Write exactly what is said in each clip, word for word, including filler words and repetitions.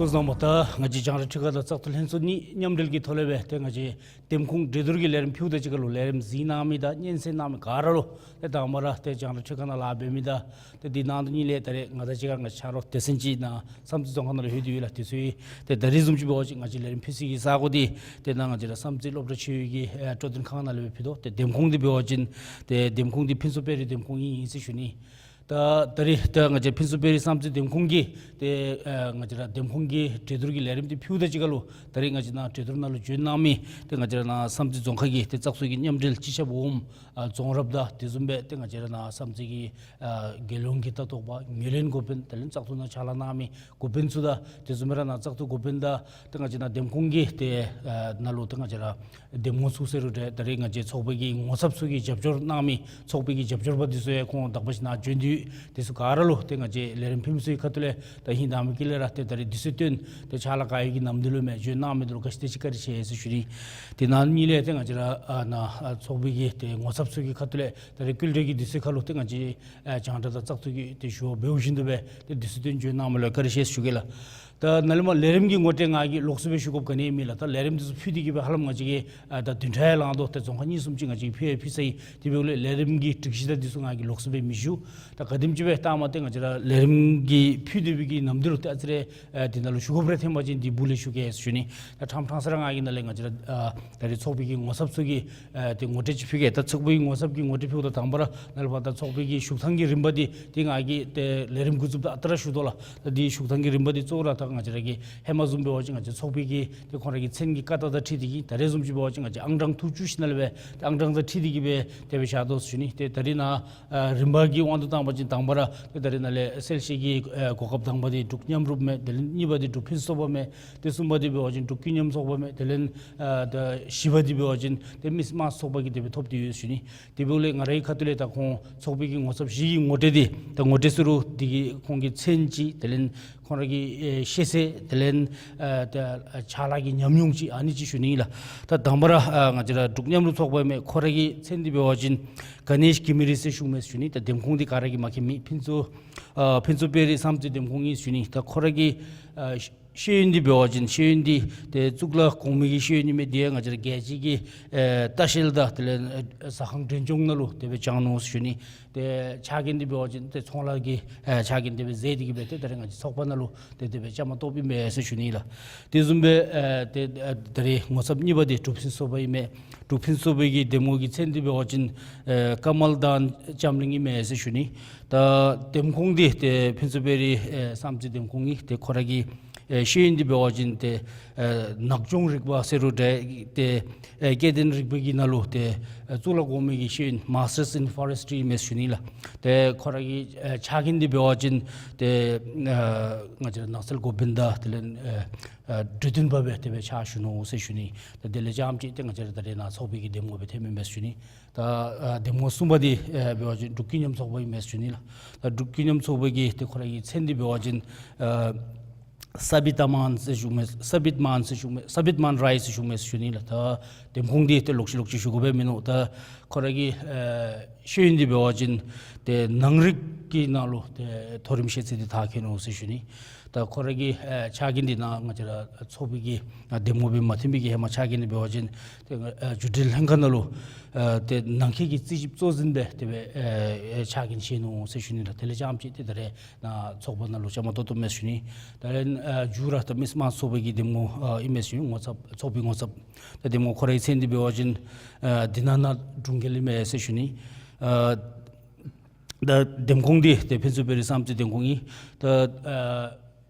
སྐུ་གཟུགས་བཟང་པོ། ད་ང་བཅས་རྒྱང་བསྒྲགས་ཁྲི་ཀ་དང་བཙག་འཐུ་ལྷན་ཚོགས་གཉིས་མཉམ་འབྲེལ་གྱི་ཐོག་ལས་སྦེ་ཏེ་ང་བཅས་འདེམས་ཁོངས་གྲོས་བསྡུར་གྱི་ལས་རིམ་ཕུལཝ་ད་གཅིག་ཁར་ལུ་ལས་རིམ་གཟིགས་གནང་མི་དང་སྙན་གསན་གནང་མི་ག་ར་ལུ་ཏེ་དང་པ་ར་ཏེ་རྒྱང་བསྒྲགས་ཁྲི་ཀ་ནང་ལཱ་འབད་མི་དང་ཏེ་འདི་ནང་དོན་གཉིས་ལས་ད་རེས་ང་དང་གཅིག་ཁར་ང་ཆ་རོགས་སྡེ་ཚན་ཅིག་ནཱ་བསམ་རྩེ་རྫོང་ཁག་ནང་ལུ་ལྷོད་དེ་ཡོད་ལགས། དེ་ཚུ་ཡང་ཏེ་ད་རེས་བཟུམ་ཅིག་འབད་བ་ཅིན་ང་བཅས་ལས་རིམ་ཕུལ་སའི་གི་ས་གོ་འདི་ཏེ་ནཱ་ང་བཅས་ར་བསམ་རྩེ་སློབ་གྲྭ་ཆོས་ཀྱི་ཨེ་སྤྲོ་སྟོན་ཁང་ནང་ལས་སྦེ་ཕུལ་དོ། ཏེ་འདེམས་ཁོངས་འདི་འབད་བ་ཅིན་ཏེ་འདེམས་ཁོངས་འདི་ཕུན་ཚོགས་དཔལ་རི་འདེམས་ཁོངས་ཨིན་ཨིན་ཟེར་ཞུ་ནི། ད་ད་རེས་ད་ང་བཅས་ཕུན་ཚོགས་དཔལ་རི་བསམ་རྩེ་འདེམས་ཁོངས་ཀྱི་ཏེ་ཨ་ང་བཅས་ར་འདེམས་ཁོངས་ཀྱི་གྲོས་བསྡུར་གྱི་ལས་རིམ་འདི་ཕུལཝ་ད་གཅིག་ཁར་ལུ་ད་རེས་ང་བཅས་ནཱ་གྲོས་བསྡུར་ནང་ལུ་བྱོན་གནང་མི་ཏེ་ང་བཅས་ར་ནཱ་བསམ་རྩེ་རྫོང་ཁག་གི་ཏེ་བཙག་འཐུ་གི་མཉམ་འབྲེལ་སྤྱི་ཁྱབ་འོགམ་ཨ་རྫོང་རབ་དང་དེ་བཟུམ་སྦེ་ཏེ་ང་བཅས་ར་ནཱ་བསམ་རྩེ་གི་ཨ་རྒྱལ་ཡོངས་ཀྱི་ལྟ་རྟོག་པ་ངོས་ལེན་འགོ་དཔོན་དེ་ལས་བཙག་འཐུ་ནང་ཕྱག་ལཱ་གནང་མི་འགོ་དཔོན་ཚུ་དང་དེ་བཟུམ་སྦེ་ར་ནཱ་བཙག་འཐུ་འགོ་དཔོན་དང་ཏེ་ང་བཅས་ནཱ་འདེམས་ཁོངས་ཀྱི་ཏེ་ཨ་ནང་ལུ་ཏེ་ང་བཅས་ར་འདེམས་ངོ་ཚུ་ཟེར་རུང་འདྲ་ད་རེས་ང་བཅས་ཚོགས་པའི་གི་ངོ་ཚབ་ཚུ་གིས་རྒྱབ་སྐྱོར་གནང་མི་ཚོགས་པའི་གི་རྒྱབ་སྐྱོར་པ་འདི་ཚུ་ཡང་ཁོང་དག་པ་ཅིག་ནཱ་བྱོན་ཏེ་ཡོད། དེ་ཚུ་ག་ར་ལུ་ཏེ་ང་བཅས་ལས་རིམ་ཕུལ་མི་ཚུ་གི་ཁ་ཐུག་ལས་ད་ཧིང་དྭངས་མའི་དཀྱིལ་ལས་ར་ཏེ་ད་རེས་དུས་ཚོད་བཏོན་ཏེ་ཕྱག་ལཱ་ག་ཡོད་ཀྱི་ནམ་དུས་ལུ་མས་བྱོན་གནང་མི་འདི་ལུ་ག་ཅི་དེ་ཅིག་བཀའ་དྲིན་ཆེ་ཟེར་ཞུ་ནི། དེ་ནང་གཉིས་ལས་ཏེ་ང་བཅས་ར་ཨ་ནཱ་ཨ་ཚོགས་པའི་གི་ཏེ་ངོ་ཚབ་ཚུ་གི་ཁ་ཐུག་ལས་ད་རེས་སྐུལ་འདེབས་ཀྱི་དུས་ཚོད་ཁར་ལུ་ཏེ་ང་བཅས་ཨ་རྒྱང་བསྒྲགས་དང་བཙག་འཐུ་གི་ཏེ་ཞུ་བ་འབདཝ་བཞིན་དུ་སྦེ་ཏེ་དུས་ཚོད་བཏོན་བྱོན་གནང་མི་ལུ་བཀའ་དྲིན་ཆེ་ཞུ་གེ་ལགས། ད་ནཱ་ལས་མར་ལས་རིམ་གྱི་ངོ་སྤྲོད་ང་གིས་ལོགས་སུ་སྦེ་ཞུ་དགོཔ་ག་ནི་མེད་ལགས། ད་ལས་རིམ་འདི་ཚུ་ཕུལ་ཏེ་གི་སྦེ་ཧ་ལམ་ང་བཅས་ཀྱིས་ཨ་ད་བདུན་ཕྲག་ཡང་ལང་དོ། ཏེ་རྫོང་ཁག་གཉིས་གསུམ་ཅིག་ང་བཅས་ཀྱིས་ཕུལ་ཡང་ཕུལ་ཚར་ཡི། དེ་འབདཝ་ལས་ལས་རིམ་གྱི་སྒྲིག་གཞི་དང་འདི་ཚུ་ང་གིས་ལོགས་སུ་སྦེ་མི་ཞུ། ད་ག་དེམ་ཅིག་སྦེ་ལྟ་མ་སྟེ་ང་བཅས་ར་ལས་རིམ་གྱི་ཕུལ་སྡོད་པའི་གི་ནམ་དུས་ལུ་ཏེ་ཨ་ཙི་རེ་ཨ་འདི་ནང་ལུ་ཞུ་དགོཔ་རེ་ཐོན་པ་ཅིན་འདི་སྦུག་ལས་ཞུ་གེ་ཟེར་ཞུ་ནི། ད་ཕྲང་ཕྲང་ས་ར་ང་གིས་ནཱ་ལས་ང་བཅས་ར་ཨ་ད་རེས་ཚོགས་པའི་གི་ངོ་ཚབ་ཚུ་གི་ཨ་ཏེ་ངོ་སྤྲོད་ཅིག་ཕུལ་གེ། ད་ཚོགས་པའི་ངོ་ཚབ་ཀྱི་ངོ་སྤྲོད་ཕུལཝ་ད་དང་པ་ར་ནཱ་ལས་ཕར་ད་ཚོགས་པའི་གི་བཞུགས་ཐངས་ཀྱི་རིམ་པ་འདི་ཏེ་ང་གིས་ཏེ་ལས་རིམ་འགོ་བཙུགསཔ་ད་ཨ་རྟག་ར་ཞུ་དོ་ལགས། ད་འདི་བཞུགས་ཐངས་ཀྱི་རིམ་པ་འདི་གཙོ་བོ་ར་ད་ང་བཅས་ར་གི་ཧེ་མ་བཟུམ་འབད་བ་ཅིན་ང་བཅས་ཚོགས་པའི་གི་ཏེ་ཁོང་ར་གི་མཚན་གྱི་ཀ་དག་དང་འཁྲིལ་ཏེ་གི་ད་རེས་བཟུམ་ཅིག་འབད་བ་ཅིན་ང་བཅས་ཨང་གྲངས་ཐོ་བཅུ་བཞི་ནང་ལས་སྦེ་ཏེ་ཨང་གྲངས་དང་འཁྲིལ་ཏེ་གི་སྦེ་དེ་སྦེ་བཞག་དོ་ཟེར་ཞུ་ནི། ཏེ་ད་རེས་ནཱ་ཨ་རིམ་པ་གི་དབང་དུ་བཏང་པ་ཅིན་དང་པ་ར་ཏེ་ད་རེས་ནཱ་ལས་གསལ་བཤད་ཀྱི་ཨ་གོ་སྐབས་དང་པ་འདི་འབྲུག་མཉམ་རུབ་མས། དེ་ལས་གཉིས་པ་འདི་འབྲུག་ཕུན་སུམ་ཚོགས་པ་མས། ཏེ་གསུམ་པ་འདི་འབད་བ་ཅིན་འབྲུག་ཀུན་མཉམ་ཚོགས་པ་མས། དེ་ལས་ཨ་ད་བཞི་པ་འདི་འབད་བ་ཅིན་ཏེ་མིས་མཱས་ཚོགས་པ་གིས་དེ་སྦེ་ཐོབ་སྟེ་ཡོད་ཟེར་ཞུ་ནི། དེ་འབདཝ་ལས་ང་རའི་ཁ་ཐུག་ལས་ད་ཁོང་ཚོགས་པའི་གི་ངོ་ཚབ་བཞི་གི་ངོ་སྤྲོད་འདི་ད་ངོ་སྤྲོད་ཟེར་རུང་འདི་གི་ཁོང་གི་མཚན་ཅིག་དེ་ལས་ཁོང་ར་གི་ཨེ་ཤེས་ཚད་དེ་ལས་ཨ་ད་ཕྱག་ལཱ་གི་ཉམས་མྱོང་ཅིག་ཨ་ནི་ཅིག་ཞུ་ནི་ཨིན་ལགས། ད་དང་པ་ར་ཨ་ང་བཅས་ར་འབྲུག་མཉམ་རུབ་ཚོགས་པ་མས། ཁོ་ར་གི་མཚན་འདི་འབད་བ་ཅིན་ག་ནེཤ་ཀི་མི་རི་ཟེར་ཞུཝ་མས་ཟེར་ཞུ་ནི། ད་འདེམས་ཁོངས་འདི་ག་ར་གིས་མ་མཁྱེན་མི་ཕུན་ཚོགས་ཨ་ཕུན་ཚོགས་དཔལ་རི་བསམ་རྩེ་འདེམས་ཁོངས་ཨིན་ཟེར་ཞུ་ནི། ད་ཁོ་ར་གི་ཨ་ཤེས་ཡོན་འདི་འབད་བ་ཅིན་ཤེས་ཡོན་འདི་ཏེ་གཙུག་ལག་གོང་མའི་གི་ཤེས་ཡོན་ཨིན་མས། དེ་ཡང་ང་བཅས་ར་རྒྱལ་སྤྱི་གི་ཨེ་ལྟ་བཤལ་དང་དེ་ལས་ཨེ་ཟ་ཁང་མགྲོན་སྐྱོང་ནང་ལུ་དེ་སྦེ་སྦྱང་ནུག་ཟེར་ཞུ་ནི། ཏེ་ཕྱག་འགན་འདི་འབད་བ་ཅིན་ཏེ་ཚོང་ལཱ་གི་ཨེ་ཕྱག་འགན་དེ་སྦེ་མཛད་དེ་གི་སྦེ་ཏེ་ད་རེས་ང་བཅས་ཚོགས་པ་ནང་ལུ་ཏེ་དེ་སྦེ་བཅའ་མར་གཏོགསཔ་ཨིན་མས་ཟེར་ཞུ་ནི་ལགས། དེ་བཟུམ་སྦེ་ཨེ་ཏེ་ཨེ་ད་རེས་ངོ་ཚབ་གཉིས་པ་འདི་འབྲུག་ཕུན་སུམ་ཚོགས་པ་ཨིན་མས། འབྲུག་ཕུན་སུམ་ཚོགས་པའི་གི་འདེམས་ངོ་གི་མཚན་འདི་འབད་བ་ཅིན་ཨེ་ཀ་མལ་དཱན་ལྕམ་གླིང་ཨིན་མས་ཟེར་ཞུ་ནི། ད་འདེམས་ཁོངས་འདི་ཏེ་ཕུན་ཚོགས་དཔལ་རི་ཨེ་བསམ་རྩེ་འདེམས་ཁོངས་ཨིན། ཏེ་ཁོ་ར་གི་ཨེ་ཤེས་ཡོན་འདི་འབད་བ་ཅིན་ཏེ་ཨེ་ནགས་སྐྱོང་རིག་པ་ཟེར་རུང་འདྲ་ཏེ་ཨེ་སྐྱེ་ལྡན་རིག་པའི་གི་ནང་ལུ་ཏེ་ཨེ་གཙུག་ལག་གོང་མའི་གི་ཤེས་ཡོན་མཱས་ཊརསི་ཨིན་ཕོ་རེསི་ཊི་ཨིན་མས་ཟེར་ཞུ་ནི་ལགས། ཏེ་ཁོ་ར་གི་ཨེ་ཕྱག་འགན་འདི་འབད་བ་ཅིན་ཏེ་ཨེ་ང་བཅས་ར་ནགས་ཚལ་འགོ་དཔོན་དང་དེ་ལས་ཨེ་ཨེ་འབྲུ་འདོན་པ་སྦེ་དེ་སྦེ་ཕྱག་ཞུ་ནུག་ཟེར་ཞུ་ནི། ད་དེ་ལས་རྐྱངམ་ཅིག་ཏེ་ང་བཅས་ར་ད་རེས་ནཱ་ཚོགས་པའི་གི་འདེམས་ངོ་སྦེ་ཐོནམ་ཨིན་མས་ཟེར་ཞུ་ནི། ད་ཨ་འདེམས་ངོ་གསུམ་པ་འདི་ཨ་འབད་བ་ཅིན་འབྲུག་ཀུན་མཉམ་ཚོགས་པ་ཨིན་མས་ཟེར་ཞུ་ནི་ལགས། ད་འབྲུག་ཀུན་མཉམ་ཚོགས་པའི་གི་ཏེ་ཁོ་ར་གི་མཚན་འདི་འབད་བ་ཅིན་ཨ་ས་བིད་མཱན་ཟེར་ཞུཝ་མས། ས་བིད་མཱན་ཟེར་ཞུཝ་མས། ས་བིད་མཱན་རའི་ཟེར་ཞུཝ་མས་ཟེར་ཞུ་ནི་ལགས། ད་འདེམས་ཁོངས་འདི་ཏེ་ལོག་ཅི་ལོག་ཅི་ཞུ་དགོཔ་མིན་ནུག། ད་ཁོ་ར་གི་ཨ་ཤེས་ཡོན་འདི་འབད་བ་ཅིན་ཏེ་ནང་རིག་གི་ནང་ལུ་ཏེ་མཐོ་རིམ་ཤེས་ཚད་འདི་མཐར་འཁྱོལ་ནུག་ཟེར་ཞུ་ནི། ད་ཁོ་ར་གི་ཨ་ཕྱག་འགན་འདི་ནཱ་ང་བཅས་ར་ཚོགས་པའི་གི་ཨ་འདེམས་ངོ་སྦེ་མ་ཐོན་པའི་གི་ཧེ་མ་ཕྱག་འགན་འདི་འབད་བ་ཅིན་ཏེ་ཨ་རྒྱུགས་སྤྲོད་ལྷན་ཁག་ནང་ལུ་ཨ་ཏེ་ནང་འཁོད་ཀྱི་རྩིས་ཞིབ་གཙོ་འཛིན་སྦེ་དེ་སྦེ་ཨ་ཕྱག་འགན་བཞེས་ནུག་ཟེར་ཞུ་ནི་ལགས། དེ་ལས་རྐྱངམ་ཅིག་ཏེ་ད་རེས་ནཱ་ཚོགས་པ་ནང་ལུ་བཅའ་མར་གཏོགས་གཏོགསཔ་མས་ཟེར་ཞུ་ནི། ད་རེས་ཨ་མཇུག་ར་ད་མིས་མཱས་ཚོགས་པའི་གི་འདེམས་ངོ་ཨ་ཨིན་མས་ཟེར་ཞུ་ནི། ངོ་ཚབ་ཚོགས་པའི་ངོ་ཚབ། ད་འདེམས་ངོ་ཁོ་རའི་མཚན་འདི་འབད་བ་ཅིན་ཨ་དི་ན་ནཱཐ་དྲུང་རྒྱལ་ཨིན་མས་ཟེར་ཞུ་ནི། ཨ་ད་འདེམས་ཁོངས་འདི་ཏེ་ཕུན་ཚོགས་དཔལ་རི་བསམ་རྩེ་འདེམས་ཁོངས་ཨིན། ད་ཨ་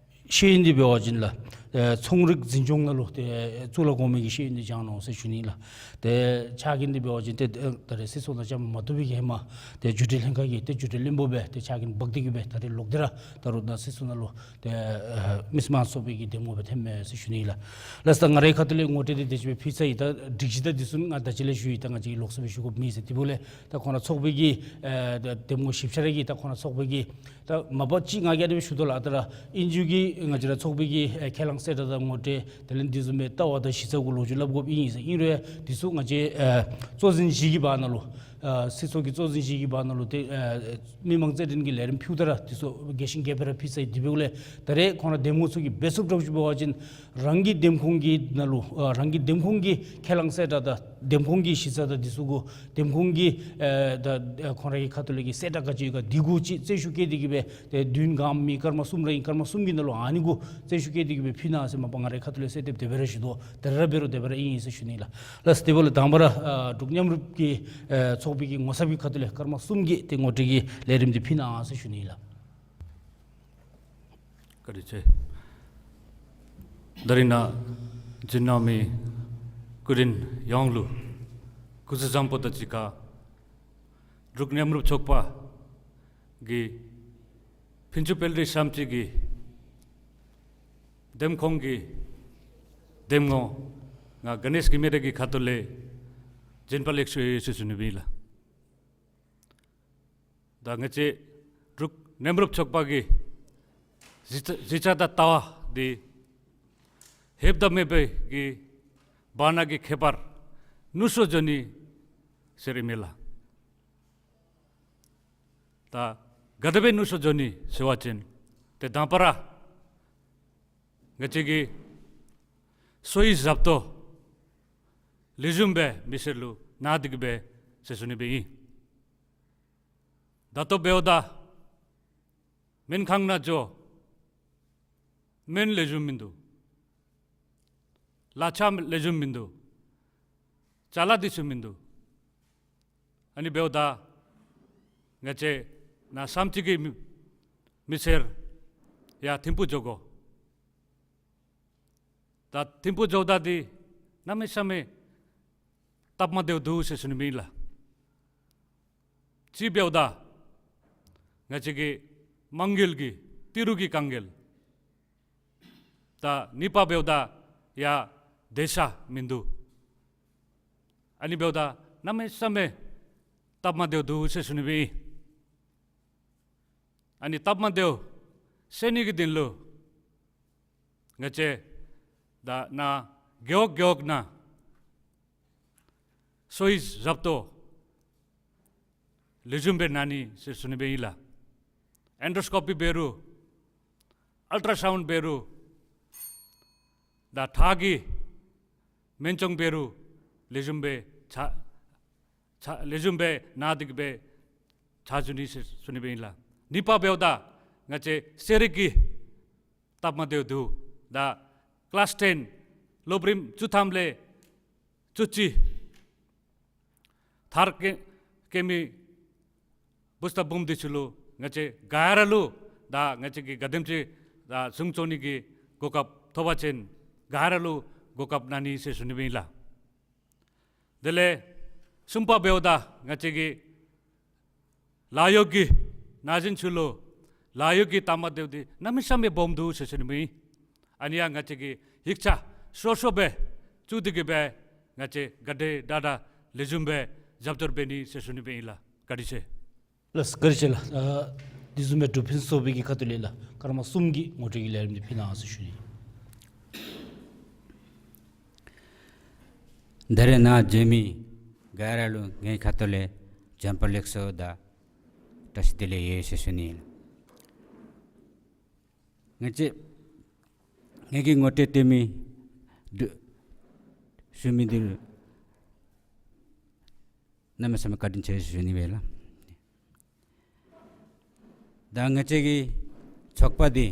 ཤེས་ཡོན་འདི་འབད་བ་ཅིན་ལགས་ཨ་ཚོང་རིག་འཛིན་སྐྱོང་ནང་ལུ་ཏེ་གཙུག་ལག་གོང་མའི་གི་ཤེས་ཡོན་འདི་སྦྱང་ནུག་ཟེར་ཞུ་ནི་ལགས། ཏེ་ཕྱག་འགན་འདི་འབད་བ་ཅིན་ཏེ་ད་རེས་སྲིད་ཚོགས་ནང་བཅའ་མར་མ་གཏོགས་པའི་གི་ཧེ་མ་ཏེ་རྒྱུགས་སྤྲོད་ལྷན་ཁག་གི་ཏེ་རྒྱུགས་སྤྲོད་བློན་པོ་སྦེ་ཏེ་ཕྱག་འགན་འབག་སྟེ་གི་སྦེ་ད་རེས་ལོག་སྟེ་ར་ད་རུང་ནཱ་སྲིད་ཚོགས་ནང་ལུ་ཏེ་ཨ་མིས་མཱས་ཚོགས་པའི་གི་འདེམས་ངོ་སྦེ་ཐོནམ་མས་ཟེར་ཞུ་ནི་ལགས། ལགས་སོ། ད་ང་རའི་ཁ་ཐུག་ལས་ངོ་སྤྲོད་འདི་དེ་ཅིག་སྦེ་ཕུལ་ཚར་ཡི། ད་སྒྲིག་གཞི་དང་འདི་ཚུ་ང་ད་ཅི་ལས་ཞུ་ཡི། ད་ང་བཅས་ཀྱིས་ལོགས་སུ་སྦེ་ཞུ་དགོཔ་མེད་ཟེར། དེ་འབདཝ་ལས་ད་ཁོང་ར་ཚོགས་པའི་གི་ཨ་ད་འདེམས་ངོ་ཞིབ་ཆ་ར་གི་ད་ཁོང་ར་ཚོགས་པའི་གི་ད་མ་པ་ཅིག་ང་གིས་ཨ་ནི་སྦེ་ཞུ་དོ་ལགས། ད་ར་ཨིན་ཅི་གི་ང་བཅས་ར་ཚོགས་པའི་གི་ཨེ་ཁས་བླངས་གསལ་བསྒྲགས་དང་ངོ་སྤྲོད་དེ་ལས་འདི་བཟུམ་སྦེ་ལྟ་བ་དང་གཞི་རྩ་གུ་ལོ་རྒྱུས་སླབ་དགོཔ་ཨིན་ཟེར། ཨིན་རུང་འདི་ཚུ་ང་བཅས་ཨེ་གཙོ་འཛིན་བཞི་གི་བར་ན་ལུ་ ཨ་སྲིད་ཚོགས་ཀྱི་གཙོ་འཛིན་ཞིག་གི་བར་ན་ལུ་ཏེ་ཨ་མི་མང་རྩོད་འགྲན་གྱི་ལས་རིམ་ཕུལཝ་ད་ར་དེ་ཚུ་རྒྱས་ཤིང་རྒྱས་སྦེ་ར་ཕུལ་ཚར་ཡི། དེ་འབདཝ་ལས་ད་རེས་ཁོང་ར་འདེམས་ཁོངས་ཚུ་གི་འབད་ཚུགསཔ་འདྲཝ་ཅིག་འབད་བ་ཅིན་རང་གི་འདེམས་ཁོངས་ཀྱི་ནང་ལུ་ཨ་རང་གི་འདེམས་ཁོངས་ཀྱི་ཁས་བླངས་གསལ་བསྒྲགས་དང་འདེམས་ཁོངས་ཀྱི་གཞི་རྩ་དང་དེ་ཚུ་གུ་འདེམས་ཁོངས་ཀྱི་ཨ་ད་ཨ་ཁོང་ར་གི་ཁ་ཐུག་ལས་ཀྱི་གསལ་བསྒྲགས་ག་ཅི་ཡོད་ག་དེ་གུ་ཅིག་རྩོད་ཤུགས་བསྐྱེད་དེ་གི་སྦེ་ཏེ་བདུན་གང་མི་སྐར་མ་གསུམ་ར་ཨིན། སྐར་མ་གསུམ་གྱི་ནང་ལུ་ཨ་ནི་གུ་རྩོད་ཤུགས་བསྐྱེད་དེ་གི་སྦེ་ཕུལ་གནང་ཟེར་མ་པ་ང་རའི་ཁ་ཐུག་ལས་གསོལ་འདེབས་དེ་སྦེ་ར་ཞུ་དོ། དེ་ར་འབད་རུང་དེ་སྦེ་ར་ཨིན་ཟེར་ཞུ་ནི་ལགས། ལགས་དེ་འབདཝ་ལས་དང་པ་ར་ཨ་འབྲུག་མཉམ་རུབ་ཀྱི་ཨ་ཚོགས་པའི་གི་ངོ་ཚབ་ཀྱི་ཁ་ཐུག་ལས་སྐར་མ་གསུམ་གྱི་ཏེ་ངོ་སྤྲོད་ཀྱི་ལས་རིམ་འདི་ཕུལ་གནང་ཟེར་ཞུ་ནི་ལགས། བཀའ་དྲིན་ཆེ། ད་རིས་ནཱ་བྱོན་གནང་མི་སྐུ་མགྲོན་ཡོངས་ལུ་སྐུ་གཟུགས་བཟང་པོ་དང་གཅིག་ཁར་འབྲུག་མཉམ་རུབ་ཚོགས་པ་གི་ཕུན་ཚོགས་དཔལ་རི་ཤམ་སྤྱི་གི་འདེམས་ཁོངས་ཀྱི་འདེམས་ངོ་ང་ག་ནེཤ་ཀི་མེ་ར་གི་ཁ་ཐུག་ལས་བྱོན་པ་ལེགས་ཤོམ་ཡོད་ཟེར་ཞུ་ནི་སྦེ་ཨིན་ལགས། ད་ང་བཅས་འབྲུག་མཉམ་རུབ་ཚོགས་པ་གི་གཞི་རྩ་གཞི་རྩ་དང་ལྟ་བ་འདི་ཧེབ་དང་མེད་པའི་གི་བར་ན་གི་ཁྱད་པར་ནུས་ཤོས་འགྱོ་ནི་ཟེར་ཨིན་མས་ལགས། ད་ག་དེ་སྦེ་ནུས་ཤོས་འགྱོ་ནི་ཟེར་བ་ཅིན་ཏེ་དང་པ་ར་ང་བཅས་ཀྱི་སོ་ཡི་ཞབས་ཏོག་ལེགས་ཤོམ་སྦེ་མི་སེར་ལུ་གནང་སྟེ་གི་སྦེ་ཟེར་ཞུ་ནི་སྦེ་ཨིན། ད་ལྟོ་འབདཝ་ད་སྨན་ཁང་ནང་འགྱོ། སྨན་ལེགས་ཤོམ་མིན་འདུག། གླ་ཆ་ལེགས་ཤོམ་མིན་འདུག། ཅ་ལ་དེ་ཚུ་མིན་འདུག། ཨ་ནི་འབདཝ་ད་ང་བཅས་ནཱ་ཤམ་སྤྱི་གི་མི་མི་སེར་ཡར་ཐིམ་ཕུག་འགྱོ་དགོ། ད་ཐིམ་ཕུག་འགྱོཝ་ད་འདི་གནམ་མེད་ས་མེད་སྟབས་མ་བདེཝ་འདུག་ཟེར་ཞུ་ནི་སྦེ་ཨིན་ལགས། གཅིག་འབདཝ་ད་ང་བཅས་ཀྱི་དམངས་ཀྱི་ཏི་རུ་གི་དཀའ་ངལ། ད་གཉིས་པ་འབདཝ་ད་ཡར་བདེ་འཇགས་མིན་འདུག། ཨ་ནི་འབདཝ་ད་གནམ་མེད་ས་མེད་སྟབས་མ་བདེཝ་འདུག་ཟེར་ཞུ་ནི་སྦེ་ཨིན། ཨ་ནི་སྟབས་མ་བདེཝ་སེལ་ནི་གི་དོན་ལུ་ང་བཅས་ད་ནཱ་རྒེད་འོག་རྒེད་འོག་ནང་སོ་ཡི་ཞབས་ཏོག་ལེགས་ཤོམ་སྦེ་གནང་ནི་ཟེར་ཞུ་ནི་སྦེ་ཨིན་ལགས། ཨེན་ཌོ་སི་ཀོ་པི་འབད་རུང་ཨལ་ཊ་ར་སའུནཌ་འབད་རུང་ད་ཁྲག་གི་སྨན་བཅོས་འབད་རུང་ལེགས་ཤོམ་སྦེ་ཕྱག་ཕྱག་ལེགས་ཤོམ་སྦེ་གནང་སྟེ་གི་སྦེ་ཕྱག་ཞུ་ནི་ཟེར་ཞུ་ནི་སྦེ་ཨིན་ལགས། གཉིས་པ་འབདཝ་ད་ང་བཅས་ཚན་རིག་གི་སྟབས་མ་བདེཝ་འདུག། ད་ཀི་ལཱསི་ཊེན་སློབ་རིམ་བཅུ་ཐམ་ལས་བཅུ་གཅིག་མཐར་སྐྱེལ་སྐྱེལ་མི་བུཚ་དང་བུམོ་འདི་ཚུ་ལུ་ང་བཅས་ག་ར་ལུ་ད་ང་བཅས་ཀྱིས་ག་དེམ་ཅིག་ད་གཞུང་བཙུགས་ནི་གི་གོ་སྐབས་ཐོབ་པ་ཅིན་ག་ར་ལུ་གོ་སྐབས་གནང་ནི་ཟེར་ཞུ་ནི་སྦེ་ཨིན་ལགས། དེ་ལས་གསུམ་པ་འབདཝ་ད་ང་བཅས་ཀྱི་ལཱ་གཡོག་གི་ན་གཞོན་ཚུ་ལུ་ལཱ་གཡོག་གི་སྟབས་མ་བདེཝ་འདི་གནམ་མེད་ས་མེད་སྦོམ་འདུག་ཟེར་ཞུ་ནི་སྦེ་ཨིན། ཨ་ནི་ཡང་ང་བཅས་ཀྱིས་ཡིག་ཆ་ཤོག་ཤོག་སྦེ་བཙུགས་ཏེ་གི་སྦེ་ང་བཅས་ག་དེ་དྲག་དྲག་ལེགས་ཤོམ་སྦེ་རྒྱབ་སྐྱོར་འབད་ནི་ཟེར་ཞུ་ནི་སྦེ་ཨིན་ལགས། བཀའ་དྲིན་ཆེ། ལགས་བཀའ་དྲིན་ཆེ་ལགས། ཨ་དེ་བཟུམ་སྦེ་འབྲུག་ཕུན་ཚོགས་པའི་གི་ཁ་ཐུག་ལས་ལགས་སྐར་མ་གསུམ་གྱི་ངོ་སྤྲོད་ཀྱི་ལས་རིམ་འདི་ཕུལ་གནང་ཟེར་ཞུ་ནི། ད་རེས་ནཱ་བྱོན་མི་ག་ར་ལུ་ངེའི་ཁ་ཐུག་ལས་བྱོན་པ་ལེགས་སོ་དང་བཀྲ་ཤིས་བདེ་ལེགས་ཡོད་ཟེར་ཞུ་ནི་ཨིན། ང་བཅས་ངེའི་གི་ངོ་སྤྲོད་སྟོན་མི་འདི་ཞུ་མི་འདི་གནམ་མེད་ས་མེད་བཀའ་དྲིན་ཆེ་ཟེར་ཞུ་ནི་སྦེ་ལགས། ད་ང་བཅས་ཀྱི་ཚོགས་པ་འདི་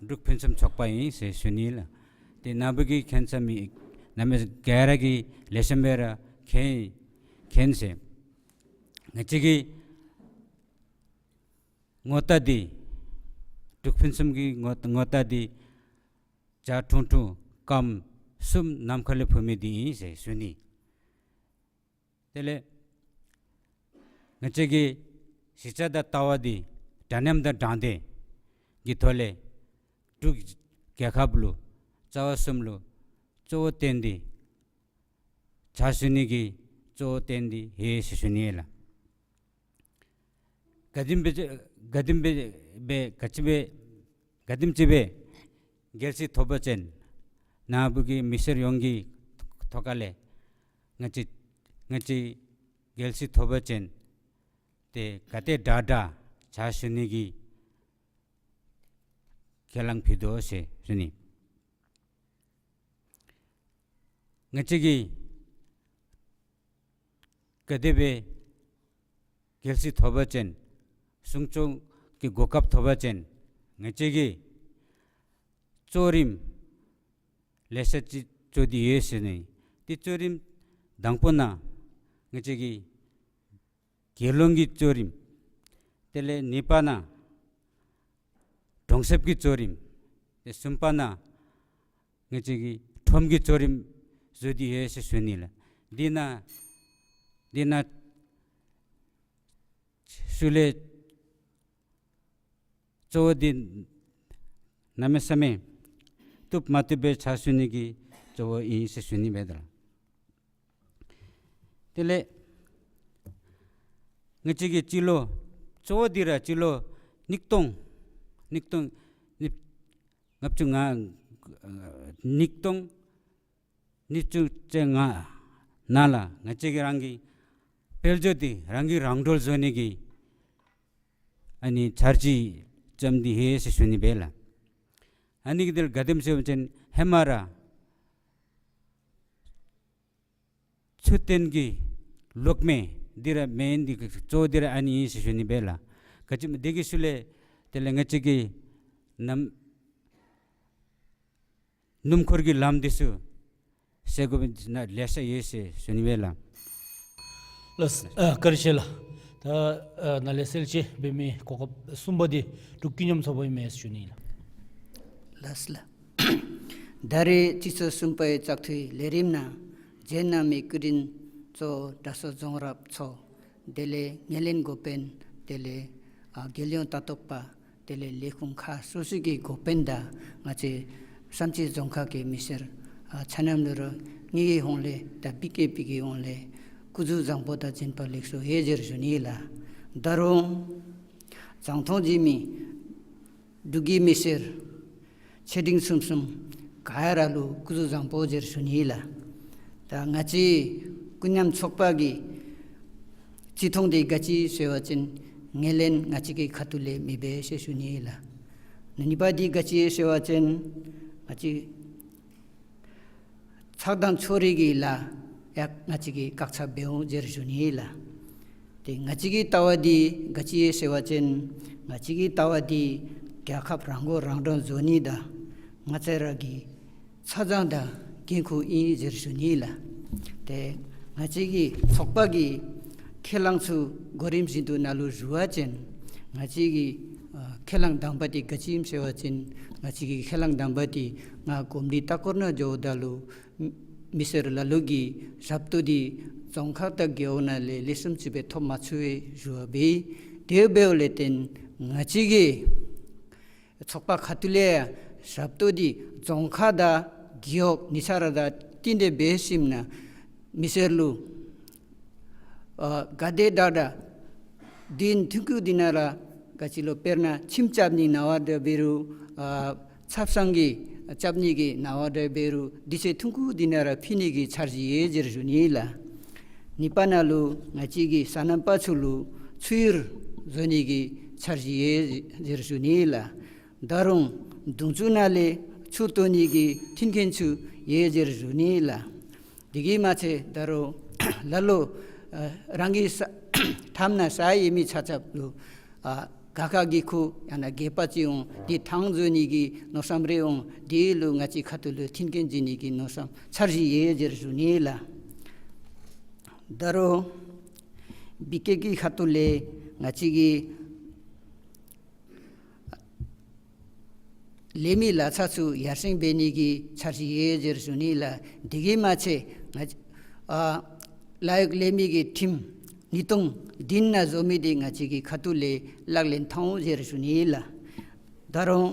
འབྲུག་ཕུན་སུམ་ཚོགས་པ་ཨིན་ཟེར་ཞུ་ནི་ལགས། ཏེ་ནཱ་བུ་གིས་མཁྱེན་ས་མི་གནམ་མེད་ག་ར་གིས་ལེགས་ཤོམ་སྦེ་ར་མཁྱེན་མཁྱེན་ཟེར། ང་བཅས་ཀྱི་ངོ་རྟགས་འདི་འབྲུག་ཕུན་སུམ་གྱི་ངོ་ངོ་རྟགས་འདི་བྱ་ཁྲུང་ཁྲུང་སྐམ་གསུམ་ནམ་མཁའ་ལས་འཕུར་མི་འདི་ཨིན་ཟེར་ཞུ་ནི། དེ་ལས་ང་བཅས་ཀྱི་གཞི་རྩ་དང་ལྟ་བ་འདི་འདྲ་མཉམ་དང་དྲང་བདེན་གྱི་ཐོག་ལས་འབྲུག་རྒྱལ་ཁབ་ལུ་རྩ་བ་གསུམ་ལུ་གཙོ་བོ་བསྟན་ཏེ་ཕྱག་ཞུ་ནི་གི་གཙོ་བོ་བསྟན་ཏེ་ཡོད་ཟེར་ཞུ་ནི་ལགས། ག་དེམ་སྦེ་ག་དེམ་སྦེ་སྦེ་ག་ཅི་སྦེ་ག་དེམ་ཅིག་སྦེ་རྒྱལ་སྲིད་ཐོབ་པ་ཅིན་ནཱ་བུ་གི་མི་སེར་ཡོངས་ཀྱི་ཐོག་ཁ་ལས་ང་བཅས་ང་བཅས་ གལ་སྲིད་ཐོབ་པ་ཅིན་ཏེ་ག་ཏེ་དྲག་དྲག་ཕྱག་ཞུ་ནི་གི་ཁས་བླངས་ཕུལ་དོ་ཟེར་ཞུ་ནི། ང་བཅས་ཀྱིས་ག་དེ་སྦེ་གལ་སྲིད་ཐོབ་པ་ཅིན་གསུང་ཆོས་ཀྱི་གོ་སྐབས་ཐོབ་པ་ཅིན་ང་བཅས་ཀྱིས་གཙོ་རིམ་ལེ་ཤ་ཅིག་བཅོ་སྟེ་ཡོད་ཟེར་ནི། ཏེ་གཙོ་རིམ་དང་པོ་ནང་ང་བཅས་ཀྱིས་དགེ་སློང་གི་གཙོ་རིམ། དེ་ལས་གཉིས་པ་ནང་གྲོང་གསེབ་ཀྱི་གཙོ་རིམ། ཏེ་གསུམ་པ་ནང་ང་བཅས་ཀྱིས་ཁྲོམ་གྱི་གཙོ་རིམ་བཟོ་སྟེ་ཡོད་ཟེར་ཞུ་ནི་ལགས། འདི་ནང་འདི་ནང་ཚུ་ལས་གཙོ་བོ་འདི་གནམ་མེད་ས་མེད་བཏུབ་མ་བཏུབ་སྦེ་ཕྱག་ཞུ་ནི་གི་གཙོ་བོ་ཨིན་ཟེར་ཞུ་ནི་འབད་དོ་ལགས། དེ་ལས་ང་བཅས་ཀྱིས་སྤྱི་ལོ་གཙོ་བོ་འདི་ར་སྤྱི་ལོ་ཉིས་སྟོང་ཉིས་སྟོང་ཉིས་ལྔ་བཅུ་ང་ཉིས་སྟོང་ཉིས་བཅུ་ང་ནང་ལུ་ང་བཅས་ཀྱིས་རང་གི་དཔལ་འབྱོར་འདི་རང་གིས་རང་གྲོན་བཟོ་ནི་གི་ཨ་ནི་འཆར་གཞི་བརྩམས་ཏེ་ཡོད་ཟེར་ཞུ་ནི་འབད་ལགས། ཨ་ནི་གི་དོན་ལུ་ག་དེམ་ཟེར་བ་ཅིན་ཧེ་མ་ར་ཚུལ་བསྟན་གྱི་ལོག་མེད་འདི་ར་མེན། འདི་གཙོ་བོ་འདི་ར་ཨ་ནི་ཨིན་ཟེར་ཞུ་ནི་འབད་ལགས། ག་ཅི་སྨོ་འདི་གི་ཤུལ་ལས་དེ་ལས་ང་བཅས་ཀྱིས་ནམ་སྣུམ་འཁོར་གྱི་ལམ་འདི་ཚུ་སེལ་དགོ་པའི་ནང་ལེ་ཤ་ཡོད་ཟེར་ཞུ་ནི་འབད་ལགས། ལགས། ཨ་བཀའ་དྲིན་ཆེ་ལགས། ད་ཨ་ནཱ་ལས་གསལ་བཤད་འབད་མི་གོ་སྐབས་གསུམ་པ་འདི་འབྲུག་ཀུན་མཉམ་ཚོགས་པ་ཨིན་མས་ཟེར་ཞུ་ནི་ལགས། ལགས་ལགས། ད་རེས་སྤྱི་ཚོགས་གསུམ་པའི་བཙག་འཐུའི་ལས་རིམ་ནང་མཛད་གནང་མི་སྐུ་མགྲོན་གཙོ་བོ་དྲག་ཤོས་རྫོང་རབ་མཚོ། དེ་ལས་ངོས་ལེན་འགོ་དཔོན། དེ་ལས་ཨ་རྒྱལ་ཡོངས་ལྟ་རྟོག་པ། དེ་ལས་ལས་ཁུངས་ཁག་སོ་སོ་གི་འགོ་དཔོན་དང་ང་བཅས་བསམ་རྩེ་རྫོང་ཁག་གི་མི་སེར་ཨ་ཆ་མཉམ་ལུ་ར་ངེ་གི་ཧོངས་ལས་དང་བི་ཀེ་པི་གི་ཧོངས་ལས་སྐུ་གཟུགས་བཟང་པོ་དང་བྱོན་པ་ལེགས་སོ་ཡོད་ཟེར་ཞུ་ནི་ལགས། ད་རུང་གཙང་མཐོང་འཛིན་མི་འབྲུག་གི་མི་སེར་ཆེ་འབྲིང་གསུམ་གསུམ་ག་ར་ལུ་སྐུ་གཟུགས་བཟང་པོ་ཟེར་ཞུ་ནི་ལགས། ད་ང་བཅས་ཀུན་མཉམ་ཚོགས་པ་གི་བརྩི་མཐོང་འདི་ག་ཅི་ཟེར་བ་ཅིན་ངོས་ལེན་ང་བཅས་ཀྱི་ཁ་ཐུག་ལས་མི་འབད་ཟེར་ཞུ་ནི་ལགས། གཉིས་པ་འདི་ག་ཅི་ཟེར་བ་ཅིན་ང་བཅས་ཚགས་དང་ཕྱོགས་རིས་ཀྱི་ལཱ་ཡང་ང་བཅས་ཀྱིས་བཀག་ཚ་འབད་འོང་ཟེར་ཞུ་ནི་ལགས། ཏེ་ང་བཅས་ཀྱི་ལྟ་བ་འདི་ག་ཅི་ཟེར་བ་ཅིན་ང་བཅས་ཀྱི་ལྟ་བ་འདི་རྒྱལ་ཁབ་རང་མགོ་རང་འདྲོངས་བཟོ་ནི་དང་ང་བཅས་ར་གི་ཆ་ཚང་དང་འགན་ཁུར་ཨིན་ཟེར་ཞུ་ནི་ལགས། ཏེ་ང་བཅས་ཀྱི་ཚོགས་པ་གི་ཁས་བླངས་ཚུ་གོ་རིམ་བཞིན་དུ་ནཱ་ལུ་ཞུ་བ་ཅིན་ང་བཅས་ཀྱི་ཨ་ཁས་བླངས་དང་པ་འདི་ག་ཅི་ཨིནམ་ཟེར་བ་ཅིན་ང་བཅས་ཀྱི་ཁས་བླངས་དང་པ་འདི་ང་གོམས་འདྲིས་ལྟ་སྐོར་ནང་འགྱོཝ་ད་ལུ་མི་སེར་ལ་ལུ་གིས་ཞབས་ཏོག་འདི་རྫོང་ཁག་དང་རྒེད་འོག་ནང་ལས་ལེགས་ཤོམ་ཅིག་སྦེ་ཐོབ་མ་ཚུགས་པའི་ཞུ་བ་འབད། དེ་འབདཝ་ལས་བརྟེན་ང་བཅས་ཀྱི་ཚོགས་པ་ཁ་ཐུག་ལས་ཡང་ཞབས་ཏོག་འདི་རྫོང་ཁག་དང་རྒེད་འོག་གཉིས་ཆ་ར་དང་བསྟུན་ཏེ་འབད་ཞིནམ་ན་མི་སེར་ལུ་ཨ་ག་དེ་དྲག་དྲག་འདི་ཐུན་ཁུངས་འདི་ནང་ར་ག་ཅི་ལོ་དཔེར་ན་ཁྱིམ་རྐྱབ་ནི་ནང་འབད་རུང་ཨ་ཆབ་གསང་གི་རྐྱབ་ནི་གི་ནང་འབད་རུང་དེ་ཚུ་ཐུན་ཁུངས་འདི་ནང་ར་ཕུལ་ནི་གི་འཆར་གཞི་ཡོད་ཟེར་ཞུ་ནི་ལགས། གཉིས་པ་ནང་ལུ་ང་བཅས་ཀྱི་སོ་ནམ་པ་ཚུ་ལུ་ཆུ་གཡུར་བཟོ་ནི་གི་འཆར་གཞི་ཡོད་ཟེར་ཞུ་ནི་ལགས། ད་རུང་གདུང་ཅུང་ནང་ལས་ཆུ་བཏོན་ནི་གི་མཐུན་རྐྱེན་ཚུ་ཡོད་ཟེར་ཞུ་ནི་ལགས། དེ་གིས་མ་ཚད་ད་རུང་ལ་ལུ་ཨ་རང་གི་ས་མཐའམ་ནང་ས་ཡོད་མི་ཆ་ཁྱབ་ལུ་ཨ་ག་ཁ་གི་ཁུ་ཡང་ན་སྒལ་པ་ཅིག་འོང་འདི་ཐང་བཟོ་ནི་གི་མནོ་བསམ་རེ་འོང་འདི་ལུ་ང་བཅས་ཁ་ཐུག་ལུ་མཐུན་རྐྱེན་བྱིན་ནི་གི་མནོ་བསམ་འཆར་གཞི་ཡོད་ཟེར་ཞུ་ནི་ལགས། ད་རུང་བི་ཀེ་གི་ཁ་ཐུག་ལས་ང་བཅས་ཀྱི་ལས་མི་ལག་ཆ་ཚུ་ཡར་སེང་འབད་ནི་གི་འཆར་གཞི་ཡོད་ཟེར་ཞུ་ནི་ལགས། དེ་གིས་མ་ཚད་ང་ཨ་ལཱ་གཡོག་ལས་མི་གི་ཁྲིམས་ཉིས་སྟོང་བདུན་ནང་བཟོ་མི་འདི་ང་བཅས་ཀྱི་ཁ་ཐུག་ལས་ལག་ལེན་འཐབ་འོང་ཟེར་ཞུ་ནི་ལགས། ད་རུང་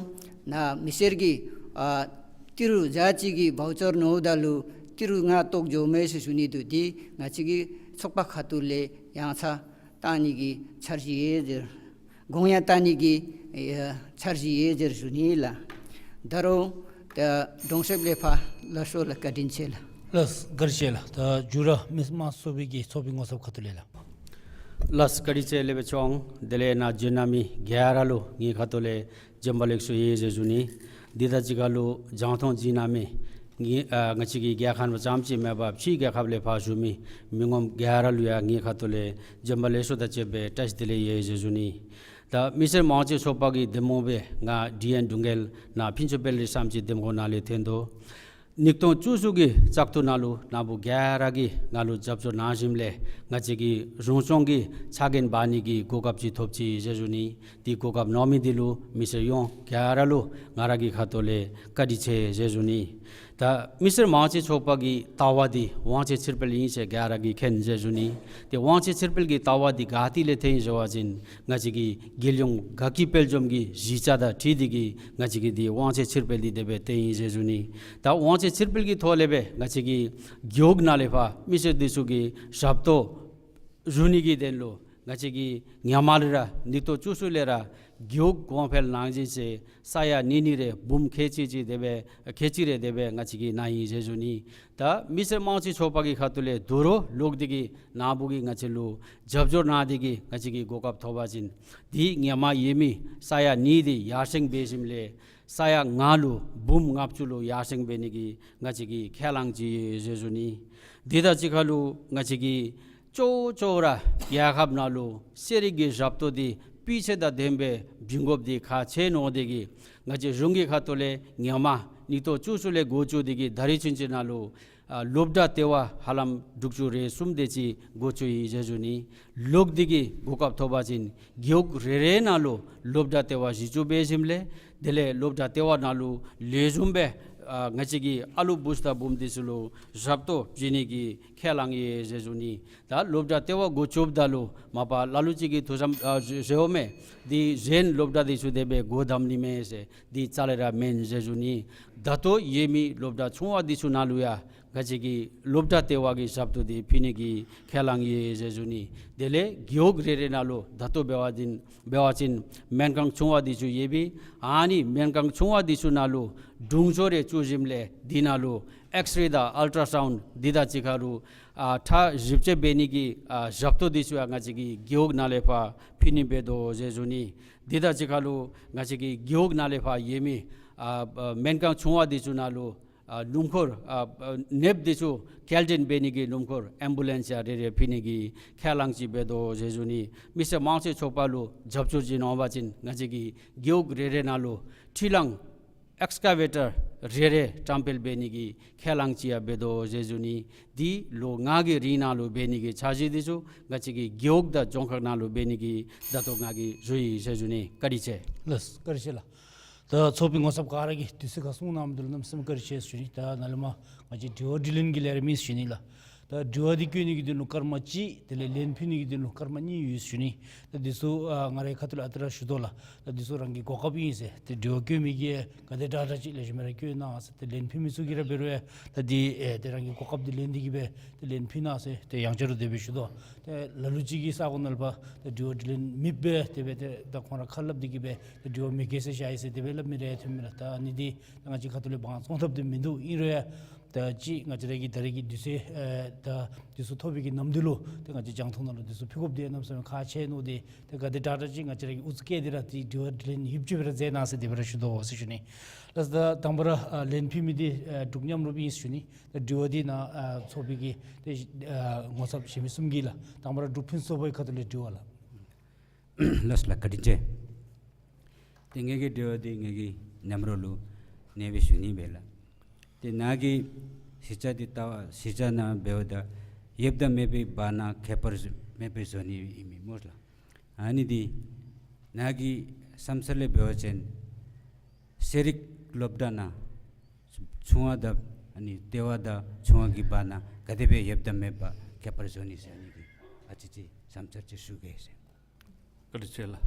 ནཱ་མི་སེར་གྱིས་ཨ་ཏི་རུ་བརྒྱ་གཅིག་གི་བའུ་ཅར་ནོརཝ་ད་ལུ་ཏི་རུ་ལྔ་བཏོག་འགྱོཝ་མས་ཟེར་ཞུ་ནི་འདུག། འདི་ང་བཅས་ཀྱི་ཚོགས་པ་ཁ་ཐུག་ལས་ཡང་ཆ་བཏང་ནི་གི་འཆར་གཞི་ཡོད་ཟེར། དགོངས་ཡངས་བཏང་ནི་གི་ཨེ་འཆར་གཞི་ཡོད་ཟེར་ཞུ་ནི་ལགས། ད་རུང་ད་གྲོང་གསེབ་ལས་ཕར་ལ་སོགས་ལ་བཀའ་དྲིན་ཆེ་ལགས། ལགས་བཀའ་དྲིན་ཆེ་ལགས། ད་མཇུག་ར་མི་སེར་དམངས་གཙོ་ཚོགས་པའི་གི་ཚོགས་པའི་ངོ་ཚབ་ཁ་ཐུག་ལས་ལགས། ལགས་བཀའ་དྲིན་ཆེ་ལེགས་པའི་ཆོས་དབང་། དེ་ལས་ནཱ་འབྱོན་གནང་མི་ག་ར་ལུ་ངེའི་ཁ་ཐུག་ལས་བྱོན་པ་ལེགས་སོ་ཡེ་ཟེར་ཞུ་ནི། དེ་དང་གཅིག་ཁར་ལུ་རྒྱང་མཐོང་གཟིགས་གནང་མི་ངེ་ཨ་ང་བཅས་ཀྱི་རྒྱལ་ཁབ་ཙམ་ཅིག་མེན་པར་ཕྱིའི་རྒྱལ་ཁབ་ལས་ཕར་བཞུགས་མི་མི་ངོམ་ག་ར་ལུ་ཡང་ངེའི་ཁ་ཐུག་ལས་བྱོན་པ་ལེགས་སོ་དང་བཅས་པའི་བཀྲ་ཤིས་བདེ་ལེགས་ཡེ་ཟེར་ཞུ་ནི། ད་མི་སེར་དམངས་གཙོའི་ཚོགས་པ་གི་འདེམས་ངོ་སྦེ་ང་ཌི་ཨེན་གྲུ་འགན་ནཱ་ཕུན་ཚོགས་དཔལ་རི་ས་གནས་ཀྱི་འདེམས་ངོ་ནང་ལས་ཐོན་དོ། ཉིས་སྟོང་བཅུ་གསུམ་གྱི་བཙག་འཐུ་ནང་ལུ་ནཱ་བུ་ག་ར་གིས་ང་ལུ་རྒྱབ་སྐྱོར་གནང་ཞིནམ་ལས་ང་བཅས་ཀྱི་རང་སྐྱོང་གི་ཕྱག་འགན་འབག་ནི་གི་གོ་སྐབས་ཅིག་ཐོབ་ཅི་ཟེར་ཞུ་ནི། དེ་གོ་སྐབས་གནང་མི་འདི་ལུ་མི་སེར་ཡོངས་ག་ར་ལུ་ང་ར་གི་ཁ་ཐུག་ལས་བཀའ་དྲིན་ཆེ་ཟེར་ཞུ་ནི། ད་མི་སེར་དམངས་གཙོའི་ཚོགས་པ་གི་ལྟ་བ་འདི་དབང་ཆ་ཕྱིར་སྤེལ་ཨིན་ཟེར་ག་ར་གིས་མཁྱེན་ཟེར་ཞུ་ནི། ཏེ་དབང་ཆ་ཕྱིར་སྤེལ་གྱི་ལྟ་བ་འདི་ག་ཏེ་ལས་ཐོན་ཡི་ཟེར་བ་ཅིན་ང་བཅས་ཀྱི་རྒྱལ་ཡོངས་དགའ་སྐྱིད་དཔལ་འཛོམས་ཀྱི་གཞིས་ཆགས་དང་འཁྲིལ་ཏེ་གིས་ང་བཅས་ཀྱི་འདི་དབང་ཆ་ཕྱིར་སྤེལ་འདི་དེ་སྦེ་ཐོན་ཡི་ཟེར་ཞུ་ནི། ད་དབང་ཆ་ཕྱིར་སྤེལ་གྱི་ཐོག་ལས་སྦེ་ང་བཅས་ཀྱི་རྒེད་འོག་ནང་ལས་ཕར་མི་སེར་འདི་ཚུ་གི་ཞབས་ཏོག་ཞུ་ནི་གི་དོན་ལུ་ང་བཅས་ཀྱིས་སྔོན་མ་ལས་ར་ཉིས་སྟོང་བཅུ་གསུམ་ལས་ར་རྒེད་འོག་གོང་འཕེལ་གནང་སྦྱིན་ཟེར་ས་ཡ་གཉིས་གཉིས་རེ་འབུམ་ཁལ་གཅིག་གཅིག་དེ་སྦེ་ཁལ་གཅིག་རེ་དེ་སྦེ་ང་བཅས་ཀྱིས་གནང་ཡི་ཟེར་ཞུ་ནི། ད་མི་སེར་དམངས་གཙོའི་ཚོགས་པ་གི་ཁ་ཐུག་ལས་དོ་རུང་ལོག་སྟེ་གིས་ནཱ་བུ་གིས་ང་བཅས་ལུ་རྒྱབ་སྐྱོར་གནང་སྟེ་གིས་ང་བཅས་ཀྱིས་གོ་སྐབས་ཐོབ་པ་ཅིན་དེ་སྔོན་མ་ཡོད་མི་ས་ཡ་གཉིས་འདི་ཡར་སེང་འབད་ཞིནམ་ལས་ས་ཡ་ལྔ་ལུ་འབུམ་ལྔ་བཅུ་ལུ་ཡར་སེང་འབད་ནི་གི་ང་བཅས་ཀྱིས་ཁས་བླངས་ཅི་ཡོད་ཟེར་ཞུ་ནི། དེ་དང་གཅིག་ཁར་ལུ་ང་བཅས་ཀྱིས་ཅོག་ཅོག་ར་རྒྱལ་ཁབ་ནང་ལུ་ཤེས་རིག་གི་ཞབས་ཏོག་འདི་སྤུས་ཚད་དང་ལྡནམ་སྦེ་བྱིན་དགོཔ་འདི་ཁག་ཆེ་ནི་འོང་སྟེ་གིས་ང་བཅས་རང་གི་ཁ་ཐུག་ལས་སྔོན་མ་ཉིས་སྟོང་བཅུ་གསུམ་ལས་འགོ་བཙུགས་ཏེ་གིས་ད་རིས་ཚུན་ཚོད་ནང་ལུ་ཨ་སློབ་གྲྭ་ལྟེ་བ་ཧ་ལམ་དྲུག་ཅུ་རེ་གསུམ་དེ་ཅིག་འགོ་བཙུགས་ཡི་ཟེར་ཞུ་ནི། ལོག་སྟེ་གིས་གོ་སྐབས་ཐོབ་པ་ཅིན་རྒེད་འོག་རེ་རེ་ནང་ལུ་སློབ་གྲྭ་ལྟེ་བ་བཞི་བཅུ་འབད་ཞིནམ་ལས་དེ་ལས་སློབ་གྲྭ་ལྟེ་བ་ནང་ལུ་ལེགས་ཤོམ་སྦེ་ཨ་ང་བཅས་ཀྱི་ཨ་ལུ་བུཚ་དང་བུམོ་འདི་ཚུ་ལུ་ཞབས་ཏོག་བྱིན་ནི་གི་ཁས་བླངས་ཡི་ཟེར་ཞུ་ནི། ད་སློབ་གྲྭ་ལྟེ་བ་འགོ་བཙུགསཔ་ད་ལུ་མ་པ་ལ་ལུ་ཅིག་གིས་ཐུགས་བསམ་ཨ་ཟེརཝ་མས། འདི་གཞན་སློབ་གྲྭ་འདི་ཚུ་དེ་སྦེ་སྒོ་བསྡམ་ནི་མས་ཟེར་འདི་རྩ་ལས་ར་མེན་ཟེར་ཞུ་ནི། ད་ལྟོ་ཡོད་མི་སློབ་གྲྭ་ཆུང་བ་འདི་ཚུ་ནང་ལུ་ཡང་ང་བཅས་ཀྱིས་སློབ་གྲྭ་ལྟེ་བ་གི་ཞབས་ཏོག་འདི་ཕུལ་ནི་གི་ཁས་བླངས་ཡི་ཟེར་ཞུ་ནི། དེ་ལས་རྒེད་འོག་རེ་རེ་ནང་ལུ་ད་ལྟོ་འབད་བ་ཅིན་འབད་བ་ཅིན་སྨན་ཁང་ཆུང་བ་འདི་ཚུ་ཡོད་པས། ཨ་ནི་སྨན་ཁང་ཆུང་བ་འདི་ཚུ་ནང་ལུ་དྲུང་འཚོ་རེ་བཙུགས་ཞིནམ་ལས་འདི་ནང་ལུ་ཨེགསི་རེ་དང་ཨལ་ཊ་ར་སའུནཌ་འདི་དང་གཅིག་ཁར་ལུ་ཨ་ཁྲག་ཞིབ་དཔྱད་འབད་ནི་གི་ཨ་ཞབས་ཏོག་འདི་ཚུ་ཡང་ང་བཅས་ཀྱིས་རྒེད་འོག་ནང་ལས་ཕར་ཕུལ་ནི་འབད་དོ་ཟེར་ཞུ་ནི། འདི་དང་གཅིག་ཁར་ལུ་ང་བཅས་ཀྱི་རྒེད་འོག་ནང་ལས་ཕར་ཡོད་མི་ཨ་ཨ་སྨན་ཁང་ཆུང་བ་འདི་ཚུ་ནང་ལུ་ཨ་སྣུམ་འཁོར་ཨ་ཨ་ནདཔ་འདི་ཚུ་སྐྱེལ་འདྲེན་འབད་ནི་གི་སྣུམ་འཁོར་ཨེམ་བུ་ལེནསི་ཡང་རེ་རེ་ཕུལ་ནི་གི་ཁས་བླངས་ཅིག་འབད་དོ་ཟེར་ཞུ་ནི། མི་སེར་དམངས་གཙོའི་ཚོགས་པ་ལུ་རྒྱབ་སྐྱོར་ཅིག་གནང་བ་ཅིན་ང་བཅས་ཀྱི་རྒེད་འོག་རེ་རེ་ནང་ལུ་འཕྲུལ་གླང་ཨེགསི་ཀ་བེ་ཊར་རེ་རེ་བཀྲམ་སྤེལ་འབད་ནི་གི་ཁས་བླངས་ཅིག་ཡང་འབད་དོ་ཟེར་ཞུ་ནི། འདི་ལོ་ལྔ་གི་རིང་ནང་ལུ་འབད་ནི་གི་འཆར་གཞི་འདི་ཚུ་ང་བཅས་ཀྱི་རྒེད་འོག་དང་རྫོང་ཁག་ནང་ལུ་འབད་ནི་གི་ད་ལྟོ་ང་གིས་ཞུ་ཡི་ཟེར་ཞུ་ནི། བཀའ་དྲིན་ཆེ། ལགས་བཀའ་དྲིན་ཆེ་ལགས། ད་ཚོགས་པའི་ངོ་ཚབ་ག་ར་གིས་དུས་ཚོད་ཁར་གསུང་གནང་མི་འདི་ལུ་གནམ་མེད་ས་མེད་བཀའ་དྲིན་ཆེ་ཟེར་ཞུ་ནི། ད་ནཱ་ལས་མར་ང་བཅས་དྲི་བ་དྲིས་ལན་གྱི་ལས་རིམ་ཨིན་ཟེར་ཞུ་ནི་ལགས། ད་དྲི་བ་འདི་བཀོད་ནི་གི་དོན་ལུ་སྐར་མ་གཅིག་དེ་ལས་ལན་ཕུལ་ནི་གི་དོན་ལུ་སྐར་མ་གཉིས་ཡོད་ཟེར་ཞུ་ནི། ད་འདི་ཚུ་ཨ་ང་རའི་ཁ་ཐུག་ལས་ཨ་རྟག་ར་ཞུ་དོ་ལགས། ད་འདི་ཚུ་རང་གི་གོ་སྐབས་ཨིན་ཟེར། ད་དྲི་བ་བཀོད་མི་གིས་ག་དེ་དྲག་དྲག་ཅིག་ལེགས་ཤོམ་སྦེ་ར་བཀོད་གནང་ཟེར། ད་ལན་ཕུལ་མི་ཚུ་གིས་ར་འབད་རུང་ཡང་ད་འདི་ཨེ་ད་རང་གི་གོ་སྐབས་འདི་ལེན་ཏེ་གིས་སྦེ་ད་ལན་ཕུལ་གནང་ཟེར་ད་ཡང་བསྐྱར་དེ་སྦེ་ཞུ་དོ། ད་ལ་ལུ་ཅིག་གིས་ས་གོ་ནང་ལུ་ཕར་ད་དྲི་བ་དྲིས་ལན་མེདཔ་སྦེ་དེ་སྦེ་ད་ད་ཁོང་ར་ཁ་སླབ་སྟེ་གིས་སྦེ་ད་དྲི་བ་མི་བཀོད་ཟེར་བཞག་ཡི་ཟེར་དེ་སྦེ་སླབ་མི་རེ་ཐོན་མས་ལགས། ད་ཨ་ནི་འདི་ད་ང་བཅས་ཁ་ཐུག་ལས་དབང་བཙོང་ཐབས་འདི་མིན་འདུག། ཨིན་རུང་ཡང་ད་ཅིག་ང་བཅས་ར་གི་ད་རེས་ཀྱི་དུས་ཚོད་ཨེ་ད་དུས་ཚོད་ཐོབ་པའི་གི་ནམ་དུས་ལུ་ད་ང་བཅས་རྒྱང་མཐོང་ནང་ལུ་དུས་ཚོད་ཕུལ་དགོཔ་འདི་གནམ་མེད་ས་མེད་ཁག་ཆེ་ནུག། འདི་ད་ག་དེ་དྲག་དྲག་ཅིག་ང་བཅས་ར་གིས་ཨུ་ཚུགས་བསྐྱེད་དེ་ར་འདི་དྲི་བ་དྲིས་ལན་ཡོདཔ་ཅིག་སྦེ་ར་མཛད་གནང་ཟེར་དེ་སྦེ་ར་ཞུ་དོ་ཟེར་ཞུ་ནི། ལགས། ད་དང་པ་ར་ཨ་ལན་ཕུལ་མི་འདི་ཨ་འབྲུག་མཉམ་རུབ་ཨིན་ཟེར་ཞུ་ནི། ད་དྲི་བ་འདི་ནཱ་ཨ་ཚོགས་པའི་གི་ཏེ་ཨ་ངོ་ཚབ་གཞན་མི་གསུམ་གྱིས་ལགས། དང་པ་ར་འབྲུག་ཕུན་སུམ་ཚོགས་པའི་ཁ་ཐུག་ལས་དྲི་བ་ལགས། ལགས་ལགས། བཀའ་དྲིན་ཆེ། ཏེ་ངེ་གི་དྲི་བ་འདི་ངེ་གི་མཉམ་རོགས་ལུ་ཨ་ནེ་སྦེ་ཞུ་ནི་སྦེ་ལགས། ཏེ་ནཱ་གིས་གཞིས་ཆགས་འདི་ལྟ་བ་གཞིས་ཆགས་ནང་འབདཝ་ད་ཡོདཔ་དང་མེདཔ་གི་བར་ན་ཁྱད་པར་མེདཔ་སྦེ་བཟོ་ནི་ཨིན་མས་སྨོ་ལགས། ཨ་ནི་འདི་ནཱ་གི་བསམ་ཚུལ་ལས་འབད་བ་ཅིན་ཤེས་རིག་སློབ་གྲྭ་ནང་ཆུང་བ་དང་ཨ་ནི་ལྟེ་བ་དང་ཆུང་བ་གི་བར་ན་ག་དེ་སྦེ་ཡོདཔ་དང་མེདཔ་ཁྱད་པར་བཟོ་ནི་ཟེར་ཨ་ནི་འདི་ཨ་ཙི་ཅིག་བསམ་ཚུལ་ཅིག་ཞུ་གེ་ཟེར། བཀའ་དྲིན་ཆེ་ལགས།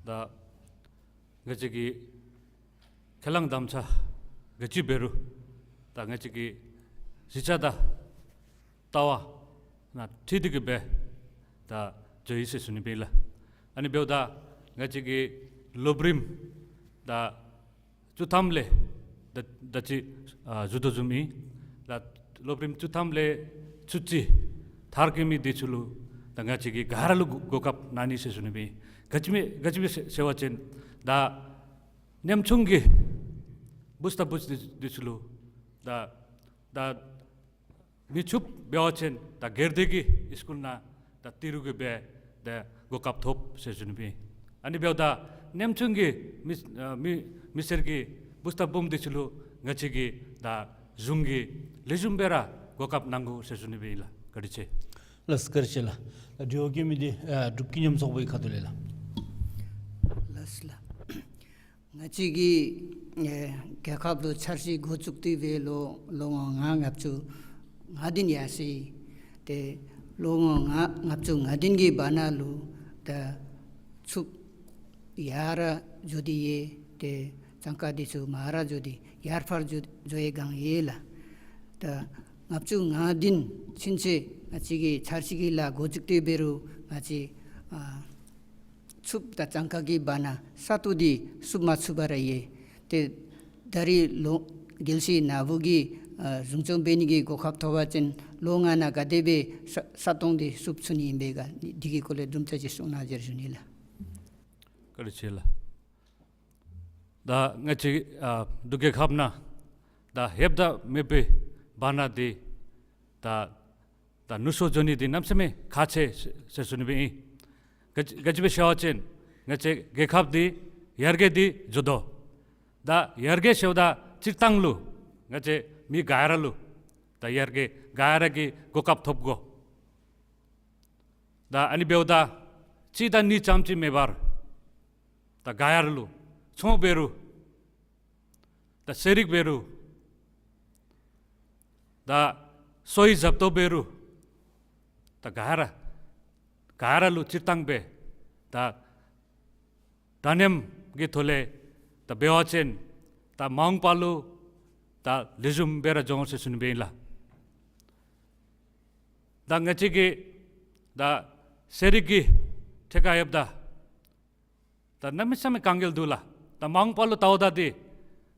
ད་ང་བཅས་ཀྱི་ཁས་བླངས་དམ་བཅའ་ག་ཅི་འབད་རུང་ད་ང་བཅས་ཀྱི་གཞིས་ཆགས་དང་ལྟ་བ་ནང་འཁྲིལ་ཏེ་གིས་སྦེ་ད་འགྱོ་ཡི་ཟེར་ཞུ་ནི་སྦེ་ལགས། ཨ་ནི་འབདཝ་ད་ང་བཅས་ཀྱི་སློབ་རིམ་ད་བཅུ་ཐམ་ལས་ད་ད་ཅི་ཨ་བཞུགས་དོ་བཟུམ་ཨིན། ད་ སློབ་རིམ་བཅུ་ཐམ་ལས་བཅུ་གཅིག་མཐར་འཁྱོལ་མི་འདི་ཚུ་ལུ་ད་ང་བཅས་ཀྱིས་ག་ར་ལུ་གོ་གོ་སྐབས་གནང་ནི་ཟེར་ཞུ་ནི་སྦེ། ག་ཅི་སྦེ་ག་ཅི་སྦེ་ཟེར་ཟེར་བ་ཅིན་ད་ཉམ་ཆུང་གི་བུཚ་དང་བུཚ་འདི་འདི་ཚུ་ལུ་ད་ད་མི་ཚུགས་འབད་བ་ཅིན་ད་སྒེར་སྡེ་གི་སི་ཀུལ་ནང་ད་ཏི་རུ་གི་སྦེ་ད་གོ་སྐབས་ཐོབ་ཟེར་ཞུ་ནི་སྦེ། ཨ་ནི་འབདཝ་ད་ཉམ་ཆུང་གི་མི་ཨ་མི་མི་སེར་གྱི་བུཚ་དང་བུམོ་འདི་ཚུ་ལུ་ང་བཅས་ཀྱིས་ད་གཞུང་གིས་ལེགས་ཤོམ་སྦེ་ར་གོ་སྐབས་གནང་དགོ་ཟེར་ཞུ་ནི་སྦེ་ཨིན་ལགས། བཀའ་དྲིན་ཆེ། ལགས་སོ། བཀའ་དྲིན་ཆེ་ལགས། ད་དྲི་བ་བཀོད་མི་འདི་ཨ་འབྲུག་ཀུན་མཉམ་ཚོགས་པའི་ཁ་ཐུག་ལས་ལགས། ལགས་སོ་ལགས། ང་བཅས་ཀྱི་ཨེ་རྒྱལ་ཁབ་ལུ་འཆར་གཞི་འགོ་བཙུགས་ཏེ་འབད་ལོ་ལོ་ངོ་ང་ལྔ་བཅུ་ང་བདུན་ཡར་སོ་ཡི། ཏེ་ལོ་ངོ་ང་ལྔ་བཅུ་ང་བདུན་གྱི་བར་ན་ལུ་ད་ཆུ་ཡར་ར་འགྱོ་སྟེ་ཡོད། ཏེ་གཙང་ཁ་འདི་ཚུ་མར་ར་འགྱོ་སྟེ་ཡར་ཕར་འགྱོ་འགྱོ་བའི་སྒང་ཡོད་ལགས། ད་ལྔ་བཅུ་ང་བདུན་ཕྱིན་ཆད་ང་བཅས་ཀྱི་འཆར་གཞི་གི་ལཱ་འགོ་བཙུགས་ཏེ་འབད་རུང་ང་བཅས་ཨ་ཆུ་དང་གཙང་ཁ་གི་བར་ན་ས་སྟོང་འདི་བསུབ་མ་ཚུགས་པར་ཡོད། ཏེ་ད་རིས་ལོ་རྒྱལ་སྲས་ནཱ་བུ་གིས་ཨ་གཞུང་སྐྱོང་འབད་ནི་གི་གོ་སྐབས་ཐོབ་པ་ཅིན་ལོ་ལྔ་ནང་ག་དེ་སྦེ་ས་ས་སྟོང་འདི་བསུབ་ཚུགས་ནི་ཨིན་པས་ག། འདི་གི་སྐོར་ལས་དུམ་གྲ་ཅིག་གསུང་གནང་ཟེར་ཞུ་ནི་ལགས། བཀའ་དྲིན་ཆེ་ལགས། ད་ང་བཅས་ཨ་འབྲུག་རྒྱལ་ཁབ་ནང་ད་ལྷོདཔ་ད་མེད་པའི་བར་ན་འདི་ད་ད་ནུ་གསོ་འགྱོ་ནི་འདི་གནམ་མེད་ས་མེད་ཁག་ཆེ་ཟེར་ཟེར་ཞུ་ནི་སྦེ་ཨིན། ག་ཅི་ག་ཅི་སྦེ་ཟེར་བ་ཅིན་ང་བཅས་རྒྱལ་ཁབ་འདི་ཡར་རྒྱས་འདི་འགྱོ་དོ། ད་ཡར་རྒྱས་ཟེརཝ་ད་སྤྱིར་བཏང་ལུ་ང་བཅས་མི་ག་ར་ལུ་ད་ཡར་རྒྱས་ག་ར་གིས་གོ་སྐབས་ཐོབ་དགོ། ད་ཨ་ནི་འབདཝ་ད་གཅིག་དང་གཉིས་ཙམ་ཅིག་མེད་པར་ད་ག་ར་ལུ་ཚོང་འབད་རུང་ད་ཟས་རིགས་འབད་རུང་ད་གསོ་བའི་ཞབས་ཏོག་འབད་རུང་ད་ག་ར་ག་ར་ལུ་སྤྱིར་བཏང་སྦེ་ད་འདྲ་མཉམ་གྱི་ཐོག་ལས་ད་འབད་བ་ཅིན་ད་མ་འོངས་པ་ལུ་ད་ལེགས་ཤོམ་སྦེ་ར་འགྱོ་འོང་ཟེར་ཞུ་ནི་སྦེ་ཨིན་ལགས། ད་ང་བཅས་ཀྱི་ད་ཟས་རིགས་ཀྱི་ཐད་ཁར་ལྷོདཔ་ད་ད་གནམ་མེད་ས་མེད་དཀའ་ངལ་འདུག་ལགས། ད་མ་འོངས་པ་ལུ་ལྟཝ་ད་འདི་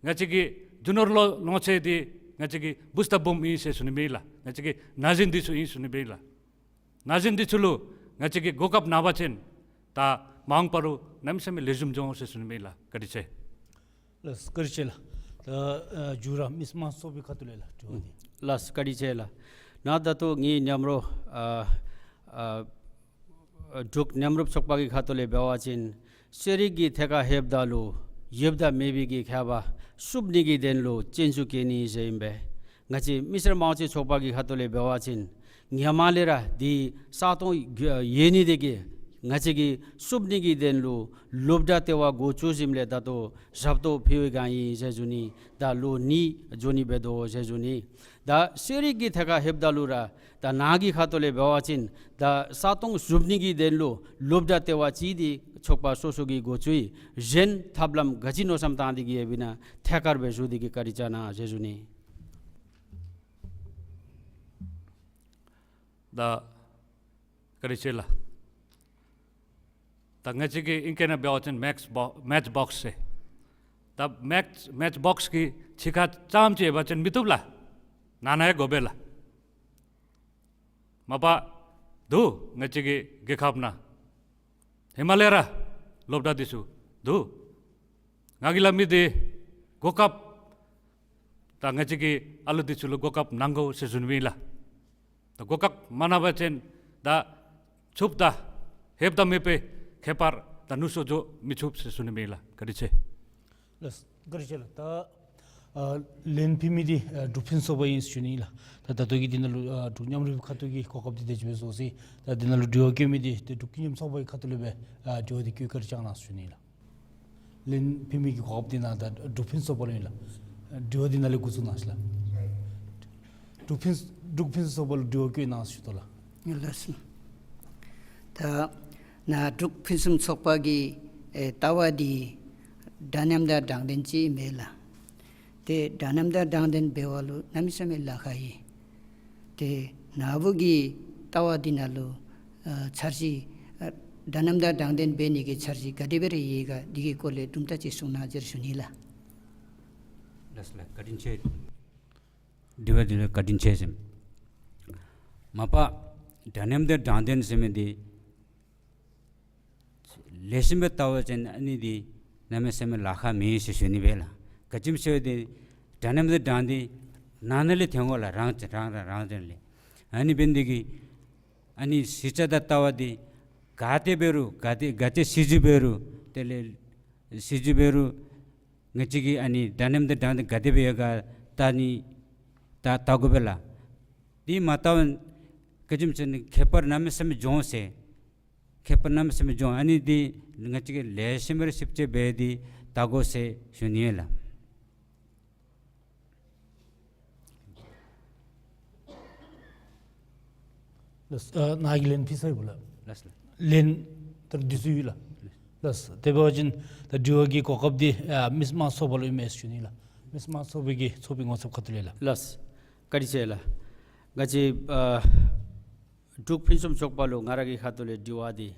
ང་བཅས་ཀྱི་རྒྱུ་ནོར་ལོངས་ལོངས་སྤྱོད་འདི་ང་བཅས་ཀྱི་བུཚ་དང་བུམོ་ཨིན་ཟེར་ཞུ་ནི་སྦེ་ཨིན་ལགས། ང་བཅས་ཀྱི་ན་གཞོན་འདི་ཚུ་ཨིན་ཟེར་ཞུ་ནི་སྦེ་ཨིན་ལགས། ན་གཞོན་འདི་ཚུ་ལུ་ང་བཅས་ཀྱིས་གོ་སྐབས་གནང་བ་ཅིན་ད་མ་འོངས་པ་ལུ་གནམ་མེད་ས་མེད་ལེགས་ཤོམ་འགྱོ་འོང་ཟེར་ཞུ་ནི་སྦེ་ཨིན་ལགས། བཀའ་དྲིན་ཆེ། ལགས་སོ། བཀའ་དྲིན་ཆེ་ལགས། ད་ཨ་མཇུག་ར་མི་སེར་དམངས་གཙོ་པའི་ཁ་ཐུག་ལས་ལགས། དྲི་བ་འདི། ལགས་སོ། བཀའ་དྲིན་ཆེ་ལགས། ནཱ་ད་ལྟོ་ངེའི་མཉམ་རོགས་ཨ་ཨ་འབྲུག་མཉམ་རུབ་ཚོགས་པ་གི་ཁ་ཐུག་ལས་འབད་བ་ཅིན་ཟས་རིགས་ཀྱི་ཐད་ཁར་ལྷོདཔ་ད་ལུ་ཡོདཔ་དང་མེད་པའི་གི་ཁྱད་པར་བསུབ་ནི་གི་དོན་ལུ་སྤྱན་ཟུར་བཀོད་ནི་ཟེར་ཨིན་པས། ང་བཅས་མི་སེར་དམངས་གཙོའི་ཚོགས་པ་གི་ཁ་ཐུག་ལས་འབད་བ་ཅིན་ཧེ་མ་ལས་ར་འདི་ས་སྟོང་ཡོད་ནི་འདི་གིས་ང་བཅས་ཀྱིས་བསུབ་ནི་གི་དོན་ལུ་སློབ་གྲྭ་ལྟེ་བ་འགོ་བཙུགས་ཞིནམ་ལས་ད་ལྟོ་ཞབས་ཏོག་ཕུལ་བའི་སྒང་ཨིན་ཟེར་ཞུ་ནི། ད་ལོ་གཉིས་འགྱོ་ནི་འབད་དོ་ཟེར་ཞུ་ནི། ད་ཟས་རིགས་ཀྱི་ཐད་ཁར་ལྷོདཔ་ད་ལུ་ར་ད་ནཱ་གི་ཁ་ཐུག་ལས་འབད་བ་ཅིན་ད་ས་སྟོང་བསུབ་ནི་གི་དོན་ལུ་སློབ་གྲྭ་ལྟེ་བ་ཅིག་འདི་ཚོགས་པ་སོ་སོ་གིས་འགོ་བཙུགས་ཡི། གཞན་ཐབས་ལམ་ག་ཅི་མནོ་བསམ་བཏང་སྟེ་གི་ཡོདཔ་ཨིན་ན་ཐད་ཀར་སྦེ་ཞུ་སྟེ་གི་བཀའ་དྲིན་བསྐྱང་གནང་ཟེར་ཞུ་ནི། ད་བཀའ་དྲིན་ཆེ་ལགས། ད་ང་བཅས་ཀྱི་ཨིང་སྐད་ནང་འབད་བ་ཅིན་མེཆ་བོ་མེཆ་བོགསི་ཟེར། ད་མེཆ་མེཆ་བོགསི་གི་ཕྱི་ཁར་རྐྱངམ་ཅིག་ཡོད་པ་ཅིན་མི་བཏུབ་ལགས། ནང་ན་ཡང་དགོ་པས་ལགས། མ་པ་འདུག། ང་བཅས་ཀྱི་རྒྱལ་ཁབ་ནང་ཧེ་མ་ལས་ར་སློབ་གྲྭ་འདི་ཚུ་འདུག། ང་གིས་སླབ་མི་འདི་གོ་སྐབས་ད་ང་བཅས་ཀྱི་ཨ་ལུ་འདི་ཚུ་ལུ་གོ་སྐབས་གནང་དགོ་ཟེར་ཞུ་ནི་ཨིན་ལགས། ད་གོ་སྐབས་མ་གནང་བ་ཅིན་ད་ཆུ་དང་ལྷོདཔ་ད་མེད་པའི་ཁྱད་པར་ད་ནུ་གསོ་འགྱོ་མི་ཚུགས་ཟེར་ཞུ་ནི་ཨིན་ལགས། བཀའ་དྲིན་ཆེ། ལགས་སོ། བཀའ་དྲིན་ཆེ་ལགས། ད་ཨ་ལན་ཕུལ་མི་འདི་ཨ་འབྲུག་ཕུན་ཚོགས་པ་ཨིན་ཟེར་ཞུ་ནི་ཨིན་ལགས། ད་ད་ལྟོ་གི་འདི་ནང་ལུ་ཨ་འབྲུག་མཉམ་རུབ་ཁ་ཐུག་གི་གོ་སྐབས་འདི་དེ་ཅིག་སྦེ་རྫོགས་ཅི། ད་འདི་ནང་ལུ་དྲི་བ་བཀོད་མི་འདི་ཏེ་འབྲུག་ཀུན་མཉམ་ཚོགས་པ་གི་ཁ་ཐུག་ལས་སྦེ་ཨ་དྲི་བ་འདི་བཀོད་བཀའ་དྲིན་བསྐྱང་གནང་ཟེར་ཞུ་ནི་ཨིན་ལགས། ལན་ཕུལ་མི་གི་གོ་སྐབས་འདི་ནཱ་ད་འབྲུག་ཕུན་ཚོགས་པ་ལུ་ཨིན་ལགས། དྲི་བ་འདི་ནཱ་ལས་འགོ་བཙུགས་གནང་ཟེར་ལགས། འབྲུག་ཕུན་འབྲུག་ཕུན་ཚོགས་པ་ལུ་དྲི་བ་བཀོད་གནང་ཟེར་ཞུ་དོ་ལགས། ལགས་སོ། ད་ནཱ་འབྲུག་ཕུན་སུམ་ཚོགས་པ་གི་ཨེ་ལྟ་བ་འདི་འདྲ་མཉམ་དང་དྲང་བདེན་ཅིག་ཨིན་པས་ལགས། ཏེ་འདྲ་མཉམ་དང་དྲང་བདེན་འབད་བ་ལུ་གནམ་མེད་ས་མེད་ལཱ་ཁག་ཡོད། ཏེ་ནཱ་བུ་གི་ལྟ་བ་འདི་ནང་ལུ་ཨ་འཆར་གཞི་ཨ་འདྲ་མཉམ་དང་དྲང་བདེན་འབད་ནི་གི་འཆར་གཞི་ག་དེ་སྦེ་ར་ཡོད་ག་འདི་གི་སྐོར་ལས་དུམ་གྲ་ཅིག་གསུང་གནང་ཟེར་ཞུ་ནི་ལགས། ལགས་སོ་ལགས། བཀའ་དྲིན་ཆེ། དྲི་བ་འདི་ལུ་བཀའ་དྲིན་ཆེ་ཟེར། མ་པ་དྲ་མཉམ་དང་དྲང་བདེན་ཟེར་མི་འདི་ལེགས་ཤོམ་སྦེ་བལྟ་བ་ཅིན་ཨ་ནི་འདི་གནམ་མེད་ས་མེད་ལཱ་ཁག་མེད་ཟེར་ཞུ་ནི་སྦེ་ལགས། ག་ཅི་སྨོ་ཟེར་བ་ཅིན་དྲ་མཉམ་དང་དྲང་བདེན་ནང་ན་ལས་ཐོན་དགོ་ལགས། རང་རང་རང་རང་ལས། ཨ་ནི་འབད་ནི་འདི་གིས་ཨ་ནི་གཞི་རྩ་དང་ལྟ་བ་འདི་ག་ཏེ་འབད་རུང་ག་ཏེ་ག་ཏེ་སྲིད་བྱུས་འབད་རུང་དེ་ལས་སྲིད་བྱུས་འབད་རུང་ང་བཅས་ཀྱིས་ཨ་ནི་དྲ་མཉམ་དང་དྲང་བདེན་ག་དེ་སྦེ་ཡོད་ག་བལྟ་ནི་ད་བལྟ་དགོ་པས་ལགས། དེ་མ་བལྟ་བར་ག་ཅི་སྨོ་ཟེར་ན་ཁྱད་པར་གནམ་མེད་ས་མེད་འབྱུང་ཟེར། ཁྱད་པར་གནམ་མེད་ས་མེད་འབྱུང་། ཨ་ནི་འདི་ང་བཅས་ཀྱིས་ལེགས་ཤོམ་སྦེ་ཞིབ་དཔྱད་འབད་དེ་བལྟ་དགོ་ཟེར་ཞུ་ནི་ཡོད་ལགས། ལགས། ཨ་ནཱ་གི་ལན་ཕུལ་ཚར་ཡི་ལགས། ལགས་ལགས། ལན་ད་དུས་ཚོད་ཡོད་ལགས། ལགས། དེ་འབད་བ་ཅིན་ད་དྲི་བ་གི་གོ་སྐབས་འདི་ཨ་མི་དམངས་ཚོགས་པ་ལུ་ཨིན་མས་ཟེར་ཞུ་ནི་ལགས། མི་དམངས་ཚོགས་པ་གི་ཚོགས་པའི་ངོ་ཚབ་ཁ་ཐུག་ལས་ལགས། ལགས། བཀའ་དྲིན་ཆེ་ལགས། ང་བཅས་ཨ་འབྲུག་ཕུན་སུམ་ཚོགས་པ་ལུ་ང་ར་གི་ཁ་ཐུག་ལས་དྲི་བ་འདི་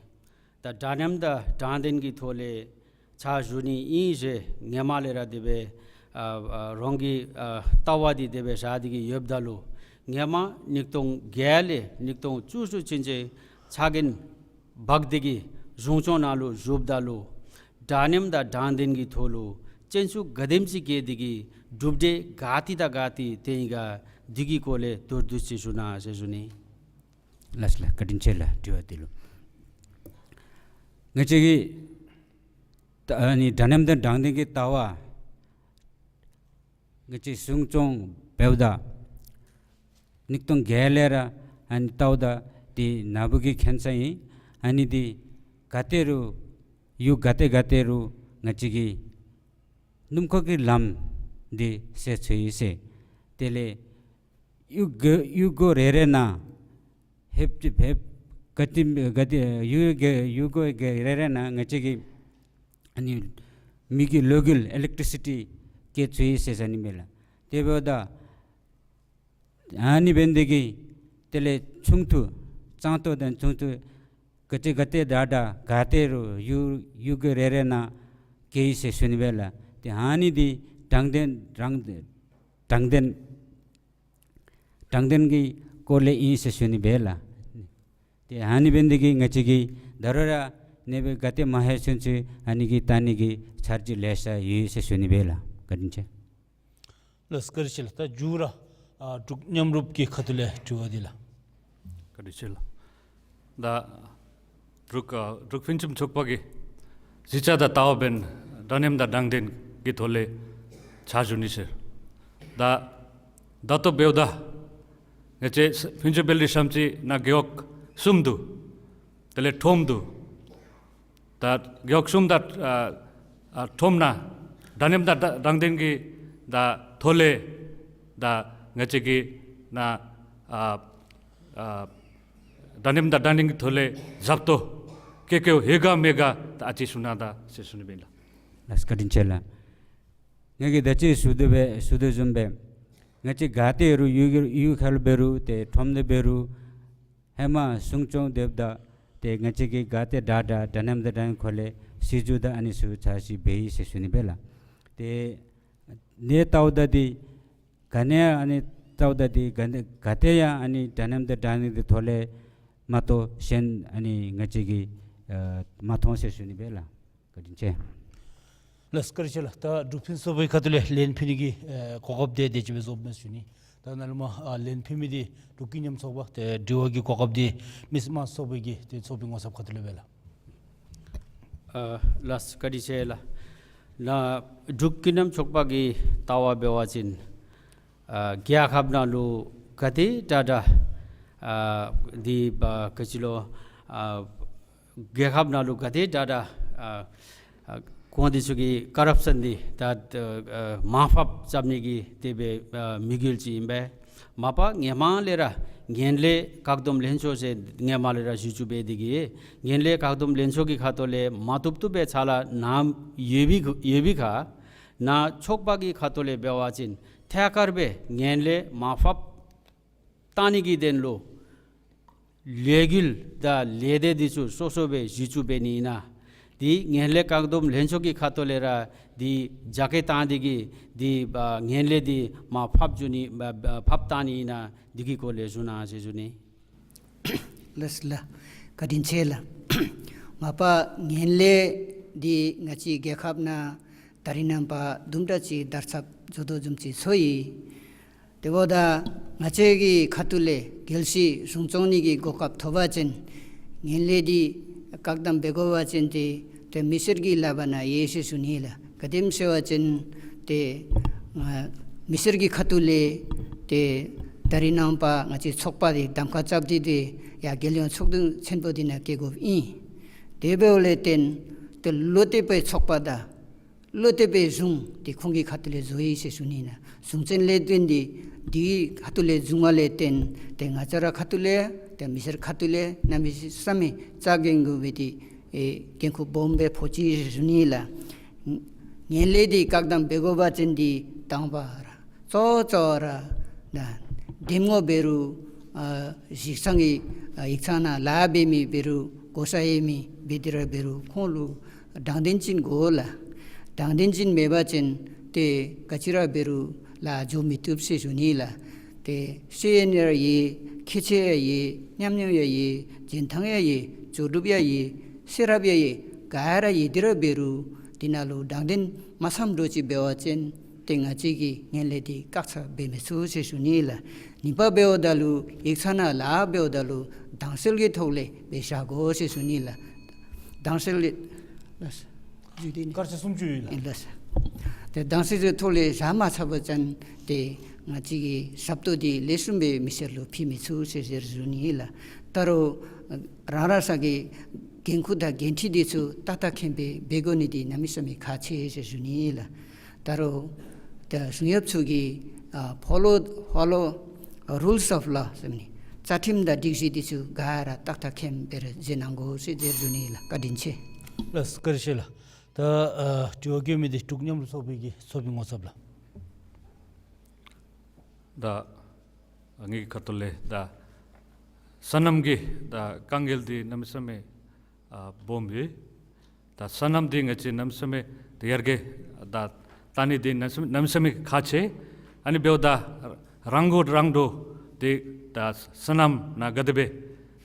ད་དྲ་མཉམ་དང་དྲང་བདེན་གྱི་ཐོག་ལས་ཕྱག་ཞུ་ནི་ཨིན་ཟེར་སྔོན་མ་ལས་ར་དེ་སྦེ་ཨ་ཨ་རང་གི་ཨ་ལྟ་བ་འདི་དེ་སྦེ་བཞག་སྟེ་གི་ཡོདཔ་ད་ལུ་སྔོན་མ་ཉིས་སྟོང་བརྒྱད་ལས་ཉིས་སྟོང་བཅུ་གསུམ་ཚུན་ཚོད་ཕྱག་འགན་འབག་སྟེ་གི་གཞུང་སྐྱོང་ནང་ལུ་བཞུགསཔ་ད་ལུ་དྲ་མཉམ་དང་དྲང་བདེན་གྱི་ཐོག་ལུ་སྤྱན་ཟུར་ག་དེམ་ཅིག་བཀལ་ཏེ་གི་གྲུབ་འབྲས་ག་ཏེ་དང་ག་ཏེ་ཐོན་ཡི་ག་འདི་གི་སྐོར་ལས་མདོར་བསྡུས་ཅིག་ཞུ་གནང་ཟེར་ཞུ་ནི། ལགས་ལགས། བཀའ་དྲིན་ཆེ་ལགས། དྲི་བ་འདི་ལུ་ང་བཅས་ཀྱིས་ད་ཨ་ནི་དྲ་མཉམ་དང་དྲང་བདེན་གྱི་ལྟ་བ་ང་བཅས་གཞུང་སྐྱོང་འབདཝ་ད་ཉིས་སྟོང་བརྒྱད་ལས་ར་ཨ་ནི་ལྟཝ་ད་དེ་ནཱ་བུ་གིས་མཁྱེན་ས་ཨིན། ཨ་ནི་འདི་ག་ཏེ་རུང་ཡུལ་ག་ཏེ་ག་ཏེ་རུང་ང་བཅས་ཀྱིས་སྣུམ་འཁོར་གྱི་ལམ་འདི་བསལ་ཚུགས་ཡི་ཟེར། དེ་ལས་ཡུལ་ག་ཡུལ་གོ་རེ་རེ་ནང་ཧེབ་ཧེབ་ག་ཏེ་ག་ཏེ་ཡུལ་ག་ཡུལ་གོ་ག་རེ་རེ་ནང་ང་བཅས་ཀྱིས་ཨ་ནི་མེ་གི་ལོ་རྒྱུས་ཨི་ལེག་ཊི་སི་ཊི་བཀལ་ཚུགས་ཡི་ཟེར་ཟེར་ནི་མས་ལགས། དེ་འབདཝ་ད་ཨ་ནི་འབད་ནི་འདི་གིས་དེ་ལས་ཚོང་འཐུས་གཙང་ཏོག་དང་ཚོང་འཐུས་ག་ཏེ་ག་ཏེ་དྲག་དྲག་ག་ཏེ་རུང་ཡུལ་ཡུལ་ག་རེ་རེ་ནང་བཀལ་ཡི་ཟེར་ཞུ་ནི་སྦེ་ལགས། ཏེ་ཨ་ནི་འདི་དྲང་བདེན་དྲང་དྲང་བདེན་དྲང་བདེན་གྱི་སྐོར་ལས་ཨིན་ཟེར་ཞུ་ནི་སྦེ་ལགས། ཏེ་ཨ་ནི་འབད་ནི་འདི་གིས་ང་བཅས་ཀྱིས་ད་རུང་ར་ཨ་ནི་སྦེ་ག་ཏེ་མ་ལྷོད་ཚུན་ཚོད་ཨ་ནི་གི་བལྟ་ནི་གི་འཆར་གཞི་ལེ་ཤ་ཡོད་ཟེར་ཞུ་ནི་སྦེ་ལགས། བཀའ་དྲིན་ཆེ། ལགས་བཀའ་དྲིན་ཆེ་ལགས། ད་མཇུག་ར་ཨ་འབྲུག་མཉམ་རུབ་ཀྱི་ཁ་ཐུག་ལས་དྲི་བ་འདི་ལགས། བཀའ་དྲིན་ཆེ་ལགས། ད་འབྲུག་ཨ་འབྲུག་ཕུན་སུམ་ཚོགས་པ་གི་གཞི་རྩ་དང་ལྟ་བ་འབདན་དྲ་མཉམ་དང་དྲང་བདེན་གྱི་ཐོག་ལས་ཕྱག་ཞུ་ནི་ཟེར། ད་ད་ལྟོ་འབདཝ་ད་ང་བཅས་ཕུན་ཚོགས་བེལ་རི་ཤམ་སྟི་ནང་རྒེད་འོག་གསུམ་འདུག། དེ་ལས་ཁྲོམ་འདུག། ད་རྒེད་འོག་གསུམ་དང་ཨ་ཨ་ཁྲོམ་ནང་དྲ་མཉམ་དང་དྲ་དྲང་བདེན་གྱི་ད་ཐོག་ལས་ད་ང་བཅས་ཀྱིས་ནཱ་ཨ་ཨ་དྲ་མཉམ་དང་དྲང་བདེན་གྱི་ཐོག་ལས་ཟབ་ཏོག་བཀལ་བཀལཝ་ཡོད་ག་མེད་ག་ད་ཨ་ཙི་ཞུ་གནང་ད་ཟེར་ཞུ་ནི་སྦེ་ལགས། ལགས་བཀའ་དྲིན་ཆེ་ལགས། ང་གིས་ད་ཅི་ཞུ་དོ་སྦེ་ཞུ་དོ་བཟུམ་སྦེ་ང་བཅས་ག་ཏེ་རུང་ཡུལ་ཡུལ་ཁ་ལུ་འབད་རུང་ཏེ་ཁྲོམ་ནང་འབད་རུང་ཧེ་མ་གཞུང་སྐྱོང་འདི་འབདཝ་ད་ཏེ་ང་བཅས་ཀྱིས་ག་ཏེ་དྲག་དྲག་དྲ་མཉམ་དང་དྲང་བདེན་སྐོར་ལས་སྲིད་བྱུས་དང་ཨ་ནི་ཚུ་འཆར་གཞི་འབད་ཡི་ཟེར་ཞུ་ནི་སྦེ་ལགས། ཏེ་ནཱ་ལྟཝ་ད་འདི་ག་ནི་ཡང་ཨ་ནི་ལྟཝ་ད་འདི་ག་ནི་ག་ཏེ་ཡང་ཨ་ནི་དྲ་མཉམ་དང་དྲང་བདེན་གྱི་ཐོག་ལས་མ་གཏོགས་གཞན་ཨ་ནི་ང་བཅས་ཀྱིས་ཨ་མ་མཐོང་ཟེར་ཞུ་ནི་སྦེ་ལགས། བཀའ་དྲིན་ཆེ། ལགས་བཀའ་དྲིན་ཆེ་ལགས། ད་འབྲུག་ཕུན་སུམ་ཚོགས་པའི་ཁ་ཐུག་ལས་ལན་ཕུལ་ནི་གི་ཨེ་གོ་སྐབས་དེ་དེ་ཅིག་སྦེ་རྫོགསཔ་མས་ཞུ་ནི། ད་ནཱ་ལས་མར་ཨ་ལན་ཕུལ་མི་འདི་འབྲུག་ཀུན་མཉམ་ཚོགས་པ་ཏེ་དྲི་བ་གི་གོ་སྐབས་འདི་མི་དམངས་ཚོགས་པའི་གི་ཏེ་ཚོགས་པའི་ངོ་ཚབ་ཁ་ཐུག་ལས་སྦེ་ལགས། ཨ་ལགས་བཀའ་དྲིན་ཆེ་ལགས། ནཱ་འབྲུག་ཀུན་མཉམ་ཚོགས་པ་གི་ལྟ་བ་འབད་བ་ཅིན་ཨ་རྒྱལ་ཁབ་ནང་ལུ་ག་དེ་དྲག་དྲག་ཨ་འདི་ཨ་ག་ཅི་ལོ་ཨ་རྒྱལ་ཁབ་ནང་ལུ་ག་དེ་དྲག་དྲག་ཨ་ཨ་ཁོང་འདི་ཚུ་གིས་ཀོ་རབ་ཤཱན་འདི་ད་ཨ་མར་ཕབ་རྐྱབ་ནི་གི་དེ་སྦེ་ཨ་དམིགས་ཡུལ་ཅིག་ཨིན་པས། མ་པ་སྔོན་མ་ལས་ར་ངན་ལྷད་བཀག་སྡོམ་ལྷན་ཚོགས་ཟེར་སྔོན་མ་ལས་ར་ཞུ་ཚུགས་པའི་འདི་གིས་ངན་ལྷད་བཀག་སྡོམ་ལྷན་ཚོགས་ཀྱི་ཁ་ཐུག་ལས་མ་བཏུབ་བཏུབ་སྦེ་ཕྱག་ལཱ་གནངམ་ཡོད་པའི་ཡོད་པའི་ཁར་ནཱ་ཚོགས་པ་གི་ཁ་ཐུག་ལས་འབད་བ་ཅིན་ཐད་ཀར་སྦེ་ངན་ལྷད་མར་ཕབ་བཏང་ནི་གི་དོན་ལུ་ལས་འགུལ་དང་ལས་སྡེ་འདི་ཚུ་སོ་སོ་སྦེ་ཞུ་ཚུགས་པའི་ནི་ཨིན་ན། འདི་ངན་ལྷད་བཀག་སྡོམ་ལྷན་ཚོགས་ཀྱི་ཁ་ཐུག་ལས་ར་འདི་རྒྱ་སྐྱེད་བཏང་སྟེ་གིས་འདི་ཨ་ངན་ལྷད་འདི་མར་ཕབ་འགྱོ་ནི་ཨ་ཨ་ཕབ་བཏང་ནི་ཨིན་ན་འདི་གི་སྐོར་ལས་ཞུ་གནང་ཟེར་ཞུ་ནི། ལགས་ལགས། བཀའ་དྲིན་ཆེ་ལགས། མ་པ་ངན་ལྷད་འདི་ང་བཅས་རྒྱལ་ཁབ་ནང་ད་རིས་ནངས་པ་དུམ་གྲ་ཅིག་དར་ཁྱབ་འགྱོ་དོ་བཟུམ་ཅིག་ཚོར་ཡི། དེ་འབདཝ་ད་ང་བཅས་ཀྱི་ཁ་ཐུག་ལས་རྒྱལ་སྲིད་སྲུང་སྐྱོང་ནི་གི་གོ་སྐབས་ཐོབ་པ་ཅིན་ངན་ལྷད་འདི་བཀག་སྡོམ་འབད་དགོ་པ་ཅིན་ཏེ་ཏེ་མི་སེར་གྱི་ལག་པ་ནང་ཡོད་ཟེར་ཞུ་ནི་ལགས། ག་དེམ་ཟེར་བ་ཅིན་ཏེ་ང་མི་སེར་གྱི་ཁ་ཐུག་ལས་ཏེ་ད་རིས་ནངས་པ་ང་བཅས་ཚོགས་པ་འདི་གདམ་ཁ་རྐྱབ་སྟེ་ཏེ་ཡར་རྒྱལ་ཡོངས་ཚོགས་འདུ་ཆེན་པོ་འདི་ནང་བསྐྱལ་དགོཔ་ཨིན། དེ་འབདཝ་ལས་བརྟེན་ཏེ་བློ་གཏད་པའི་ཚོགས་པ་དང་བློ་གཏད་པའི་གཞུང་འདི་ཁོང་གི་ཁ་ཐུག་ལས་བཟོ་ཡི་ཟེར་ཞུ་ནི་ལགས། གཞུང་ཆེན་ལས་དོན་འདི་འདི་ཁ་ཐུག་ལས་བཟུང་བ་ལས་བརྟེན་ཏེ་ང་བཅས་ར་ཁ་ཐུག་ལས་ཏེ་མི་སེར་ཁ་ཐུག་ལས་གནམ་མེད་ས་མེད་རྩ་འགེངས་དགོ་པའི་འདི་ཨེ་འགན་ཁུར་སྦོམ་སྦེ་ཕོག་ཅི་ཟེར་ཞུ་ནི་ལགས། ངན་ལྷད་འདི་བཀག་སྡོམ་འབད་དགོ་པ་ཅིན་འདི་དང་པ་ར་གཙོ་བོ་གཙོ་བོ་ར་ན་འདེམས་ངོ་འབད་རུང་ཨ་གཞི་རྩའི་ཨ་ཡིག་ཚང་ནང་ལཱ་འབད་མི་འབད་རུང་གོ་ས་ཡོད་མི་འབད་དེ་ར་འབད་རུང་ཁོང་ལུ་དྲང་བདེན་ཅིག་དགོ་ལགས། དྲང་བདེན་ཅིག་མེད་པ་ཅིན་ཏེ་ག་ཅི་ར་འབད་རུང་ལཱ་འགྱོ་མི་བཏུབ་ཟེར་ཞུ་ནི་ལགས། ཏེ་ཤེས་ཡོན་ཡང་ཡོད། མཁས་མཆོག་ཡང་ཡོད། ཉམས་མྱོང་ཡང་ཡོད། འཇོན་ཐང་ཡང་ཡོད། ལྕོགས་གྲུབ་ཡང་ཡོད། ཤེས་རབ་ཡང་ཡོད། ག་ར་ཡོད་དེ་ར་འབད་རུང་འདི་ནང་ལུ་དྲང་བདེན་མ་ཚངམ་འདྲཝ་ཅིག་འབད་བ་ཅིན་ཏེ་ང་བཅས་ཀྱིས་ངན་ལྷད་འདི་བཀག་ཚར་འབད་མི་ཚུགས་ཟེར་ཞུ་ནི་ལགས། གཉིས་པ་འབདཝ་ད་ལུ་ཡིག་ཚང་ནང་ལཱ་འབདཝ་ད་ལུ་དྭངས་གསལ་གྱི་ཐོག་ལས་འབད་བཞག་དགོ་ཟེར་ཞུ་ནི་ལགས། དྭངས་གསལ་ལས་ལགས། བསྐལ་བརྒྱ་སུམ་ཅུ་ཡོད་ལགས། ལགས། ཏེ་དྭངས་གསལ་གྱི་ཐོག་ལས་བཞག་མ་ཚར་བ་ཅིན་ཏེ་ང་བཅས་ཀྱི་ཞབས་ཏོག་འདི་ལེགས་ཤོམ་སྦེ་མི་སེར་ལུ་ཕུལ་མི་ཚུགས་ཟེར་ཟེར་ཞུ་ནི་ལགས། ད་རུང་རང་རང་སོའི་འགན་ཁུར་དང་འགན་འཁྲི་འདི་ཚུ་ཏག་ཏག་མཁྱེན་པའི་འབད་དགོ་ནི་འདི་གནམ་མེད་ས་མེད་ཁག་ཆེ་ཟེར་ཞུ་ནི་ལགས། ད་རུང་ད་གཞུང་གཡོགཔ་ཚུ་གིས་ཨ་follow follow rules of law ཟེར་མི་རྩ་ཁྲིམས་དང་སྒྲིག་གཞི་འདི་ཚུ་ག་ར་ཏག་ཏག་མཁྱེན་པའི་རེ་བ་ཅིན་གནང་དགོ་ཟེར་ཟེར་ཞུ་ནི་ལགས། བཀའ་དྲིན་ཆེ། ལགས་བཀའ་དྲིན་ཆེ་ལགས། ད་ཨ་དྲི་བ་བཀོད་མི་འདི་འབྲུག་མཉམ་རུབ་ཚོགས་པའི་གི་ཚོགས་མི་ངོ་ཚབ་ལགས། ད་ངེའི་ཁ་ཐུག་ལས་ད་སོ་ནམ་གྱི་ད་དཀའ་ངལ་འདི་གནམ་མེད་ས་མེད་ཨ་སྦོམ་ཡོད། ད་སོ་ནམ་འདི་ང་བཅས་གནམ་མེད་ས་མེད་ད་ཡར་རྒྱས་ད་བཏང་ནི་འདི་གནམ་མེད་ས་མེད་ཁག་ཆེ། ཨ་ནི་འབདཝ་ད་རང་མགོ་རང་འདྲོངས་འདི་ད་སོ་ནམ་ནང་ག་དེ་སྦེ་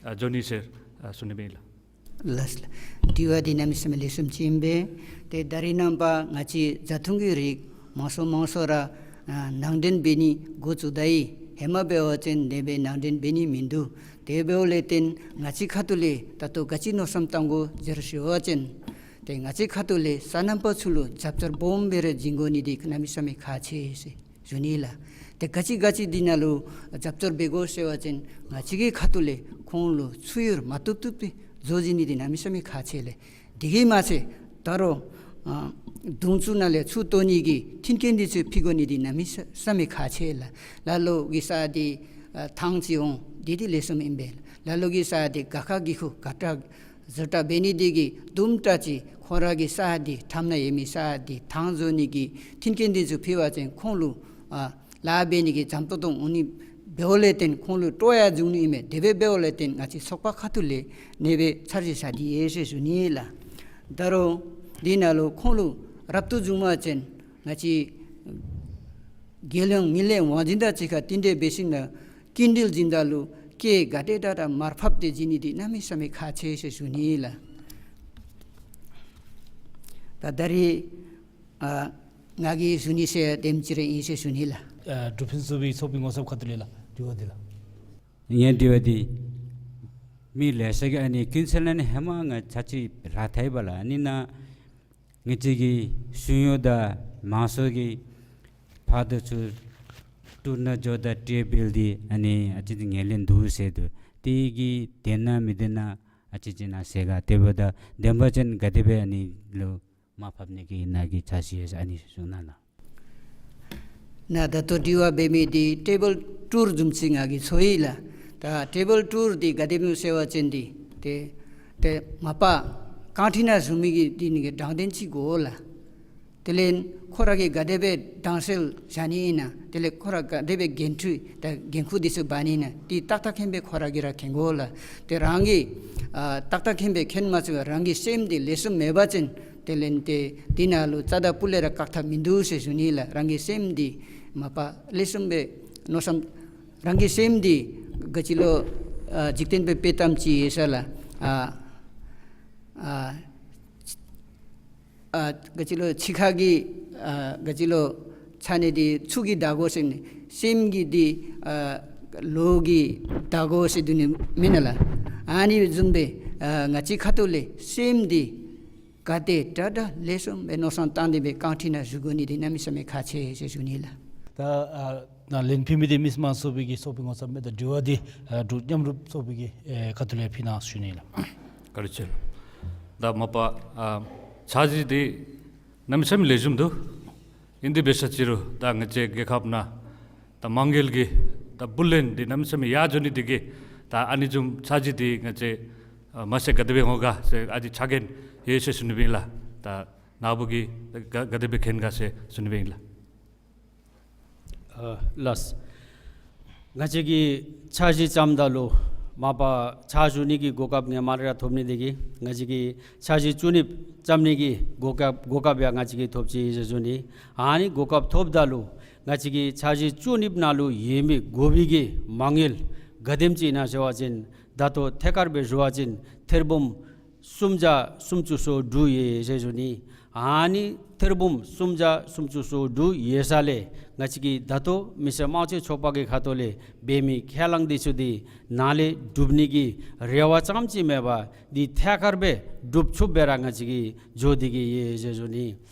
ཨ་འགྱོ་ནི་ཟེར་ཨ་ཞུ་ནི་ཨིན་ལགས། ལགས་ལགས། དྲི་བ་འདི་གནམ་མེད་ས་མེད་ལེགས་ཤོམ་ཅིག་ཨིན་པས། ཏེ་ད་རིས་ནངས་པ་ང་བཅས་བཟའ་འཐུང་གི་རིགས་མང་སུ་མང་སུ་ར་ཨ་ནང་འདྲེན་འབད་ནི་འགོ་བཙུགས་ད་ཡི། ཧེ་མ་འབད་བ་ཅིན་དེ་སྦེ་ནང་འདྲེན་འབད་ནི་མིན་འདུག། དེ་འབདཝ་ལས་བརྟེན་ང་བཅས་ཁ་ཐུག་ལས་ད་ལྟོ་ག་ཅི་མནོ་བསམ་བཏང་དགོ་ཟེར་ཞུ་བ་ཅིན་ཏེ་ང་བཅས་ཁ་ཐུག་ལས་སོ་ནམ་པ་ཚུ་ལུ་རྒྱབ་སྐྱོར་སྦོམ་སྦེ་ར་བྱིན་དགོ་ནི་འདི་གནམ་མེད་ས་མེད་ཁག་ཆེ་ཟེར་ཞུ་ནི་ལགས། ཏེ་ག་ཅི་ག་ཅི་འདི་ནང་ལུ་རྒྱབ་སྐྱོར་འབད་དགོ་ཟེར་བ་ཅིན་ང་བཅས་ཀྱི་ཁ་ཐུག་ལས་ཁོང་ལུ་ཚུར་ཡུར་མ་བཏུབ་བཏུབ་སྦེ་བཟོ་བྱིན་ནི་འདི་གནམ་མེད་ས་མེད་ཁག་ཆེ་ལགས། དེ་གིས་མ་ཚད་ད་རུང་ཨ་དུང་ཆུ་ནང་ལས་ཆུ་བཏོན་ནི་གི་མཐུན་རྐྱེན་འདི་ཚུ་ཕུལ་དགོ་ནི་འདི་གནམ་མེད་ས་མེད་ཁག་ཆེ་ལགས། ལ་ལུ་གི་ས་འདི་ཨ་ཐང་ཅིག་འོང་འདི་འདི་ལེགས་ཤོམ་ཨིན་པས། ལ་ལུ་གི་ས་འདི་ག་ཁ་གི་ཁུ་ག་ཏྲ་ཟུར་ཏྲ་འབད་ནི་འདི་གིས་དུམ་གྲ་ཅིག་ཁོང་ར་གི་ས་འདི་འགྲམ་ན་ཡོད་མི་ས་འདི་ཐང་བཟོ་ནི་གི་མཐུན་རྐྱེན་འདི་ཚུ་ཕུལ་བ་ཅིན་ཁོང་ལུ་ཨ་ལཱ་འབད་ནི་གི་འཇམ་ཏོང་ཏོ་འོང་ནི་འབདཝ་ལས་བརྟེན་ཁོང་ལུ་སྤྲོ་ཡང་འབྱུང་ནི་ཨིན་མས། དེ་སྦེ་འབདཝ་ལས་བརྟེན་ང་བཅས་ཚོགས་པ་ཁ་ཐུག་ལས་ཨ་ནེ་སྦེ་འཆར་གཞི་བཞག་སྟེ་ཡོད་ཟེར་ཞུ་ནི་ལགས། ད་རུང་འདི་ནང་ལུ་ཁོང་ལུ་རབ་ཏུ་བྱུང་བ་ཅིན་ང་བཅས་རྒྱལ་ཡོངས་ངན་ལྷད་དབང་འཛིན་དང་གཅིག་ཁར་མཐུན་འབྲེལ་འབད་ཞིནམ་ལས་སྐྱིན་འགྲུལ་བྱིནམ་ད་ལུ་སྐྱེད་ག་དེ་དྲག་དྲག་མར་ཕབ་སྟེ་བྱིན་ནི་འདི་གནམ་མེད་ས་མེད་ཁག་ཆེ་ཟེར་ཞུ་ནི་ལགས། ད་ད་རིས་ཨ་ང་གིས་ཞུ་ནི་ཟེར་དེམ་ཅིག་ར་ཨིན་ཟེར་ཞུ་ནི་ལགས། ཨ་འབྲུག་ཕུན་ཚོགས་པའི་ཚོགས་མི་ངོ་ཚབ་ཁ་ཐུག་ལས་ལགས་དྲི་བ་འདི་ལགས། ངེའི་དྲི་བ་འདི་མི་ལེ་ཤ་གིས་ཨ་ནི་ཀུན་གསལ་ཨ་ནི་ཧེ་མ་ང་ཚར་གཅིག་ལྷག་ཐལ་བ་ལགས། ཨ་ནི་ནང་ང་བཅས་ཀྱི་གཞུང་གཡོགཔ་དང་མང་ཚོགས་ཀྱིས་ཕར་དང་ཚུར་ཀྲུ་ན་ཇོ་དང་ཏྲེ་བིལ་འདི་ཨ་ནི་ཨ་ཙི་ཙི་ངན་ལྷད་འདུག་ཟེར་འདུག། དེ་གི་བདེན་ན་མི་བདེན་ན་ཨ་ཙི་ཙི་ནཱ་ཟེར་ག། དེ་འབདཝ་ད་བདེན་པ་ཅིན་ག་དེ་སྦེ་ཨ་ནི་ལུ་མར་ཕབ་ནི་གི་ནཱ་གི་འཆར་གཞི་ཡོད་ཨ་ནི་གསུང་གནང་ལགས། ནཱ་ད་ལྟོ་དྲི་བ་འབད་མི་འདི་ཊེ་བཱལ་ཊུར་བཟུམ་ཅིག་ང་གིས་ཚོར་ཡི་ལགས། ད་ཊེ་བཱལ་ཊུར་འདི་ག་དེ་སྦེ་ཟེར་བ་ཅིན་འདི་ཏེ་ཏེ་མ་པ་རྐང་ཁྲི་ནང་བཞུགས་མི་གི་འདི་ནི་གི་དྲང་བདེན་ཅིག་དགོ་ལགས། དེ་ལས་ཁོ་ར་གིས་ག་དེ་སྦེ་དྭངས་གསལ་བཞག་ནི་ཨིན་ན། དེ་ལས་ཁོ་ར་ག་དེ་སྦེ་འགན་འཁྲི་དང་འགན་ཁུར་འདི་ཚུ་འབག་ནི་ཨིན་ན། འདི་ཏག་ཏག་མཁྱེན་པའི་ཁོ་ར་གིས་ར་མཁྱེན་དགོ་ལགས། ཏེ་རང་གི་ ཨ་ཏག་ཏག་མཁྱེན་སྦེ་མཁྱེན་མ་ཚུགས་པར་རང་གི་སེམས་འདི་ལེགས་ཤོམ་མེད་པ་ཅིན་དེ་ལས་ཏེ་འདི་ནང་ལུ་རྩ་དང་སྤུ་ལས་ར་བཀག་ཐབས་མིན་འདུག་ཟེར་ཞུ་ནི་ལགས། རང་གི་སེམས་འདི་མ་པ་ལེགས་ཤོམ་སྦེ་མནོ་བསམ་རང་གི་སེམས་འདི་ག་ཅི་ལུ་ཨ་འཇིག་རྟེན་པའི་དཔེ་གཏམ་ཅིག་ཡོད་ས་ལགས། ཨ་ཨ་ཨ་ག་ཅི་ལོ་ཕྱི་ཁ་གི་ཨ་ག་ཅི་ལོ་ཆ་ནི་འདི་ཚུ་གིས་བདའ་དགོ་ཟེར་ནི། སེམས་ཀྱི་འདི་ཨ་ལོ་གིས་བདའ་དགོ་ཟེར་དོ་ནི་མེན་ན་ལགས། ཨ་ནི་བཟུམ་སྦེ་ཨ་ང་བཅས་ཁ་ཐུག་ལས་སེམས་འདི་ག་དེ་དྲག་དྲག་ལེགས་ཤོམ་སྦེ་མནོ་བསམ་བཏང་སྟེ་སྦེ་རྐང་ཁྲི་ནང་བཞུགས་དགོ་ནི་འདི་གནམ་མེད་ས་མེད་ཁག་ཆེ་ཟེར་ཞུ་ནི་ལགས། ད་ཨ་ནཱ་ལན་ཕུལ་མི་འདི་མི་དམངས་ཚོགས་པའི་གི་ཚོགས་པའི་ངོ་ཚབ་མས། ད་དྲི་བ་འདི་ཨ་འབྲུག་མཉམ་རུབ་ཚོགས་པའི་གི་ཨེ་ཁ་ཐུག་ལས་ཕུལ་གནང་ཞུ་ནི་ལགས། བཀའ་དྲིན་ཆེ་ལགས། ད་མ་པ་ཨ་འཆར་གཞི་འདི་གནམ་མེད་ས་མེད་ལེགས་ཤོམ་འདུག། ཨིན་དེ་འབད་ས་ཅི་རུང་ད་ང་བཅས་རྒྱལ་ཁབ་ནང་ད་མ་དངུལ་གྱི་ད་བུ་ལོན་འདི་གནམ་མེད་ས་མེད་ཡར་འགྱོ་ནི་འདི་གིས་ད་ཨ་ནི་བཟུམ་འཆར་གཞི་འདི་ང་བཅས་ཨ་མ་ཤེས་ག་དེ་སྦེ་འོང་ག་ཟེར་ཨ་ནི་ཆ་རྐྱེན་ཡོད་ཟེར་ཞུ་ནི་སྦེ་ཨིན་ལགས། ད་ནཱ་བུ་གིས་ག་ག་དེ་སྦེ་མཁྱེན་ག་ཟེར་ཞུ་ནི་སྦེ་ཨིན་ལགས། ཨ་ལགས། ང་བཅས་ཀྱིས་འཆར་གཞི་བརྩམ་ད་ལུ་མ་པ་ཕྱག་ཞུ་ནི་གི་གོ་སྐབས་ཧེ་མ་ལས་ར་ཐོབ་ནི་འདི་གིས་ང་བཅས་ཀྱིས་འཆར་གཞི་བཅུ་གཉིས་བརྩམ་ནི་གི་གོ་སྐབས་གོ་སྐབས་ཡང་ང་བཅས་ཀྱིས་ཐོབ་ཅི་ཟེར་ཞུ་ནི། ཨ་ནི་གོ་སྐབས་ཐོབ་ད་ལུ་ང་བཅས་ཀྱིས་འཆར་གཞི་བཅུ་གཉིས་ནང་ལུ་ཡོད་མི་དགོ་པའི་གི་མ་དངུལ་ག་དེམ་ཅིག་ཨིན་ན་ཟེར་བ་ཅིན་ད་ལྟོ་ཐད་ཀར་སྦེ་ཞུ་བ་ཅིན་ཐེར་འབུམ་སུམ་བརྒྱ་སུམ་ཅུ་སོ་དྲུག་ཡོད་ཟེར་ཞུ་ནི། ཨ་ནི་ཐེར་འབུམ་སུམ་བརྒྱ་སུམ་ཅུ་སོ་དྲུག་ཡོད་ས་ལས་ང་བཅས་ཀྱིས་ད་ལྟོ་མི་སེར་དམངས་གཙོའི་ཚོགས་པ་གི་ཁ་ཐུག་ལས་འབད་མི་ཁས་བླངས་འདི་ཚུ་འདི་ནཱ་ལས་སྒྲུབ་ནི་གི་རེ་བ་ཙམ་ཅིག་མེད་པར་འདི་ཐད་ཀར་སྦེ་སྒྲུབ་ཚུགསཔ་སྦེ་ར་ང་བཅས་ཀྱིས་འགྱོ་སྟེ་གི་ཡོད་ཟེར་ཞུ་ནི།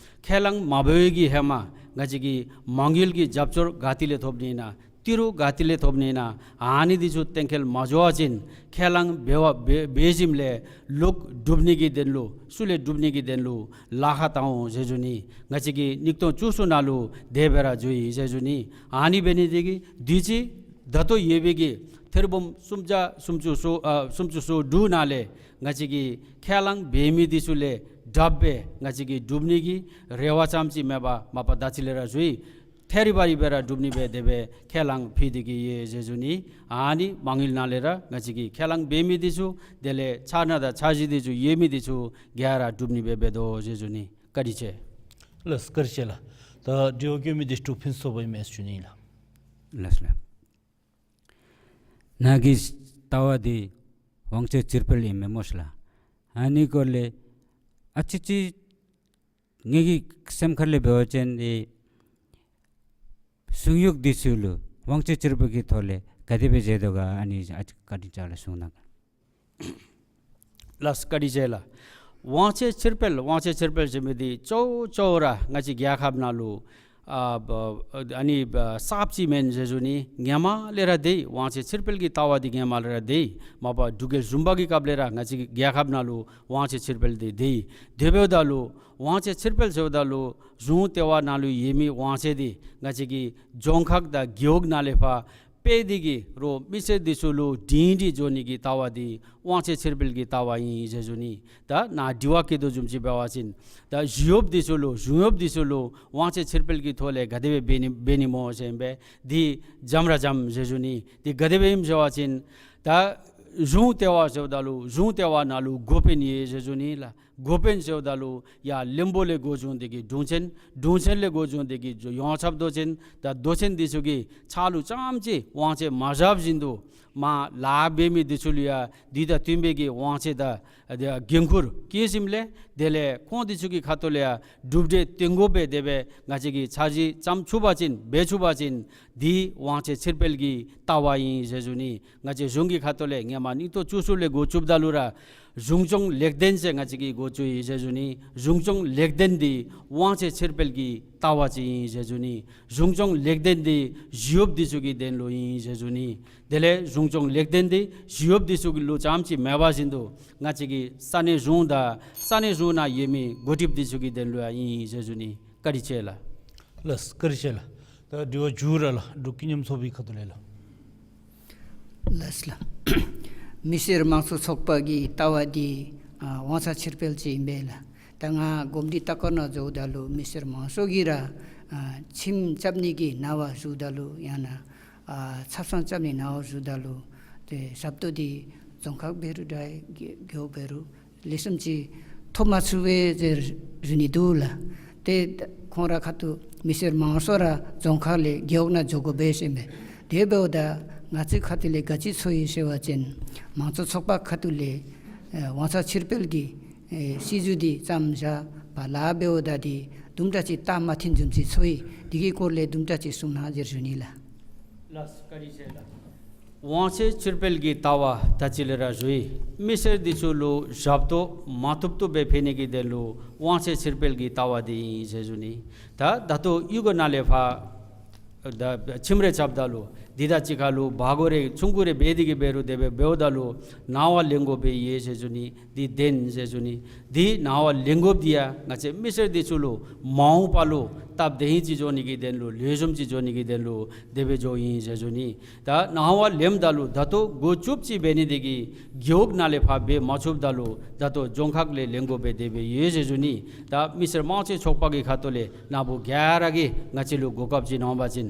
ཁས་བླངས་མ་འབད་བའི་གི་ཧེ་མ་ང་བཅས་ཀྱིས་མ་དངུལ་གྱི་རྒྱབ་སྐྱོར་ག་ཏེ་ལས་ཐོབ་ནི་ཨིན་ན། ཏི་རུ་ག་ཏེ་ལས་ཐོབ་ནི་ཨིན་ན། ཨ་ནི་འདི་ཚུ་གཏན་འཁེལ་མ་འགྱོ་བ་ཅིན་ཁས་བླངས་འབད་བ་འབད་འབད་ཞིནམ་ལས་ལོག་སྒྲུབ་ནི་གི་དོན་ལུ་ཚུ་ལས་སྒྲུབ་ནི་གི་དོན་ལུ་ལཱ་ཁག་བཏང་འོང་ཟེར་ཞུ་ནི། ང་བཅས་ཀྱིས་ཉིས་སྟོང་བཅུ་གསུམ་ནང་ལུ་དེ་སྦེ་ར་འགྱོ་ཡི་ཟེར་ཞུ་ནི། ཨ་ནི་འབད་ནི་འདི་གིས་དུས་ཅི་ད་ལྟོ་ཡོད་པའི་གི་ཐེར་འབུམ་སུམ་བརྒྱ་སུམ་ཅུ་སོ་ཨ་སུམ་ཅུ་སོ་དྲུག་ནང་ལས་ང་བཅས་ཀྱིས་ཁས་བླངས་འབད་མི་འདི་ཚུ་ལས་དྲགཔ་སྦེ་ང་བཅས་ཀྱིས་སྒྲུབ་ནི་གི་རེ་བ་ཙམ་ཅིག་མེད་པར་མ་པ་ད་ཅི་ལས་ར་ཞུ་ཡི། ཐད་རི་བ་རི་སྦེ་ར་སྒྲུབ་ནི་སྦེ་དེ་སྦེ་ཁས་བླངས་ཕུལ་ཏེ་གི་ཡོད་ཟེར་ཞུ་ནི། ཨ་ནི་མ་དངུལ་ནང་ལས་ར་ང་བཅས་ཀྱིས་ཁས་བླངས་འབད་མི་འདི་ཚུ་དེ་ལས་འཆར་སྣང་དང་འཆར་གཞི་འདི་ཚུ་ཡོད་མི་འདི་ཚུ་ག་ར་སྒྲུབ་ནི་སྦེ་འབད་དོ་ཟེར་ཞུ་ནི། བཀའ་དྲིན་ཆེ། ལགས་བཀའ་དྲིན་ཆེ་ལགས། ད་དྲི་བ་བཀོད་མི་འདི་འབྲུག་ཕུན་སུམ་ཚོགས་པ་ཨིན་མས་ཞུ་ནི་ལགས། ལགས་ལགས། ནཱ་གི་ལྟ་བ་འདི་དབང་ཆེ་ཕྱིར་སྤེལ་ཨིན་མས་སྨོ་ཤ་ལགས། ཨ་ནི་སྐོར་ལས་ཨ་ཙི་ཅིག་ངེ་གི་སེམས་ཁར་ལས་འབད་བ་ཅིན་ཨེ་གཞུང་གཡོགཔ་འདི་ཚུ་ལུ་དབང་ཆེ་ཕྱིར་སྤེལ་གྱི་ཐོག་ལས་ག་དེ་སྦེ་མཛད་དོ་ག་ཨ་ནི་ཨ་ཙི་བཀའ་དྲིན་ཆེ་ལགས་གསུང་གནང་། ལགས་བཀའ་དྲིན་ཆེ་ལགས། དབང་ཆེ་ཕྱིར་སྤེལ་དབང་ཆེ་ཕྱིར་སྤེལ་ཟེར་མི་འདི་གཙོ་བོ་གཙོ་བོ་ར་ང་བཅས་རྒྱལ་ཁབ་ནང་ལུ་ཨ་བ་ཨ་ནི་བ་གསརཔ་ཅིག་མེན་ཟེར་ཞུ་ནི། ཧེ་མ་ལས་ར་འདི་དབང་ཆེ་ཕྱིར་སྤེལ་གྱི་ལྟ་བ་འདི་ཧེ་མ་ལས་ར་འདི་མ་པ་འབྲུག་རྒྱལ་གཞུང་པ་གི་སྐབས་ལས་ར་ང་བཅས་རྒྱལ་ཁབ་ནང་ལུ་དབང་ཆེ་ཕྱིར་སྤེལ་འདི་འདི་དེ་འབདཝ་ད་ལུ་དབང་ཆེ་ཕྱིར་སྤེལ་ཟེརཝ་ད་ལུ་གཞུང་ལྟེ་བ་ནང་ལུ་ཡོད་མི་དབང་ཆེ་འདི་ང་བཅས་ཀྱི་རྫོང་ཁག་དང་རྒེད་འོག་ནང་ལས་ཕར་སྤེལ་ཏེ་གི་རོགས་མི་སེར་འདི་ཚུ་ལུ་འབྲིང་འབྲིང་འགྱོ་ནི་གི་ལྟ་བ་འདི་དབང་ཆེ་ཕྱིར་སྤེལ་གྱི་ལྟ་བ་ཨིན་ཟེར་ཞུ་ནི། ད་ནཱ་དྲི་བ་བཀོད་དོ་བཟུམ་ཅིག་འབད་བ་ཅིན་ད་གཞུང་གཡོགཔ་འདི་ཚུ་ལུ་གཞུང་གཡོགཔ་འདི་ཚུ་ལུ་དབང་ཆེ་ཕྱིར་སྤེལ་གྱི་ཐོག་ལས་ག་དེ་སྦེ་འབད་ནི་འབད་ནི་སྨོ་ཟེར་ཨིན་པས། འདི་འཇམ་ར་འཇམ་ཟེར་ཞུ་ནི། འདི་ག་དེ་སྦེ་ཨིནམ་ཟེར་བ་ཅིན་ད་གཞུང་ལྟེ་བ་ཟེརཝ་ད་ལུ་གཞུང་ལྟེ་བ་ནང་ལུ་འགོ་དཔོན་ཡོད་ཟེར་ཞུ་ནི་ལགས། འགོ་དཔོན་ཟེརཝ་ད་ལུ་ཡར་བློན་པོ་ལས་འགོ་བཟུང་སྟེ་གི་དྲུང་ཆེན། དྲུང་ཆེན་ལས་འགོ་བཟུང་སྟེ་གི་ཡོངས་ཁྱབ་མདོ་ཆེན་དང་མདོ་ཆེན་འདི་ཚུ་གི་ཕྱག་ལུ་ཙམ་ཅིག་དབང་ཆེ་མ་བཞགཔ་བཞིན་དུ་མར་ལཱ་འབད་མི་འདི་ཚུ་ལུ་ཡང་འདི་དང་བསྟུན་པའི་གི་དབང་ཆེ་དང་འགན་ཁུར་བཀལ་ཞིནམ་ལས་དེ་ལས་ཁོང་འདི་ཚུ་གི་ཁ་ཐུག་ལས་ཡང་གྲུབ་འབྲས་བཏོན་དགོ་པའི་དེ་སྦེ་ང་བཅས་ཀྱིས་འཆར་གཞི་བརྩམ་ཚུགས་པ་ཅིན་འབད་ཚུགས་པ་ཅིན་འདི་དབང་ཆེ་ཕྱིར་སྤེལ་གྱི་ལྟ་བ་ཨིན་ཟེར་ཞུ་ནི། ང་བཅས་གཞུང་གི་ཁ་ཐུག་ལས་ཧེ་མ་ཉིས་སྟོང་བཅུ་གསུམ་ལས་འགོ་བཙུགསཔ་ད་ལུ་ར་གཞུང་སྐྱོང་ལེགས་ལྡན་ཟེར་ང་བཅས་ཀྱིས་འགོ་བཙུགས་ཡི་ཟེར་ཞུ་ནི། གཞུང་སྐྱོང་ལེགས་ལྡན་འདི་དབང་ཆེ་ཕྱིར་སྤེལ་གྱི་ལྟ་བ་ཅིག་ཨིན་ཟེར་ཞུ་ནི། གཞུང་སྐྱོང་ལེགས་ལྡན་འདི་གཞུང་གཡོགཔ་འདི་ཚུ་གི་དོན་ལུ་ཨིན་ཟེར་ཞུ་ནི། དེ་ལས་གཞུང་སྐྱོང་ལེགས་ལྡན་འདི་གཞུང་གཡོགཔ་འདི་ཚུ་གི་ལུ་ཙམ་ཅིག་མེད་པ་བཞིན་དུ་ང་བཅས་ཀྱི་ས་གནས་གཞུང་དང་ས་གནས་གཞུང་ནང་ཡོད་མི་འགོ་ཁྲིདཔ་འདི་ཚུ་གི་དོན་ལུ་ཡང་ཨིན་ཟེར་ཞུ་ནི། བཀའ་དྲིན་ཆེ་ལགས། ལགས་བཀའ་དྲིན་ཆེ་ལགས། ད་དྲི་བ་མཇུག་ར་ལགས་འབྲུག་ཀུན་མཉམ་ཚོགས་པའི་ཁ་ཐུག་ལས་ལགས། ལགས་ལགས། མི་སེར་དམངས་གཙོ་ཚོགས་པ་གི་ལྟ་བ་འདི་ཨ་དབང་ཆེ་ཕྱིར་སྤེལ་ཅིག་ཨིན་པས་ལགས། ད་ང་གོམས་འདྲིས་ལྟ་སྐོར་ནང་འཛུལཝ་ད་ལུ་མི་སེར་དམངས་གཙོ་གིས་ར་ཨ་ཁྲིམས་རྐྱབ་ནི་གི་ནང་བཞུགསཔ་ད་ལུ་ཡང་ན་ཨ་ཆབ་གསང་རྐྱབ་ནི་ནང་བཞུགསཔ་ད་ལུ་ཏེ་ཞབས་ཏོག་འདི་ རྫོང་ཁག་འབད་རུང་འདྲ་རྒེད་འོག་འབད་རུང་ལེགས་ཤོམ་ཅིག་ཐོབ་མ་ཚུགས་པས་ཟེར་ཞུ་ནི་འདུག་ལགས། ཏེ་ཁོང་ར་ཁ་ཐུག་མི་སེར་མང་ཤོས་ར་རྫོང་ཁག་ལས་རྒེད་འོག་ནང་འགྱོ་དགོ་པས་ཟེར་མས། དེ་འབདཝ་ད་ང་བཅས་ཁ་ཐུག་ལས་ག་ཅི་ཚོར་ཡི་ཟེར་བ་ཅིན་མང་གཙོ་ཚོགས་པ་ཁ་ཐུག་ལས་ཨེ་དབང་ཆ་ཕྱིར་སྤེལ་གྱི་ཨེ་སྲིད་བྱུས་འདི་བརྩམས་བཞག་པ་ལཱ་འབདཝ་ད་འདི་དུམ་གྲ་ཅིག་སྟབས་མ་བདེ་བཟུམ་ཅིག་ཚོར་ཡི། འདི་གི་སྐོར་ལས་དུམ་གྲ་ཅིག་གསུང་གནང་ཟེར་ཞུ་ནི་ལགས། ལགས་སོ། བཀའ་དྲིན་ཆེ་ལགས། དབང་ཆ་ཕྱིར་སྤེལ་གྱི་ལྟ་བ་ད་ཅི་ལས་ར་ཞུ་ཡི། མི་སེར་འདི་ཚུ་ལུ་ཞབས་ཏོག་མ་ཐུབ་ཐུབ་སྦེ་ཕུལ་ནི་གི་དོན་ལུ་དབང་ཆ་ཕྱིར་སྤེལ་གྱི་ལྟ་བ་འདི་ཨིན་ཟེར་ཞུ་ནི། ད་ད་ལྟོ་གཡུས་སྒོ་ནང་ལས་ཕར་ད་ཁྱིམ་རེ་རྐྱབ་ད་ལུ་འདི་དང་གཅིག་ཁར་ལུ་བག་གོ་རེ་ཆུང་ཀུ་རེ་འབད་དེ་གི་འབད་རུང་དེ་སྦེ་འབདཝ་ད་ལུ་ནང་པ་ལེན་དགོཔ་སྦེ་ཡོད་ཟེར་ཞུ་ནི། འདི་བདེན་ཟེར་ཞུ་ནི། འདི་ནང་པ་ལེན་དགོཔ་འདི་ཡང་ང་བཅས་མི་སེར་འདི་ཚུ་ལུ་མ་འོངས་པ་ལུ་སྟབས་བདེ་ཧིང་ཅིག་འགྱོ་ནི་གི་དོན་ལུ་ལེགས་ཤོམ་ཅིག་འགྱོ་ནི་གི་དོན་ལུ་དེ་སྦེ་འགྱོཝ་ཨིན་ཟེར་ཞུ་ནི། ད་ནང་པ་ལེནམ་ད་ལུ་ད་ལྟོ་འགོ་བཙུགསཔ་ཅིག་འབད་ནི་དེ་གིས་རྒེད་འོག་ནང་ལས་ཕར་འབད་མ་ཚུགསཔ་ད་ལུ་ད་ལྟོ་རྫོང་ཁག་ལས་ལེན་དགོཔ་སྦེ་དེ་སྦེ་ཡོད་ཟེར་ཞུ་ནི། ད་མི་སེར་དམངས་གཙོའི་ཚོགས་པ་གི་ཁ་ཐུག་ལས་ནཱ་བུ་ག་ར་གིས་ང་བཅས་ལུ་གོ་སྐབས་ཅིག་གནང་བ་ཅིན་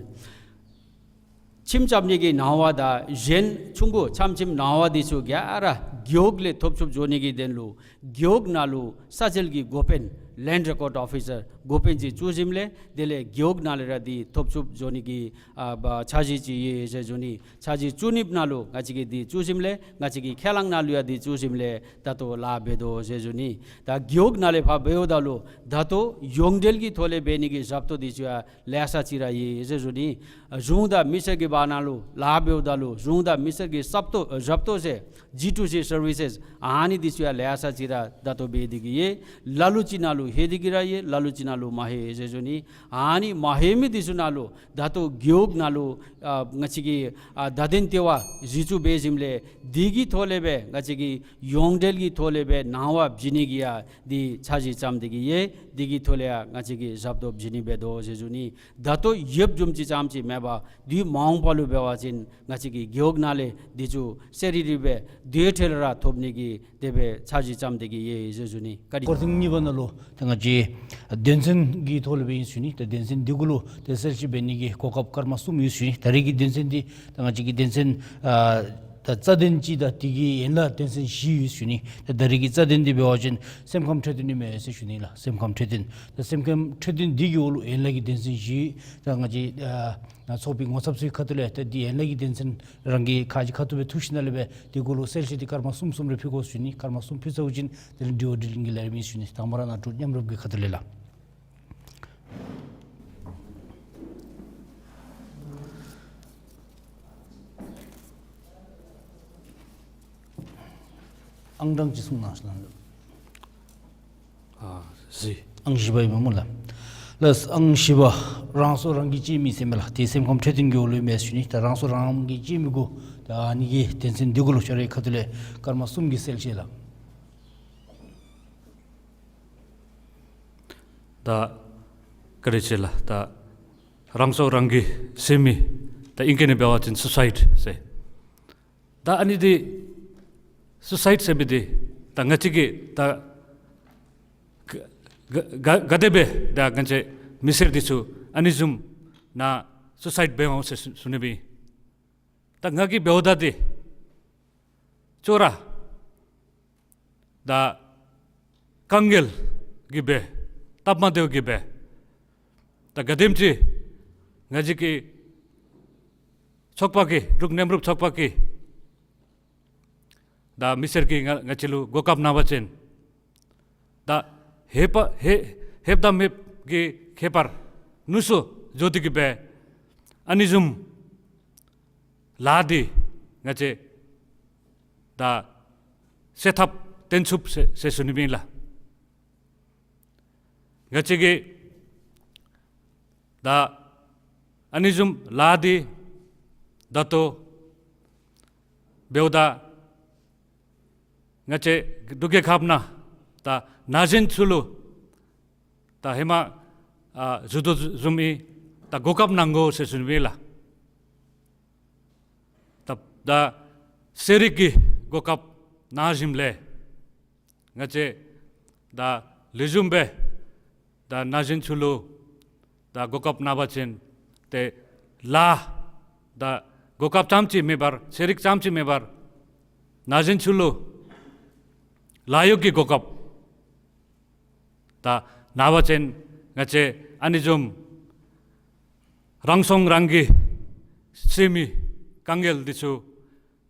ཁྱིམ་རྐྱབ་ནི་གི་ནང་པ་དང་གཞན་ཆུང་ཀུ་ཆམ་ཆིམ་ནང་པ་འདི་ཚུ་ག་ར་རྒེད་འོག་ལས་ཐོབ་ཚུགསཔ་འགྱོ་ནི་གི་དོན་ལུ་རྒེད་འོག་ནང་ལུ་ས་འཇལ་གྱི་འགོ་དཔོན་Land Record Officer འགོ་དཔོན་ཅིག་བཙུགས་ཞིནམ་ལས་དེ་ལས་རྒེད་འོག་ནང་ལས་ར་འདི་ཐོབ་ཚུགསཔ་འགྱོ་ནི་གི་ཨ་བ་འཆར་གཞི་ཅིག་ཡོད་ཟེར་ཞུ་ནི། འཆར་གཞི་བཙུགས་ནིའི་ནང་ལུ་ང་བཅས་ཀྱིས་འདི་བཙུགས་ཞིནམ་ལས་ང་བཅས་ཀྱི་ཁས་བླངས་ནང་ལུ་ཡང་འདི་བཙུགས་ཞིནམ་ལས་ད་ལྟོ་ལཱ་འབད་དོ་ཟེར་ཞུ་ནི། ད་རྒེད་འོག་ནང་ལས་ཕར་འབདཝ་ད་ལུ་ད་ལྟོ་ཡོངས་འབྲེལ་གྱི་ཐོག་ལས་འབད་ནི་གི་ཞབས་ཏོག་འདི་ཚུ་ཡང་ལེ་ཤ་ཅིག་ར་ཡོད་ཟེར་ཞུ་ནི། གཞུང་དང་མི་སེར་གྱི་བར་ན་ལུ་ལཱ་འབདཝ་ད་ལུ་གཞུང་དང་མི་སེར་གྱི་ཞབས་ཏོག་ཞབས་ཏོག་ཟེར་G to C services ཨ་ནི་འདི་ཚུ་ཡང་ལེ་ཤ་ཅིག་ར་ད་ལྟོ་འབད་དེ་གི་ཡོད། ལ་ལུ་ཅིག་ནང་ལུ་ལྷོད་དེ་གི་ར་ཡོད། ལ་ལུ་ཅིག་ནང་ལུ་མ་ལྷོད་ཟེར་ཞུ་ནི། ཨ་ནི་མ་ལྷོད་མི་འདི་ཚུ་ནང་ལུ་ད་ལྟོ་རྒེད་འོག་ནང་ལུ་ཨ་ང་བཅས་ཀྱིས་ཨ་བརྡ་དོན་ལྟེ་བ་གཞི་བཙུགས་འབད་ཞིནམ་ལས་འདི་གི་ཐོག་ལས་སྦེ་ང་བཅས་ཀྱིས་ཡོངས་འབྲེལ་གྱི་ཐོག་ལས་སྦེ་ནང་པ་བྱིན་ནི་གི་ཡང་འདི་འཆར་གཞི་བརྩམས་ཏེ་གི་ཡོད། འདི་གི་ཐོག་ལས་ཡང་ང་བཅས་ཀྱིས་ཞབས་ཏོག་བྱིན་ནི་འབད་དོ་ཟེར་ཞུ་ནི། ད་ལྟོ་ཡོདཔ་བཟུམ་ཅིག་ཙམ་ཅིག་མེན་པར་འདི་མ་འོངས་པ་ལུ་འབད་བ་ཅིན་ང་བཅས་ཀྱི་རྒེད་འོག་ནང་ལས་འདི་ཚུ་གསལ་རི་རི་སྦེ་དེ་འཕྲལ་ར་ཐོབ་ནི་གི་དེ་སྦེ་འཆར་གཞི་བརྩམས་ཏེ་གི་ཡོད་ཟེར་ཞུ་ནི། བཀའ་དྲིན། སྐོར་ཐེངས་གཉིས་པ་ནང་ལུ་ད་ང་བཅས་དོན་ཚན་གྱི་ཐོག་ལས་སྦེ་ཨིན་ཞུ་ནི། ད་དོན་ཚན་འདི་གུ་ལུ་ཏེ་གསལ་བཤད་འབད་ནི་གི་གོ་སྐབས་སྐར་མ་གསུམ་ཡོད་ཞུ་ནི། ད་རེས་ཀྱི་དོན་ཚན་འདི་ད་ང་བཅས་ཀྱི་དོན་ཚན་ཨ་ད་རྩ་དོན་ཅིག་དང་དེ་གི་ཡན་ལག་དོན་ཚན་བཞི་ཡོད་ཞུ་ནི། ད་ད་རེས་ཀྱི་རྩ་དོན་འདི་འབད་བ་ཅིན་སེམས་ཁམས་འཕྲོད་བསྟེན་ཨིན་མས་ཟེར་ཞུ་ནི་ལགས། སེམས་ཁམས་འཕྲོད་བསྟེན། ད་སེམས་ཁམས་འཕྲོད་བསྟེན་འདི་གི་འོག་ལུ་ཡན་ལག་གི་དོན་ཚན་བཞི་ད་ང་བཅས་ཨ་ཚོགས་པའི་ངོ་ཚབ་ཚུའི་ཁ་ཐུག་ལས་ད་འདི་ཡན་ལག་གི་དོན་ཚན་རང་གི་ཁ་གི་ཁ་ཐུག་སྦེ་ཐུགས་བཞེད་ནང་ལས་སྦེ་འདི་གུ་ལུ་གསལ་བཤད་འདི་སྐར་མ་གསུམ་གསུམ་རེ་ཕུལ་དགོ་ཞུ་ནི། སྐར་མ་གསུམ་ཕུལ་ཚརཝ་ཅིག་དེ་ལས་དྲི་བ་དྲིས་ལན་གྱི་ལས་རིམ་ཨིན་ཞུ་ནི། དང་པ་ར་ནཱ་ཀྲུ་མཉམ་རུབ་ཀྱི་ཁ་ཐུག་ལས་ལགས། ཨང་གྲངས་ཅིག་གསུང་གནང་ཞུ་ལགས། ཨ་གཟིགས། ཨང་བཞི་པ་ཨིན་མས་སྨོ་ལགས། ལགས་ཨང་བཞི་པ་རང་སྲོག་རང་གིས་གཅད་མི་ཟེར་མས་ལགས། དེ་སེམས་ཁམས་འཕྲོད་བསྟེན་གྱི་འོག་ལུ་ཨིན་མས་ཞུ་ནི། ད་རང་སྲོག་རང་གིས་གཅད་མི་དགོ། ད་ཨ་ནི་གི་དོན་ཚན་འདི་གུ་ལུ་ཁྱོད་རའི་ཁ་ཐུག་ལས་སྐར་མ་གསུམ་གྱི་གསལ་བཤད་ལགས། ད་བཀའ་དྲིན་ཆེ་ལགས། ད་རང་སྲོག་རང་གིས་གཅད་མི་ད་ཨིང་སྐད་ནང་འབད་བ་ཅིན་སུ་སའིཌ་ཟེར། ད་ཨ་ནི་འདི་སུ་སའིཌ་ཟེར་མི་འདི་ད་ང་བཅས་ཀྱིས་ད་ག་ག་ག་ག་དེ་སྦེ་ད་ང་བཅས་མི་སེར་འདི་ཚུ་ཨ་ནི་བཟུམ་ནཱ་སུ་སའིཌ་འབད་འོང་ཟེར་ཞུ་ནི་སྦེ། ད་ང་གིས་འབདཝ་ད་འདི་ཅོག་ར་ད་དཀའ་ངལ་གྱིས་སྦེ་སྟབས་མ་བདེཝ་གིས་སྦེ་ད་ག་དེམ་ཅིག་ང་བཅས་ཀྱི་ཚོགས་པ་གིས་འབྲུག་མཉམ་རུབ་ཚོགས་པ་གིས་ད་མི་སེར་གྱིས་ང་ང་བཅས་ལུ་གོ་སྐབས་གནང་བ་ཅིན་ད་ལྷོདཔ་ལྷོད་ལྷོདཔ་དང་མེདཔ་ཀྱི་ཁྱད་པར་ནུས་སུ་འགྱོ་སྟེ་གི་སྦེ་ཨ་ནི་བཟུམ་ལཱ་འདི་ང་བཅས་ད་སེལ་ཐབས་བཏོན་ཚུགས་ཟེར་ཟེར་ཞུ་ནི་ཨིན་ལགས། ང་བཅས་ཀྱིས་ད་ཨ་ནི་བཟུམ་ལཱ་འདི་ད་ལྟོ་འབདཝ་ད་ང་བཅས་འབྲུག་རྒྱལ་ཁབ་ནང་ད་ན་གཞོན་ཚུ་ལུ་ད་ཧེ་མ་ཨ་ཞུ་དོ་བཟུམ་སྦེ་ད་གོ་སྐབས་གནང་དགོ་ཟེར་ཞུ་ནི་ཨིན་ལགས། ད་ད་ཤེས་རིག་གི་གོ་སྐབས་གནང་ཞིནམ་ལས་ང་བཅས་ད་ལེགས་ཤོམ་སྦེ་ད་ན་གཞོན་ཚུ་ལུ་ད་གོ་སྐབས་གནང་བ་ཅིན་ཏེ་ལཱ་ད་གོ་སྐབས་ཙམ་ཅིག་མེན་པར་ཤེས་རིག་ཙམ་ཅིག་མེན་པར་ ན་གཞོན་ཚུ་ལུ་ལཱ་གཡོག་གི་གོ་སྐབས་ད་གནང་བ་ཅིན་ང་བཅས་ཨ་ནི་བཟུམ་རང་སྲུང་རང་གིས་བྱེད་མི་དཀའ་ངལ་འདི་ཚུ་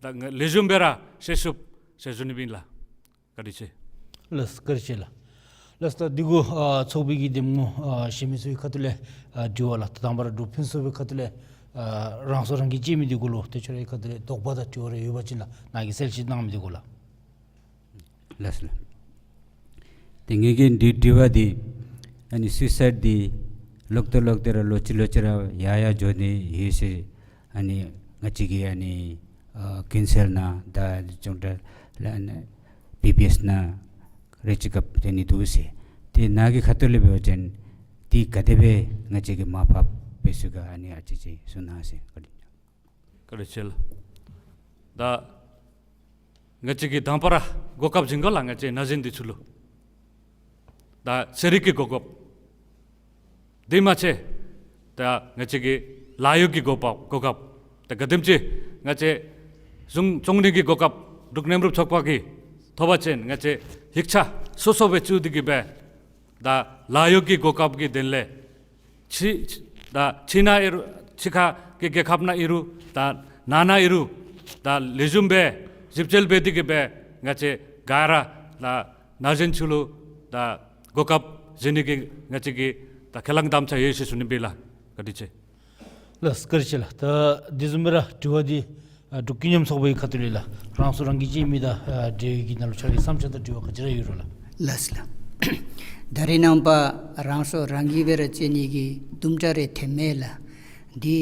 ད་ལེགས་ཤོམ་སྦེ་ར་སེལ་ཚུགས་ཟེར་ཞུ་ནི་ཨིན་ལགས། བཀའ་དྲིན་ཆེ། ལགས་བཀའ་དྲིན་ཆེ་ལགས། ལགས་ད་འདི་གུ་ཨ་ཚོགས་པའི་གི་འདེམས་ངོ་ཨ་གཞན་མི་ཚུ་གི་ཁ་ཐུག་ལས་ཨ་དྲི་བ་ལགས། ད་དང་པ་ར་འབྲུག་ཕུན་སུམ་ཚོགས་པའི་ཁ་ཐུག་ལས་ཨ་རང་སྲོག་རང་གིས་གཅོད་མི་འདི་གུ་ལུ་ཏེ་ཁྱོད་རའི་ཁ་ཐུག་ལས་དོགས་པ་དང་དྲི་བ་རེ་ཡོད་པ་ཅིན་ལགས་ནཱ་གིས་གསལ་བཤད་གནང་མི་འདི་གུ་ལགས། ལགས་སོ་ལགས། ཏེ་ངེ་གི་འདི་དྲི་བ་འདི་ཨ་ནི་སུའི་སའིཌ་འདི་ལོག་སྟེ་ལོག་སྟེ་ར་ལོག་ཅི་ལོག་ཅི་ར་ཡར་ཡར་འགྱོ་ནི་ཡོད་ཟེར་ཨ་ནི་ང་བཅས་ཀྱི་ཨ་ནི་ཨ་ཀུན་གསལ་ནང་ད་ཅུང་དྲག་ལ་ཨ་ནི་བི་བི་ཨེསི་ནང་རེ་ཅིག་སྐབས་ཏེ་ནི་འདུག་ཟེར། ཏེ་ནཱ་གི་ཁ་ཐུག་ལས་འབད་བ་ཅིན་འདི་ག་དེ་སྦེ་ང་བཅས་ཀྱིས་མར་ཕབ་འབད་ཚུགས་ག་ཨ་ནི་ཨ་ཙི་ཅིག་གསུང་གནང་ཟེར། བཀའ་དྲིན་ཆེ་ལགས། ད་ང་བཅས་ཀྱིས་དང་པ་ར་གོ་སྐབས་བྱིན་དགོ་ལགས། ང་བཅས་ན་གཞོན་འདི་ཚུ་ལུ་ད་ཚན་རིག་གི་གོ་སྐབས་འདི་མ་ཚད་ད་ང་བཅས་ཀྱི་ལཱ་གཡོག་གི་གོ་སྐབས་གོ་སྐབས་ད་ག་དེམ་ཅིག་ང་བཅས་གཞུང་སྐྱོང་ནི་གི་གོ་སྐབས་འབྲུག་མཉམ་རུབ་ཚོགས་པ་གིས་ཐོབ་པ་ཅིན་ང་བཅས་ཡིག་ཆ་སོ་སོ་སྦེ་བཙུགས་ཏེ་གི་སྦེ་ད་ལཱ་གཡོག་གི་གོ་སྐབས་ཀྱི་དོན་ལས་ཕྱི་ད་ཕྱི་ནང་ཨིན་རུང་ཕྱི་ཁ་གི་རྒྱལ་ཁབ་ནང་ཨིན་རུང་ད་ནང་ན་ཨིན་རུང་ད་ལེགས་ཤོམ་སྦེ་ཞིབ་འཚོལ་འབད་དེ་གི་སྦེ་ང་བཅས་ག་ར་ད་ན་གཞོན་ཚུ་ལུ་ད་གོ་སྐབས་བྱིན་ནི་གི་ང་བཅས་ཀྱིས་ད་ཁས་བླངས་དམ་བཅའ་ཡོད་ཟེར་ཞུ་ནི་ཨིན་ལགས། བཀའ་དྲིན་ཆེ། ལགས་བཀའ་དྲིན་ཆེ་ལགས། ད་འདི་བཟུམ་སྦེ་ར་དྲི་བ་འདི་ཨ་འབྲུག་ཀུན་མཉམ་ཚོགས་པའི་ཁ་ཐུག་ལས་ལགས་རང་སྲོག་རང་གིས་གཅོད་མི་དང་ཨ་འབྲེལ་བའི་གི་ནང་ལུ་ཁྱོད་རའི་བསམ་འཆར་དང་དྲི་བ་ག་ཅི་ར་ཡོད་རུང་ལགས། ལགས་ལགས། ད་རེས་ནངས་པ་རང་སྲོག་རང་གིས་སྦེ་ར་གཅོད་ནི་གི་དུམ་གྲ་རེ་ཐོནམ་མས་ལགས། འདི་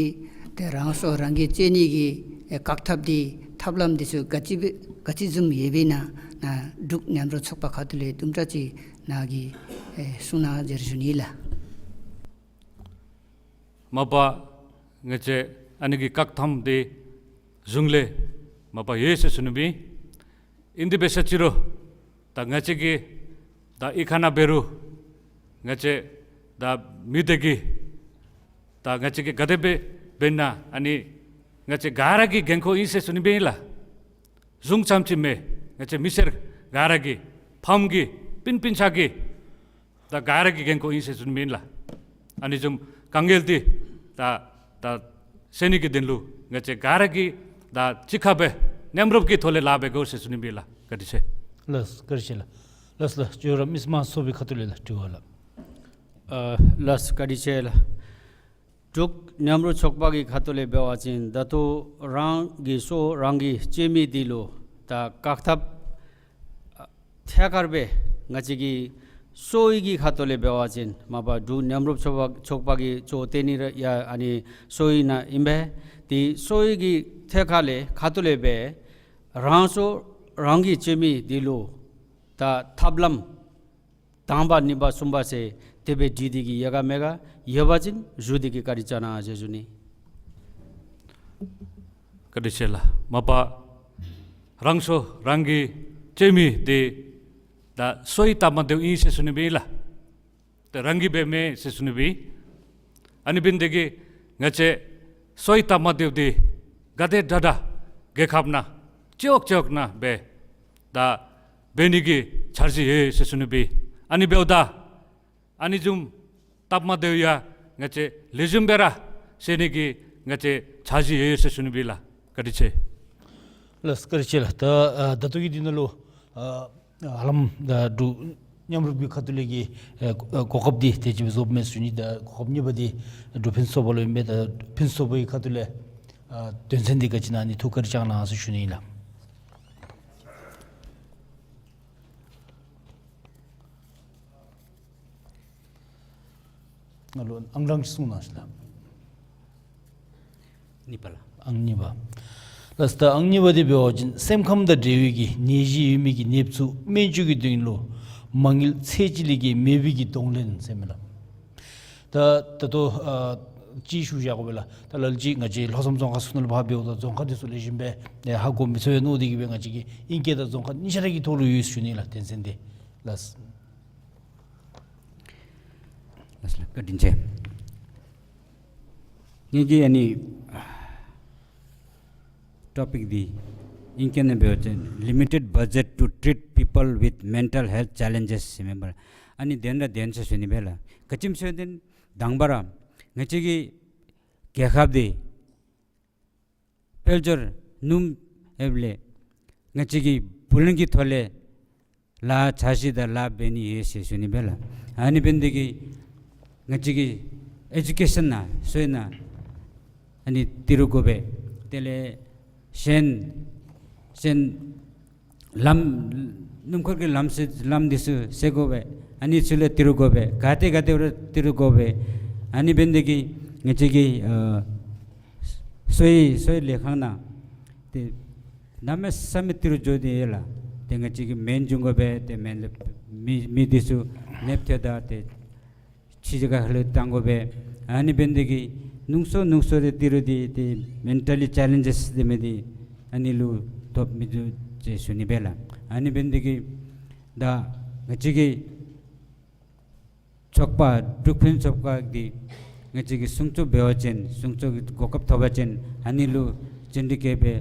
ཏེ་རང་སྲོག་རང་གིས་གཅོད་ནི་གི་ཨེ་བཀག་ཐབས་འདི་ཐབས་ལམ་འདི་ཚུ་ག་ཅི་སྦེ་ག་ཅི་བཟུམ་ཡོདཔ་ཨིན་ན་ནཱ་འབྲུག་མཉམ་རུབ་ཚོགས་པ་ཁ་ཐུག་ལས་དུམ་གྲ་ཅིག་ནཱ་གིས་ཨེ་གསུང་གནང་ཟེར་ཞུ་ནི་ལགས། མ་པ་ང་བཅས་ཨ་ནི་གི་བཀག་ཐབས་འདི་གཞུང་ལས་མ་པ་ཡོད་ཟེར་ཞུ་ནི་ཨིན། ཨིན་དེ་འབད་ས་ཅི་རུང་ད་ང་བཅས་ཀྱིས་ད་གཡུས་ཁ་ནང་འབད་རུང་ང་བཅས་ད་མི་སྡེ་གི་ད་ང་བཅས་ཀྱིས་ག་དེ་སྦེ་འབད་ན་ཨ་ནི་ང་བཅས་ག་ར་གི་འགན་ཁུར་ཨིན་ཟེར་ཞུ་ནི་ཨིན་ལགས། གཞུང་རྐྱངམ་ཅིག་མེན། ང་བཅས་མི་སེར་ག་ར་གི་ཕམ་གི་སྤུན་སྤུན་ཆ་གི་ད་ག་ར་གི་འགན་ཁུར་ཨིན་ཟེར་ཞུ་ནི་ཨིན་ལགས། ཨ་ནི་བཟུམ་དཀའ་ངལ་འདི་ད་ད་སེལ་ནི་གི་དོན་ལུ་ང་བཅས་ག་ར་གིས་ད་གཅིག་ཁར་སྦེ་མཉམ་རུབ་ཀྱི་ཐོག་ལས་ལཱ་འབད་དགོ་ཟེར་ཞུ་ནི་ཨིན་ལགས། བཀའ་དྲིན་ཆེ། ལགས་བཀའ་དྲིན་ཆེ་ལགས། ལགས་ལགས། ཇོ་ར་མི་དམངས་ཚོགས་པའི་ཁ་ཐུག་ལས་ལགས་དྲི་བ་ལགས། ཨ་ལགས་བཀའ་དྲིན་ཆེ་ལགས། འབྲུག་མཉམ་རུབ་ཚོགས་པ་གི་ཁ་ཐུག་ལས་འབད་བ་ཅིན་ད་ལྟོ་རང་གི་སྲོག་རང་གིས་གཅོད་མི་འདི་ལུ་ད་བཀག་ཐབས་ཐད་ཀར་སྦེ་ང་བཅས་ཀྱི་གསོ་བའི་གི་ཁ་ཐུག་ལས་འབད་བ་ཅིན་མ་པ་འབྲུག་མཉམ་རུབ་ཚོགས་པ་ཚོགས་པ་གིས་གཙོ་བོ་བཏོན་ནི་ར་ཡང་ཨ་ནི་གསོ་བའི་ནང་ཨིན་པས། ཏེ་གསོ་བའི་གི་ཐད་ཀར་ལས་ཁ་ཐུག་ལས་སྦེ་རང་སྲོག་རང་གིས་གཅོད་མི་འདི་ལུ་ད་ཐབས་ལམ་དང་པ་གཉིས་པ་གསུམ་པ་ཟེར་དེ་སྦེ་བྲིས་ཏེ་གི་ཡོད་ག་མེད་ག་ཡོད་པ་ཅིན་ཞུ་སྟེ་གི་བཀའ་དྲིན་བསྐྱང་གནང་ཟེར་ཞུ་ནི། བཀའ་དྲིན་ཆེ་ལགས། མ་པ་རང་སྲོག་རང་གིས་གཅོད་མི་འདི་ད་གསོ་བའི་སྟབས་མ་བདེཝ་ཨིན་ཟེར་ཞུ་ནི་ཨིན་ལགས། ཏེ་རང་གིས་འབདཝ་མེན་ཟེར་ཞུ་ནི་ཨིན། ཨ་ནི་འབདཝ་ད་གི་ང་བཅས་གསོ་བའི་སྟབས་མ་བདེཝ་འདི་ག་དེ་དྲག་དྲག་རྒྱལ་ཁབ་ནང་ཅིག་ཅིག་ནང་སྦེ་ད་འབད་ནི་གི་འཆར་གཞི་ཡོད་ཟེར་ཞུ་ནི་ཨིན། ཨ་ནི་འབདཝ་ད་ཨ་ནི་བཟུམ་སྟབས་མ་བདེཝ་ཡང་ང་བཅས་ལེགས་ཤོམ་སྦེ་ར་སེལ་ནི་གི་ང་བཅས་འཆར་གཞི་ཡོད་ཟེར་ཞུ་ནི་ཨིན་ལགས། བཀའ་དྲིན་ཆེ། ལགས་བཀའ་དྲིན་ཆེ་ལགས། ད་ཨ་ད་ལྟོ་གི་འདི་ནང་ལུ་ཨ་ཧ་ལམ་ད་འབྲུག་མཉམ་རུབ་ཀྱི་ཁ་ཐུག་ལས་ཀྱི་ཨ་གོ་སྐབས་འདི་དེ་ཅིག་རྫོགསཔ་མས་ཞུ་ནི། ད་གོ་སྐབས་གཉིས་པ་འདི་འབྲུག་ཕུན་སུམ་ཚོགས་པ་ལུ་ཨིན་པས། ད་ཕུན་སུམ་ཚོགས་པའི་ཁ་ཐུག་ལས་ཨ་དོན་ཚན་འདི་ག་ཅི་ཨིན་ན་ཨ་ནི་ཐུགས་ཁར་བཅངས་གནང་ཟེར་ཞུ་ནི་ཨིན་ལགས། ང་ལུ་ཨང་གྲངས་ཅིག་གསུང་གནང་ཞིག་ལགས། གཉིས་པ་ལགས། ཨང་གཉིས་པ། ལགས་ད་ཨང་གཉིས་པ་འདི་འབད་བ་ཅིན་སེམས་ཁམས་དང་འབྲེལ་བའི་གི་ནད་གཞི་ཡོད་མི་གི་ནདཔ་ཚུ་སྨན་བཅོས་ཀྱི་དོན་ལུ་མ་དངུལ་ཚད་གཅིག་ལས་བརྒལ་མེད་པའི་གི་གདོང་ལེན་ཟེར་མི་ལགས། ད་ད་ལྟོ་ཨ་ཅིག་ཞུ་བཞག་དགོ་པས་ལགས། ད་ལ་ལུ་ཅིག་ང་བཅས་ལྷོ་མཚམས་རྫོང་ཁག་ཚུ་ནང་ལུ་ཕར་འབདཝ་ད་རྫོང་ཁག་འདི་ཚུ་ལེགས་ཤོམ་སྦེ་ཨེ་ཧ་གོ་མི་ཚུགས་པས་མནོ་སྟེ་གི་སྦེ་ང་བཅས་ཀྱིས་ཨིང་སྐད་དང་རྫོང་ཁ་གཉིས་ཆ་ར་གི་ཐོག་ལུ་ཡོད་ཞུ་ནི་ལགས། དོན་ཚན་འདི་ལགས། ལགས་སོ་ལགས། བཀའ་དྲིན་ཆེ། ངེ་གི་ཨ་ནི་ཊོ་པིཀ་འདི་ ཨིང་སྐད་ནང་འབད་བ་ཅིན་limited budget to treat people with mental health challenges ཟེར་མས་པ་ལགས། ཨ་ནི་དོན་དག་དེ་ཨིན་ཟེར་ཞུ་ནི་སྦེ་ལགས། ག་ཅི་སྨོ་ཟེར་བ་ཅིན་དང་པ་ར་ང་བཅས་ཀྱི་རྒྱལ་ཁབ་འདི་དཔལ་འབྱོར་ནུམ་ཡོདཔ་ལས་ང་བཅས་ཀྱི་བུ་ལོན་གྱི་ཐོག་ལས་ལཱ་འཆར་གཞི་དང་ལཱ་འབད་ནི་ཡོད་ཟེར་ཞུ་ནི་སྦེ་ལགས། ཨ་ནི་འབད་ནི་འདི་གིས་ང་བཅས་ཀྱི་ཨེ་ཌུ་ཀེ་ཤཱན་ནང་སོ་ཡི་ནང་ཨ་ནི་ཏི་རུ་དགོ་པས། དེ་ལས་གཞན་གཞན་ལམ་སྣུམ་འཁོར་གྱི་ལམ་སེལ་ལམ་འདི་ཚུ་སེལ་དགོ་པས། ཨ་ནི་ཚུ་ལུ་ཏི་རུ་དགོ་པས། ག་ཏེ་ག་ཏེ་ར་ཏི་རུ་དགོ་པས། ཨ་ནི་འབད་ནི་འདི་གིས་ང་བཅས་ཀྱི་ཨ་སོ་ཡི་སོ་ཡི་ལས་ཁང་ནང་ཏེ་གནམ་མེད་ས་མེད་ཏི་རུ་འགྱོ་སྟེ་ཡོད་ལགས། ཏེ་ང་བཅས་ཀྱིས་སྨན་བྱིན་དགོ་པས། ཏེ་སྨན་ལུ་མི་མི་འདི་ཚུ་ནདཔ་ཐོན་ད་ཏེ་ཕྱི་རྒྱལ་ཁ་ལུ་བཏང་དགོ་པས། ཨ་ནི་འབད་ནི་འདི་གིས་ནུང་སོ་ནུང་སོ་ར་ཏི་རུ་འདི་ཏེ་མེན་ཊལ་ལི་ཅེ་ལེནཇེས་འདི་མི་འདི་ཨ་ནི་ལུ་ཐོབ་མི་འདུག་ཟེར་ཞུ་ནི་སྦེ་ལགས། ཨ་ནི་འབད་ནི་འདི་གིས་ད་ང་བཅས་ཀྱི་ཚོགས་པ་འབྲུག་ཕུན་སུམ་ཚོགས་པ་འདི་ང་བཅས་ཀྱིས་སྲུང་སྐྱོབ་འབད་བ་ཅིན་སྲུང་སྐྱོབ་ཀྱི་གོ་སྐབས་ཐོབ་པ་ཅིན་ཨ་ནི་ལུ་བཅིངས་འགྲོལ་རྐྱབ་པའི་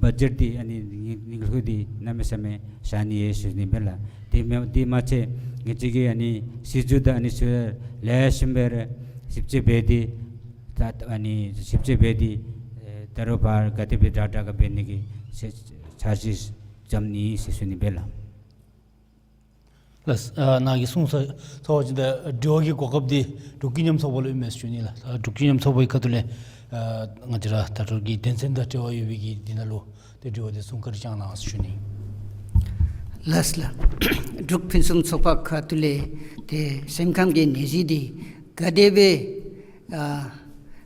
བ་ཇེཊ་འདི་ཨ་ནི་ཉིང་ཉིང་ལྷུ་འདི་གནམ་མེད་ས་མེད་བཞག་ནི་ཡོད་ཟེར་ཞུ་ནི་སྦེ་ལགས། དེ་མ་དེ་མ་ཚད་ང་བཅས་ཀྱིས་ཨ་ནི་སྲིད་བྱུས་དང་ཨ་ནི་ཚུ་ལེགས་ཤོམ་སྦེ་ར་ཞིབ་དཔྱད་འབད་དེ་ད་ཨ་ནི་ཞིབ་དཔྱད་འབད་དེ་ཨེ་ད་རུང་ཕར་ག་དེ་སྦེ་དྲག་དྲག་ག་འབད་ནི་གི་ཚ་འཆར་གཞི་བརྩམ་ནི་ཟེར་ཞུ་ནི་སྦེ་ལགས། ལགས། ཨ་ནཱ་གིས་གསུངས་ས་ཚར་བ་ཅིན་ད་དྲི་བ་གི་གོ་སྐབས་འདི་འབྲུག་ཀུན་མཉམ་ཚོགས་པ་ལུ་ཨིན་མས་ཞུ་ནི་ལགས། ཨ་འབྲུག་ཀུན་མཉམ་ཚོགས་པའི་ཁ་ཐུག་ལས་ཨ་ང་བཅས་ར་ད་ལྟོ་གི་དོན་ཚན་དང་འབྲེལ་བ་ཡོད་པའི་གི་འདི་ནང་ལུ་ཏེ་དྲི་བ་འདི་གསུང་བཀའ་དྲིན་བསྐྱང་གནང་ཞུ་ནི། ལགས་ལགས། འབྲུག་ཕུན་སུམ་ཚོགས་པ་ཁ་ཐུག་ལས་ཏེ་སེམས་ཁམས་ཀྱི་ནད་གཞི་འདི་ག་དེ་སྦེ་ཨ་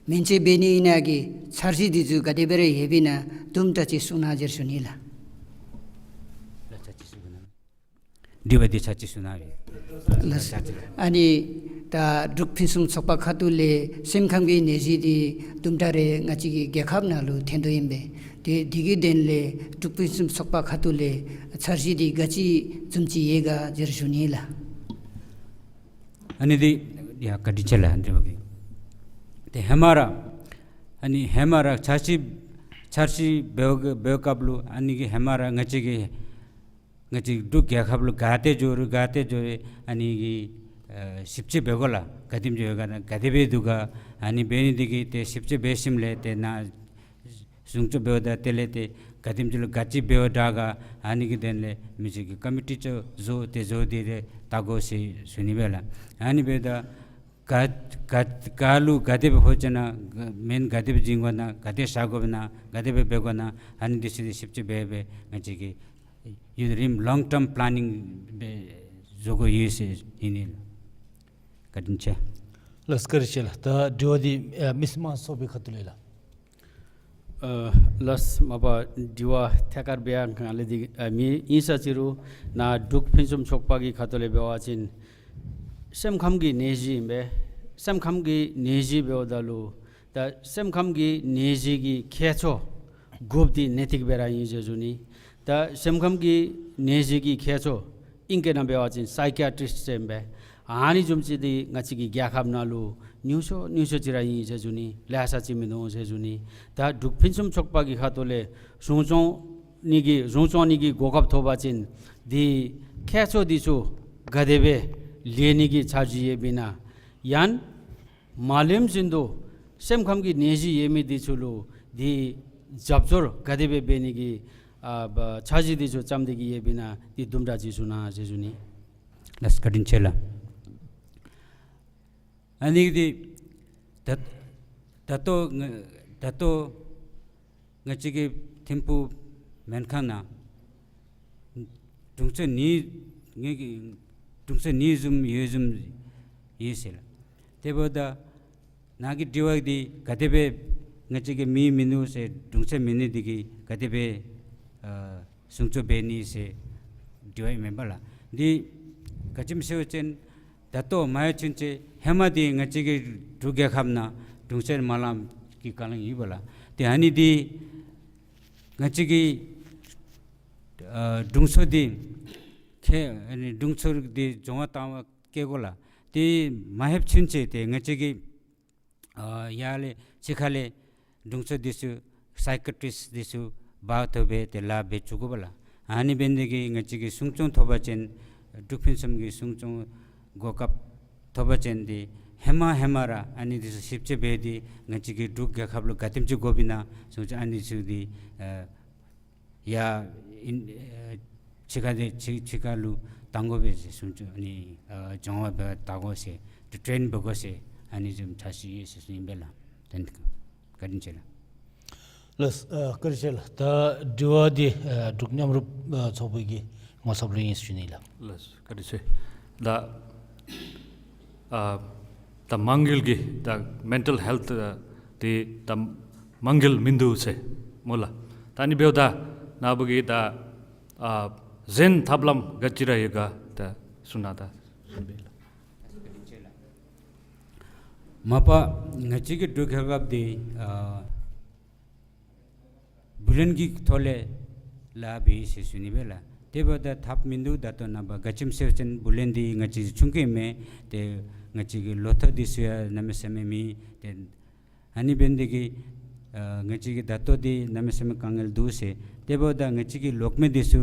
མེན་ཆད་འབད་ནི་ཨིན་ན་གི་འཆར་གཞི་འདི་ཚུ་ག་དེ་སྦེ་ར་ཡོདཔ་ཨིན་ན་དུམ་གྲ་ཅིག་གསུང་གནང་ཟེར་ཞུ་ནི་ལགས། དྲི་བ་འདི་ཚར་གཅིག་གསུང་གནང་ཡི། ལགས། ཨ་ནི་ད་འབྲུག་ཕུན་སུམ་ཚོགས་པ་ཁ་ཐུག་ལས་སེམས་ཁམས་ཀྱི་ནད་གཞི་འདི་དུམ་གྲ་རེ་ང་བཅས་ཀྱི་རྒྱལ་ཁབ་ནང་ལུ་ཐོན་དོ་ཨིན་པས། ཏེ་འདི་གི་དོན་ལས་འབྲུག་ཕུན་སུམ་ཚོགས་པ་ཁ་ཐུག་ལས་འཆར་གཞི་འདི་ག་ཅི་བཟུམ་ཅིག་ཡོད་ག་ཟེར་ཞུ་ནི་ལགས། ཨ་ནི་འདི་ཡ་བཀའ་དྲིན་ཆེ་ལགས། འདི་བ་གི་ཏེ་ཧེ་མ་ར་ཨ་ནི་ཧེ་མ་ར་འཆར་གཞི་འཆར་གཞི་འབད་བའི་སྐབས་ལུ་ཨ་ནི་གི་ཧེ་མ་ར་ང་བཅས་ཀྱི་ང་བཅས་འབྲུག་རྒྱལ་ཁབ་ལུ་ག་ཏེ་འགྱོ་རུང་ག་ཏེ་འགྱོ་རུང་ཨ་ནི་གི་ཨ་ཞིབ་དཔྱད་འབད་དགོ་ལགས། ག་དེམ་ཅིག་ཡོད་ག་ན་ག་དེ་སྦེ་འདུག་ག། ཨ་ནི་འབད་ནི་འདི་གིས་ཏེ་ཞིབ་དཔྱད་འབད་ཞིནམ་ལས་ཏེ་ནཱ་སྲུང་སྐྱོབ་འབདཝ་ད་དེ་ལས་ཏེ་ག་དེམ་ཅིག་ལུ་ག་ཅི་འབདཝ་དྲག་ག། ཨ་ནི་གི་དོན་ལས་མི་ཅིག་གི་ཀོ་མི་ཊི་ཚུ་བཟོ་སྟེ་བཟོ་སྟེ་ར་བལྟ་དགོ་ཟེར་ཞུ་ནི་སྦེ་ལགས། ཨ་ནི་འབདཝ་ད་ག་ག་ག་ལུ་ག་དེ་སྦེ་ཕོག་ཅི་ན་ག་སྨན་ག་དེ་སྦེ་བྱིན་དགོ་ན་ག་དེ་བཞག་དགོཔ་ན་ག་དེ་སྦེ་འབད་དགོ་ན་ཨ་ནི་འདི་ཚུ་ཏེ་ཞིབ་དཔྱད་འབད་འབད་ང་བཅས་ཀྱིས་ཡུན་རིངམོ་ལོང་ཊརམ་པ་ལེ་ནིང་སྦེ་བཟོ་དགོ་ཡོད་ཟེར་ཨིན་ནི་ལགས། བཀའ་དྲིན་ཆེ། ལགས་བཀའ་དྲིན་ཆེ་ལགས། ད་དྲི་བ་འདི་ཨ་མི་སེར་དམངས་ཚོགས་པའི་ཁ་ཐུག་ལས་ལགས། ཨ་ལགས། མ་པ་དྲི་བ་ཐད་ཀར་འབད་ཡང་ག་ལས་འདི་ཨ་མི་ཨིན་ས་ཅི་རུང་ནཱ་འབྲུག་ཕུན་སུམ་ཚོགས་པ་གི་ཁ་ཐུག་ལས་འབད་བ་ཅིན་སེམས་ཁམས་ཀྱི་ནད་གཞི་ཨིན་པས། སེམས་ཁམས་ཀྱི་ནད་གཞི་འབདཝ་ད་ལུ་ད་སེམས་ཁམས་ཀྱི་ནད་གཞི་གི་ཁྱད་ཆོས་དགུཔ་འདི་གནད་ཏིག་སྦེ་ར་ཨིན་ཟེར་ཞུ་ནི། ད་སེམས་ཁམས་ཀྱི་ནད་གཞི་གི་ཁྱད་ཆོས་ཨིང་སྐད་ནང་འབད་བ་ཅིན་སའི་ཀི་ཡ་ཊི་རིསཊ་ཟེར་ཨིན་པས། ཨ་ནི་བཟུམ་ཅིག་འདི་ང་བཅས་ཀྱི་རྒྱལ་ཁབ་ནང་ལུ་ཉུང་ཤོས་ཉུང་ཤོས་ཅིག་ར་ཨིན་ཟེར་ཞུ་ནི། ལེ་ཤ་ཅིག་མིན་འདུག་ཟེར་ཞུ་ནི། ད་འབྲུག་ཕུན་སུམ་ཚོགས་པ་གི་ཁ་ཐུག་ལས་སྲུང་སྐྱོབ་ནི་གི་སྲུང་སྐྱོབ་ནི་གི་གོ་སྐབས་ཐོབ་པ་ཅིན་འདི་ཁྱད་ཆོས་འདི་ཚུ་ག་དེ་སྦེ་ལེན་ནི་གི་འཆར་གཞི་ཡོདཔ་ཨིན་ན་ཡང་མ་ལེནམ་བཞིན་དུ་སེམས་ཁམས་ཀྱི་ནད་གཞི་ཡོད་མི་འདི་ཚུ་ལུ་འདི་རྒྱབ་སྐྱོར་ག་དེ་སྦེ་འབད་ནི་གི་ཨ་བ་འཆར་གཞི་འདི་ཚུ་བརྩམས་ཏེ་གི་ཡོདཔ་ཨིན་ན་འདི་དུམ་གྲ་ཅིག་གསུང་གནང་ཟེར་ཞུ་ནི། ལགས་བཀའ་དྲིན་ཆེ་ལགས། ཨ་ནི་འདི་ད་ད་ལྟོ་ང་ད་ལྟོ་ང་བཅས་ཀྱི་ཐིམ་ཕུག་སྨན་ཁང་ནང་དྲུང་འཚོ་གཉིས་ངེ་གི་དྲུང་འཚོ་གཉིས་བཟུམ་ཡོད་བཟུམ་ཡོད་ཟེར་ལགས། དེ་འབདཝ་ད་ནཱ་གི་དྲི་བ་འདི་ག་དེ་སྦེ་ང་བཅས་ཀྱི་མི་མིན་ནུག་ཟེར་དྲུང་འཚོ་མེད་ནི་འདི་གིས་ག་དེ་སྦེ་ཨ་སྲུང་སྐྱོབ་འབད་ནི་ཟེར་དྲི་བ་ཨིན་མས་པ་ལགས། འདི་ག་ཅི་སྨོ་ཟེར་བ་ཅིན་ད་ལྟོ་མ་ཡོད་ཚུན་ཚོད་ཧེ་མ་འདི་ང་བཅས་ཀྱི་འབྲུག་རྒྱལ་ཁབ་ནང་དྲུང་འཚོ་མ་ལངམ་གི་ག་ལས་ཨིན་པ་ལགས། ཏེ་ཨ་ནི་འདི་ང་བཅས་ཀྱི་ཨ་དྲུང་འཚོ་འདི་ཁེ་ཨ་ནི་དྲུང་འཚོ་འདི་སྦྱོང་བ་བཏང་བ་བསྐྱལ་དགོ་ལགས། ཏེ་མ་ལྷོད་ཚུན་ཚོད་ཏེ་ང་བཅས་ཀྱི་ཨ་ཡར་ལས་ཕྱི་ཁ་ལས་དྲུང་འཚོ་འདི་ཚུ་སའི་ཀི་ཡ་ཊི་རིསཊ་འདི་ཚུ་ འབག་ཐོབ་སྦེ་ཏེ་ལཱ་འབད་བཅུག་དགོ་པས་ལགས། ཨ་ནི་འབད་ནི་དེ་གིས་ང་བཅས་ཀྱི་སྲུང་སྐྱོང་ཐོབ་པ་ཅིན་འབྲུག་ཕུན་སུམ་གྱི་སྲུང་སྐྱོང་གོ་སྐབས་ཐོབ་པ་ཅིན་ཏེ་ཧེ་མ་ཧེ་མ་ར་ཨ་ནི་འདི་ཚུ་ཞིབ་དཔྱད་འབད་དེ་ང་བཅས་ཀྱི་འབྲུག་རྒྱལ་ཁབ་ལུ་ག་དེམ་ཅིག་དགོཔ་ཨིན་ན་སྲུང་སྐྱོང་ཨ་ནི་ཚུ་འདི་ཨ་ཡར་ཨིན་ཨ་ཕྱི་ཁ་འདི་ཕྱི་ཕྱི་ཁ་ལུ་གཏང་དགོ་པས་ཟེར་སྲུང་སྐྱོང་ཨ་ནི་ཨ་སྦྱོང་བ་འབད་བལྟ་དགོ་ཟེར་ཏེ་ཊེན་འབད་དགོ་ཟེར་ཨ་ནི་བཟུམ་ཐ་ཤི་ཡོད་ཟེར་ཞུ་ནི་ཨིན་པས་ལགས། ཏེ་བཀའ་དྲིན་ཆེ་ལགས། ལགས་སོ། ཨ་བཀའ་དྲིན་ཆེ་ལགས། ད་དྲི་བ་འདི་ཨ་འབྲུག་མཉམ་རུབ་ཨ་ཚོགས་པའི་གི་ངོ་ཚབ་ལུ་ཨིན་ཟེར་ཞུ་ནི་ལགས། ལགས་སོ། བཀའ་དྲིན་ཆེ། ད་ཨ་ད་མང་འགུལ་གྱི་ད་མེན་ཊལ་ཧེལཐ་ཨ་འདི་ད་མང་འགུལ་མིན་འདུག་ཟེར་སྨོ་ལགས། ད་ཨ་ནི་འབདཝ་ད་ནཱ་བུ་གིས་ད་ཨ་གཞན་ཐབས་ལམ་ག་ཅི་ར་ཡོད་ག་ད་གསུང་གནང་ད་ཟེར་ཞུ་ནི་ལགས། མ་པ་ང་བཅས་ཀྱི་འབྲུག་རྒྱལ་ཁབ་འདི་ཨ་བུ་ལོན་གྱི་ཐོག་ལས་ལཱ་འབད་ཡི་ཟེར་ཞུ་ནི་སྦེ་ལགས། དེ་འབདཝ་ད་ཐབས་མིན་འདུག། ད་ལྟོ་ནངས་པ་ག་ཅི་སྨོ་ཟེར་བ་ཅིན་བུ་ལོན་འདི་ང་བཅས་ཆུང་ཀུ་མས། ཏེ་ང་བཅས་ཀྱི་ལོ་ཐོག་འདི་ཚུ་ཡང་གནམ་མེད་ས་མེད་མེད། ཏེ་ཨ་ནི་འབད་ནི་དེ་གིས་ཨ་ང་བཅས་ཀྱི་ད་ལྟོ་འདི་གནམ་མེད་ས་མེད་དཀའ་ངལ་འདུག་ཟེར། དེ་འབདཝ་ད་ང་བཅས་ཀྱི་ལོག་མི་འདི་ཚུ་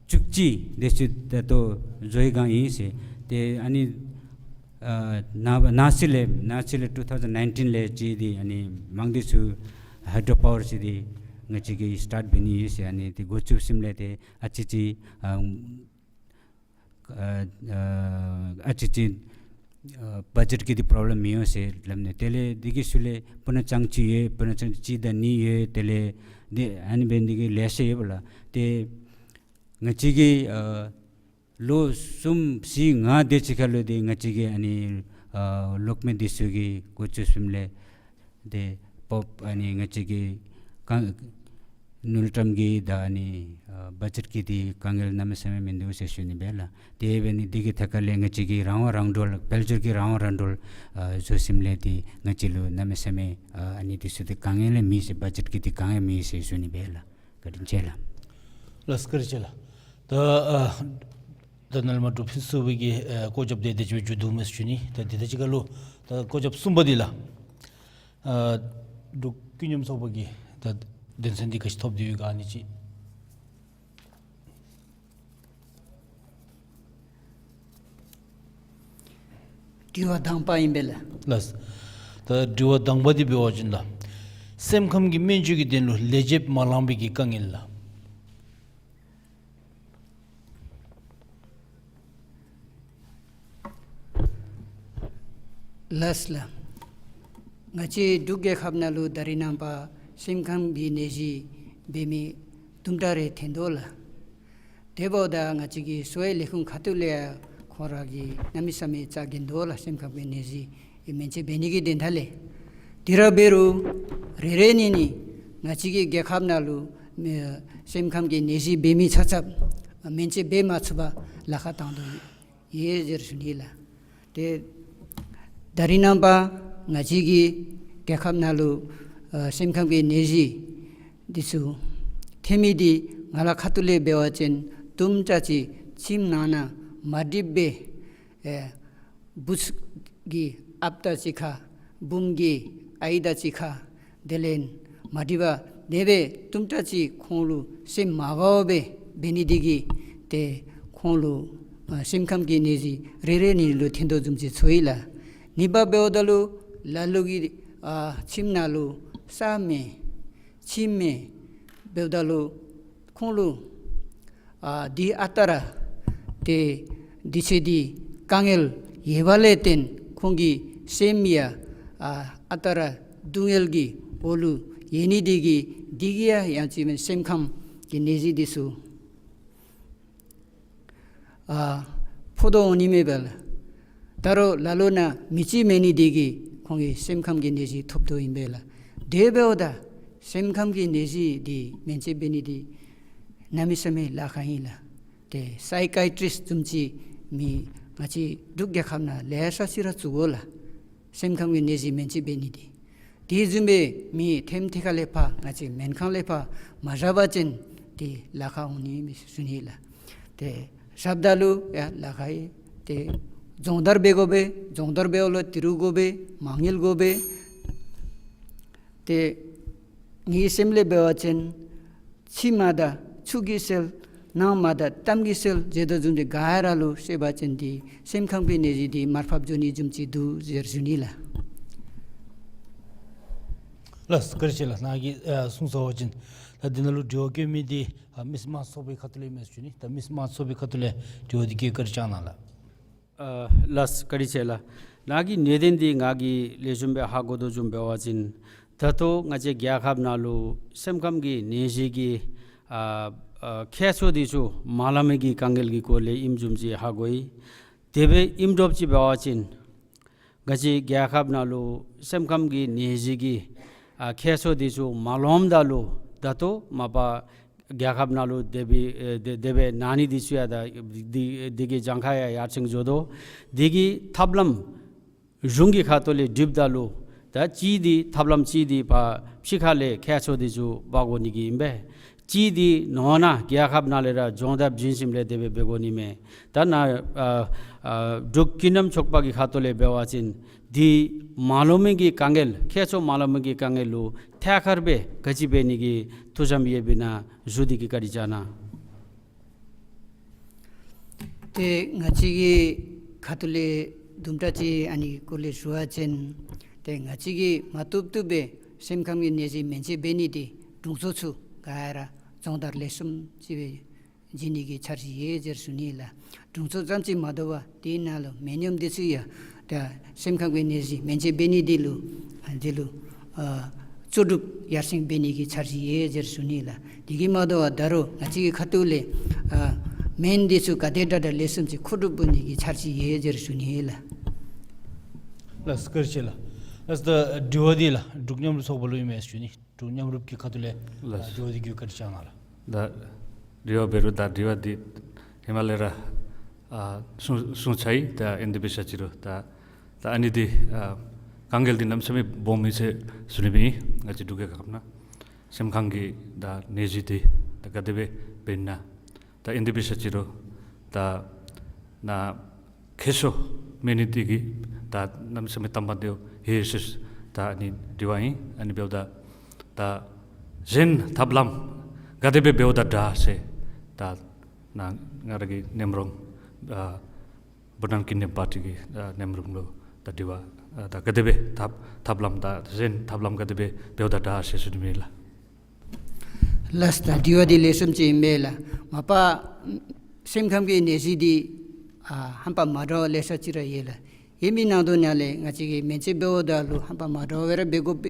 བཅུ་གཅིག་འདི་ཚུ་ད་ལྟོ་འཛོལ་སྒང་ཨིན་ཟེར། ཏེ་ཨ་ནི་ཨ་ནཱ་ནཱ་ཚེ་ལས་ནཱ་ཚེ་ལས་ཊུ་ཐའུ་ཛེནཌ་ནའིན་ཊིན་ལས་ཅིག་འདི་ཨ་ནི་མང་འདི་ཚུ་ཧའི་ཌྲོ་པ་ཝར་ཟེར་འདི་ང་བཅས་ཀྱིས་སི་ཊཱརཊ་འབད་ནི་ཨིན་ཟེར། ཨ་ནི་འདི་འགོ་བཙུགས་ཞིནམ་ལས་ཏེ་ཨ་ཙི་ཅིག་ཨ་ཨ་ཨ་ཨ་ཙི་ཅིག་ཨ་བ་ཇེཊ་ཀྱི་འདི་པོརོབ་ལེམ་མི་འོང་ཟེར་སླབ་ནི། དེ་ལས་འདི་གི་ཤུལ་ལས་སྤུ་ན་ཆ་ཅིག་ཡོད། སྤུ་ན་ཆ་གཅིག་དང་གཉིས་ཡོད། དེ་ལས་འདི་ཨ་ནི་འབད་ནི་དེ་གིས་ལེ་ཤ་ཡོདཔ་ལགས། ཏེ་ང་བཅས་ཀྱི་ཨ་ལོ་གསུམ་བཞི་ལྔ་དེ་ཅིག་ཁར་ལུ་འདི་ང་བཅས་ཀྱི་ཨ་ནི་ཨ་ལོག་མི་འདི་ཚུ་གི་འགོ་བཙུགས་ཞིནམ་ལས་ཏེ་པོབ་ཨ་ནི་ང་བཅས་ཀྱི་གང་ནུ་ལུ་ཊམ་གྱི་ད་ཨ་ནི་ཨ་བ་ཇེཊ་ཀྱི་འདི་དཀའ་ངལ་གནམ་མེད་ས་མེད་མིན་འདུག་ཟེར་ཞུ་ནི་སྦེ་ལགས། དེ་འབད་ནི་འདི་གི་ཐད་ཁར་ལས་ང་བཅས་ཀྱིས་རང་དབང་རང་གྲོལ་དཔལ་འབྱོར་གྱི་རང་དབང་རང་གྲོལ་ཨ་བཟོ་ཞིནམ་ལས་འདི་ང་བཅས་ལུ་གནམ་མེད་ས་མེད་ཨ་ཨ་ནི་འདི་ཚུ་འདི་དཀའ་ངལ་ལས་མེད་ཟེར་བ་ཇེཊ་ཀྱི་འདི་དཀའ་ངལ་མེད་ཟེར་ཞུ་ནི་སྦེ་ལགས། བཀའ་དྲིན་ཆེ་ལགས། ལགས་སོ། བཀའ་དྲིན་ཆེ་ལགས། ད་ཨ་ད་ནཱ་ལས་མར་འབྲུག་ཕུན་སུམ་ཚོགས་པའི་གི་ཨ་བཀོད་ཁྱབ་འདི་དེ་ཅིག་སྦེ་མཇུག་བསྡུཝ་མས་ཟེར་ཞུ་ནི། ད་འདི་དང་གཅིག་ཁར་ལུ་ད་བཀོད་ཁྱབ་གསུམ་པ་འདི་ལགས། ཨ་འབྲུག་ཀུན་མཉམ་ཚོགས་པ་གིས་ད་དོན་ཚན་འདི་ག་ཅི་ཐོབ་སྟེ་ཡོད་ག་ཨ་ནི་ཅིག། དྲི་བ་དང་པ་ཨིན་པས་ལགས། ལགས་སོ། ད་དྲི་བ་དང་པ་འདི་འབད་བ་ཅིན་ལགས། སེམས་ཁམས་ཀྱི་སྨན་བཅོས་ཀྱི་དོན་ལུ་ལས་བྱེདཔ་མ་ལང་པའི་གི་དཀའ་ངལ་ལགས། ལགས་ལགས། ང་བཅས་འབྲུག་རྒྱལ་ཁབ་ནང་ལུ་ད་རིས་ནངས་པ་སེམས་ཁམས་ཀྱི་ནད་གཞི་འབད་མི་དུམ་གྲ་རེ་ཐོན་དོ་ལགས། དེ་འབདཝ་ད་ང་བཅས་ཀྱི་གསོ་བའི་ལས་ཁུངས་ཁ་ཐུག་ལས་ཡང་ཁོང་ར་གིས་གནམ་མེད་ས་མེད་རྩ་འགེངས་དོ་ལགས། སེམས་ཁམས་ཀྱི་ནད་གཞི་སྨན་བཅོས་འབད་ནི་གི་དོན་དག་ལས། དེ་ར་འབད་རུང་རེ་རེ་གཉིས་གཉིས་ང་བཅས་ཀྱི་རྒྱལ་ཁབ་ནང་ལུ་སེམས་ཁམས་ཀྱི་ནད་གཞི་འབད་མི་ཆ་ཁྱབ་སྨན་བཅོས་འབད་མ་ཚུགས་པར་ལཱ་ཁག་བཏང་དོ་ཡོད་ཟེར་ཞུ་ནི་ལགས། ཏེ་ད་རིས་ནངས་པ་ང་བཅས་ཀྱི་རྒྱལ་ཁབ་ནང་ལུ་ཨ་སེམས་ཁམས་ཀྱི་ནད་གཞི་འདི་ཚུ་ཐོན་མི་འདི་ང་ལགས་ཁ་ཐུག་ལས་འབད་བ་ཅིན་དུམ་གྲ་ཅིག་ཁྱིམ་ནང་ན་མ་འགྲིགཔ་སྦེ་ཨེ་བུཚ་གི་ཨཔ་རྟ་གཅིག་ཁར་བུམོ་གི་ཨའི་དང་གཅིག་ཁར་དེ་ལས་མ་འགྲིགཔ་དེ་སྦེ་དུམ་གྲ་ཅིག་ཁོང་ལུ་སེམས་མ་དགའཝ་སྦེ་འབད་ནི་འདི་གིས་ཏེ་ཁོང་ལུ་ཨ་སེམས་ཁམས་ཀྱི་ནད་གཞི་རེ་རེ་གཉིས་ལུ་ཐོན་དོ་བཟུམ་ཅིག་ཚོར་ཡི་ལགས། གཉིས་པ་འབདཝ་ད་ལུ་ལ་ལུ་གིས་ཨ་ཁྱིམ་ནང་ལུ་ས་མེད་ཁྱིམ་མེད་འབདཝ་ད་ལུ་ཁོང་ལུ་ཨ་འདི་ཨ་རྟག་ར་ཏེ་འདི་ཚེ་འདི་དཀའ་ངལ་ཡོད་པ་ལས་བརྟེན་ཁོང་གི་སེམས་ཡང་ཨ་ཨ་རྟག་ར་སྡུག་བསྔལ་གྱི་འོག་ལུ་ཡོད་ནི་འདི་གིས་འདི་གིས་ཡང་ཡང་ཅིན་སེམས་ཁམས་ཀྱི་ནད་གཞི་འདི་ཚུ་ཨ་ཕོག་དོ་འོང་ནི་མས་པ་ལགས། ད་རུང་ལ་ལུ་ནང་མི་གཅིག་མེད་ནི་འདི་གིས་ཁོང་གིས་སེམས་ཁམས་ཀྱི་ནད་གཞི་ཐོབ་དོ་ཨིན་པས་ལགས། དེ་འབདཝ་ད་སེམས་ཁམས་ཀྱི་ནད་གཞི་འདི་སྨན་བཅོས་འབད་ནི་འདི་གནམ་མེད་ས་མེད་ལཱ་ཁག་ཨིན་ལགས། ཏེ་སའི་ཀའི་ཊིསཊ་བཟུམ་ཅིག་མི་ང་བཅས་འབྲུག་རྒྱལ་ཁབ་ནང་ལེ་ཤ་ཅིག་ར་བཙུགས་དགོ་ལགས། སེམས་ཁམས་ཀྱི་ནད་གཞི་སྨན་བཅོས་འབད་ནི་འདི། དེ་བཟུམ་སྦེ་མི་ཐེམ་ཐེ་ཁ་ལས་ཕར་ང་བཅས་སྨན་ཁང་ལས་ཕར་མ་བཞག་པ་ཅིན་ཏེ་ལཱ་ཁག་འོང་ནི་མས་ཟེར་ཞུ་ནི་ལགས། ཏེ་བཞགཔ་ད་ལུ་ཡང་ལཱ་ཁག་ཨིན། ཏེ་སྦྱོང་བརྡར་འབད་དགོ་པས། སྦྱོང་བརྡར་འབདཝ་ལུ་དྲི་རུ་དགོ་པས། མ་དངུལ་དགོ་པས། ཏེ་ངེའི་སེམས་ལས་འབད་བ་ཅིན་ ཕྱི་མ་དང་ཆུ་གིས་སེལ། ནང་མ་དང་གཏམ་གྱིས་སེལ་ཟེར་དོ་བཟུམ་འདི་ག་ར་ལུ་བཤད་པ་ཅིན་འདི་སེམས་ཁམས་ཀྱི་ནད་གཞི་འདི་མར་ཕབ་འགྱོ་ནི་བཟུམ་ཅིག་འདུག་ཟེར་ཞུ་ནི་ལགས། ལགས་བཀའ་དྲིན་ཆེ་ལགས། ནཱ་གིས་ཨ་གསུངས་ཚར་བ་ཅིན་ད་འདི་ནང་ལུ་དྲི་བ་བཀོད་མི་འདི་ཨ་མི་སེར་དམངས་གཙོའི་ཁ་ཐུག་ལས་ཨིན་མས་ཟེར་ཞུ་ནི། ད་མི་སེར་དམངས་གཙོའི་ཁ་ཐུག་ལས་དྲི་བ་འདི་བཀོད་བཀའ་དྲིན་བསྐྱང་གནང་ལགས། ཨ་ལགས་བཀའ་དྲིན་ཆེ་ལགས། ནཱ་གི་གནད་དོན་འདི་ང་གིས་ལེགས་ཤོམ་སྦེ་ཧ་གོ་དོ་བཟུམ་འབད་བ་ཅིན་ད་ལྟོ་ང་བཅས་རྒྱལ་ཁབ་ནང་ལུ་སེམས་ཁམས་ཀྱི་ནད་གཞི་གི་ཨ་ཨ་ཁྱད་ཆོས་འདི་ཚུ་མ་ལང་མི་གི་དཀའ་ངལ་གྱི་སྐོར་ལས་ཨིནམ་བཟུམ་ཅིག་ཧ་གོ་ཡི། དེ་སྦེ་ཨིནམ་འདྲཝ་ཅིག་འབད་བ་ཅིན་ང་བཅས་རྒྱལ་ཁབ་ནང་ལུ་སེམས་ཁམས་ཀྱི་ནད་གཞི་གི་ཨ་ཁྱད་ཆོས་འདི་ཚུ་མ་ལངམ་ད་ལུ་ད་ལྟོ་མ་པ་རྒྱལ་ཁབ་ནང་ལུ་དེ་སྦེ་ཨེ་དེ་དེ་སྦེ་ན་ནི་འདི་ཚུ་ཡང་ད་འདི་འདི་གི་གྱངས་ཁ་ཡང་ཡར་སེང་འགྱོ་དོ། འདི་གི་ཐབས་ལམ་གཞུང་གི་ཁ་ཐུག་ལས་སྒྲུབ་ད་ལུ་ད་གཅིག་འདི་ཐབས་ལམ་གཅིག་འདི་ཕར་ཕྱི་ཁ་ལས་ཁྱད་ཆོས་འདི་ཚུ་འབག་དགོ་ནི་གི་ཨིན་པས། གཅིག་འདི་ནང་ན་རྒྱལ་ཁབ་ནང་ལས་ར་སྦྱོང་བརྡར་བྱིན་ཞིནམ་ལས་དེ་སྦེ་འབད་དགོ་ནི་མས། ད་ནཱ་ཨ་ཨ་འབྲུག་ཀུན་རྙིང་ཚོགས་པ་གི་ཁ་ཐུག་ལས་འབད་བ་ཅིན་འདི་མ་ལང་མི་གི་དཀའ་ངལ་ཁྱད་ཆོས་མ་ལང་མི་གི་དཀའ་ངལ་ལུ་ཐད་ཀར་སྦེ་ག་ཅི་འབད་ནི་གི་ཐུགས་བསམ་ཡོདཔ་ཨིན་ན་ཞུ་སྟེ་གིས་བཀའ་དྲིན་བསྐྱང་གནང་། ཏེ་ང་བཅས་ཀྱི་ཁ་ཐུག་ལས་དུམ་གྲ་ཅིག་ཨ་ནི་སྐོར་ལས་ཞུ་བ་ཅིན་ཏེ་ང་བཅས་ཀྱིས་མ་བཏུབ་བཏུབ་སྦེ་སེམས་ཁམས་ཀྱི་ནད་གཞི་མེན་ཆད་འབད་ནི་འདི་དྲུང་འཚོ་ཚུ་ག་ར་སྦྱོང་བརྡར་ལེགས་ཤོམ་ཅིག་སྦེ་བྱིན་ནི་གི་འཆར་གཞི་ཡོད་ཟེར་ཞུ་ནི་ལགས། དྲུང་འཚོ་ཙམ་ཅིག་མ་དོ་བར་དེ་ནང་ལུ་མི་ཉམ་འདི་ཚུ་ཡང་ད་སེམས་ཁམས་ཀྱི་ནད་གཞི་མེན་ཆད་འབད་ནི་འདི་ལུ་ཨ་འདི་ལུ་ཨ་ལྕོགས་གྲུབ་ཡར་སེང་འབད་ནི་གི་འཆར་གཞི་ཡོད་ཟེར་ཞུ་ནི་ལགས། དེ་གིས་མ་དོ་བར་ད་རུང་ང་བཅས་ཀྱི་ཁ་ཐུག་ལས་ཨ་མི་འདི་ཚུ་ག་དེ་དྲག་དྲག་ལེགས་ཤོམ་ཅིག་མཁོ་སྒྲུབ་འབད་ནི་གི་འཆར་གཞི་ཡོད་ཟེར་ཞུ་ནི་ལགས། ལགས་བཀའ་དྲིན་ཆེ་ལགས། ལགས་ད་དྲི་བ་འདི་ལགས་འབྲུག་མཉམ་རུབ་ཚོགས་པ་ལུ་ཨིན་མས་ཟེར་ཞུ་ནི། འབྲུག་མཉམ་རུབ་ཀྱི་ཁ་ཐུག་ལས་ལགས། ཨ་དྲི་བ་འདི་གི་བཀའ་དྲིན་བསྐྱང་གནང་ལགས། ད་དྲི་བ་འབད་རུང་ད་དྲི་བ་འདི་ཧེ་མ་ལས་ར་ཨ་གསུང་གསུངས་ཚར་ཡི། ད་ཨིན་དེ་སྦེ་བཤད་ཅི་རུང་ད་ད་ཨ་ནི་འདི་ཨ་དཀའ་ངལ་འདི་གནམ་མེད་ས་མེད་སྦོམ་ཨིན་ཟེར་ཞུ་ནི་སྦེ་ཨིན། ང་བཅས་འབྲུག་རྒྱལ་ཁབ་ནང་སེམས་ཁམས་ཀྱི་ད་ནད་གཞི་འདི་ད་ག་དེ་སྦེ་འབད་ཨིན་ན། ད་ཨིན་དེ་སྦེ་བཤད་ཅི་རུང་ད་ནཱ་ཁྱད་ཆོས་མེད་ནི་འདི་གིས་ད་གནམ་མེད་ས་མེད་དང་པ་འདི་ཧེ་ཤེས་ད་ཨ་ནི་དྲི་བ་ཨིན། ཨ་ནི་འབདཝ་ད་ད་གཞན་ཐབས་ལམ་ག་དེ་སྦེ་འབདཝ་ད་དྲག་ཟེར་ད་ནཱ་ང་ར་གི་མནལ་མ་རུངམ་ཨ་བྷུ་ཊཱན་ཀུན་ནི་པར་ཊི་གི་ཨ་མནལ་མ་རུངམ་ལུ་ད་དྲི་བ་ཨ་ད་ག་དེ་སྦེ་ཐབས་ཐབས་ལམ་ད་གཞན་ཐབས་ལམ་ག་དེ་སྦེ་འབདཝ་ད་དྲག་ཟེར་ཞུ་ནི་མས་ལགས། ལགས་ད་དྲི་བ་འདི་ལེགས་ཤོམ་ཅིག་ཨིན་པས་ལགས། མ་པ་སེམས་ཁམས་ཀྱི་ནད་གཞི་འདི་ཨ་ཧམ་པ་མ་འདྲཝ་ལེ་ཤ་ཅིག་ར་ཡོད་ལགས། ཡོད་མི་ནང་དོག་ནང་ལས་ང་བཅས་ཀྱིས་མེན་ཆད་འབདཝ་ད་ལུ་ཧམ་པ་མ་འདྲཝ་སྦེ་ར་འབད་དགོ་པས་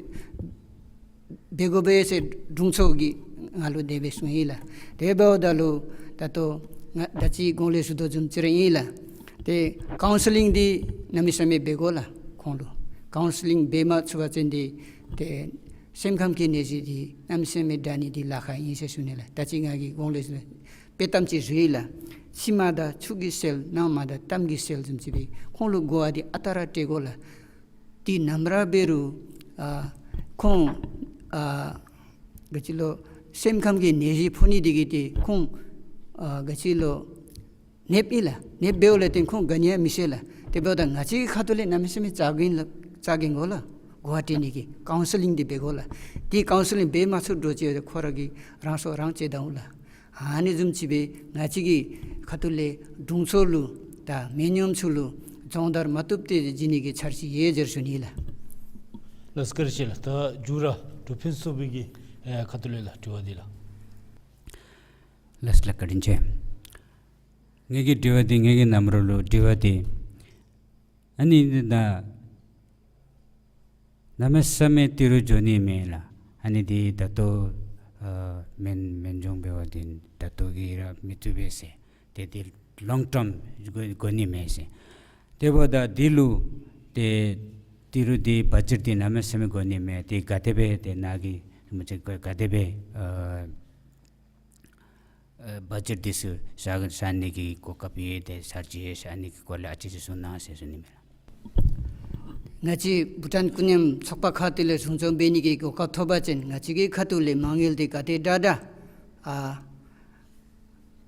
འབད་དགོ་པས་ཟེར་དྲུང་འཚོ་གིས་ང་ལུ་དེ་སྦེ་གསུངས་ཡི་ལགས། དེ་འབདཝ་ད་ལུ་ད་ལྟོ་ང་ད་ཅི་གོང་ལས་ཞུ་དོ་བཟུམ་ཅིག་ར་ཨིན་ལགས། ཏེ་ཀའུན་སི་ལིང་འདི་གནམ་མེད་ས་མེད་འབད་དགོ་ལགས། ཁོང་ལུ་ཀའུན་སི་ལིང་འབད་མ་ཚུགས་པ་ཅིན་འདི་ཏེ་སེམས་ཁམས་ཀྱི་ནད་གཞི་འདི་གནམ་མེད་ས་མེད་དྲག་ནི་འདི་ལཱ་ཁག་ཨིན་ཟེར་ཞུ་ནི་ལགས། ད་ཅི་ང་གིས་གོང་ལས་ཞུ་དཔྱེ་གཏམ་ཅིག་ཞུ་ཡི་ལགས། ཕྱི་མ་དང་ཆུ་གིས་སེལ། ནང་མ་དང་གཏམ་གྱིས་སེལ་བཟུམ་ཅིག་སྦེ་ཁོང་ལུ་གོ་བ་འདི་ཨ་རྟག་ར་སྤྲོད་དགོ་ལགས། འདི་ནམ་ར་འབད་རུང་ཨ་ཁོང་ཨ་ག་ཅི་ལོ་སེམས་ཁམས་ཀྱི་ནད་གཞི་ཕོག་ནི་འདི་གིས་ཏེ་ཁོང་ཨ་ག་ཅི་ལོ་ནདཔ་ཨིན་ལགས། ནདཔ་འབདཝ་ལས་བརྟེན་ཁོང་ག་ནི་ཡང་མི་ཤེས་ལགས། དེ་འབདཝ་ད་ང་བཅས་ཀྱི་ཁ་ཐུག་ལས་གནམ་མེད་ས་མེད་བྱ་དགོ་ལགས། བྱ་དགོ་ལགས། གོ་བ་སྤྲོད་ནི་གི་ཀའུན་སི་ལིང་འདི་འབད་དགོ་ལགས། འདི་ཀའུན་སི་ལིང་འབད་མ་ཚུགས་འགྱོ་ཅི་ཁོ་ར་གིས་རང་སྲོག་རང་བཅད་ད་འོང་ལགས། ཨ་ནི་བཟུམ་ཅིག་སྦེ་ང་བཅས་ཀྱི་ཁ་ཐུག་ལས་དྲུང་འཚོ་ལུ་དང་མི་ཉམ་ཚུ་ལུ་སྦྱོང་བརྡར་མ་བཏུབ་སྟེ་བྱིན་ནི་གི་འཆར་གཞི་ཡོད་ཟེར་ཞུ་ནི་ལགས། ལགས་བཀའ་དྲིན་ཆེ་ལགས། ད་མཇུག་ར་འབྲུག་ཕུན་ཚོགས་པའི་གི་ཨེ་ཁ་ཐུག་ལས་ལགས་དྲི་བ་འདི་ལགས། ལགས་ལགས་བཀའ་དྲིན་ཆེ། ངེ་གི་དྲི་བ་འདི་ངེ་གི་རྣམ་རོལ་ལུ་དྲི་བ་འདི་ཨ་ནི་འདི་ད་གནམ་མེད་ས་མེད་ཏི་རུ་འགྱོ་ནི་མེད་ལགས། ཨ་ནི་འདི་ད་ལྟོ་ཨ་སྨན་སྨན་སྦྱོང་འབད་བ་འདི་ད་ལྟོ་གིས་ར་མི་བཏུབ་པས་ཟེར། ཏེ་འདི་ལོང་ཊརམ་དགོ་དགོ་ནི་མས་ཟེར། དེ་འབདཝ་ད་འདི་ལུ་ཏེ་ཏི་རུ་འདི་བ་ཇེཊ་འདི་གནམ་མེད་ས་མེད་དགོ་ནི་མས། ཏེ་ག་དེ་སྦེ་ཏེ་ནཱ་གིས་མ་ཅིག་ག་དེ་སྦེ་ཨ་ཨ་བ་ཇེཊ་འདི་ཚུ་བཞག་བཞག་ནི་གི་གོ་སྐབས་ཡོད་དེ་འཆར་གཞི་ཡོད་ཟེར་ཨ་ནི་གི་སྐོར་ལས་ཨ་ཙི་ཅིག་གསུང་གནང་ཟེར་ཞུ་ནི་མས་ལགས། ང་བཅས་བྷུ་ཊཱན་ཀུན་མཉམ་ཚོགས་པ་ཁ་ཐུག་ལས་དྲུང་འཚོ་འབད་ནི་གི་གོ་སྐབས་ཐོབ་པ་ཅིན་ང་བཅས་ཀྱི་ཁ་ཐུག་ལས་མ་དངུལ་འདི་ག་དེ་དྲག་དྲག་ཨ་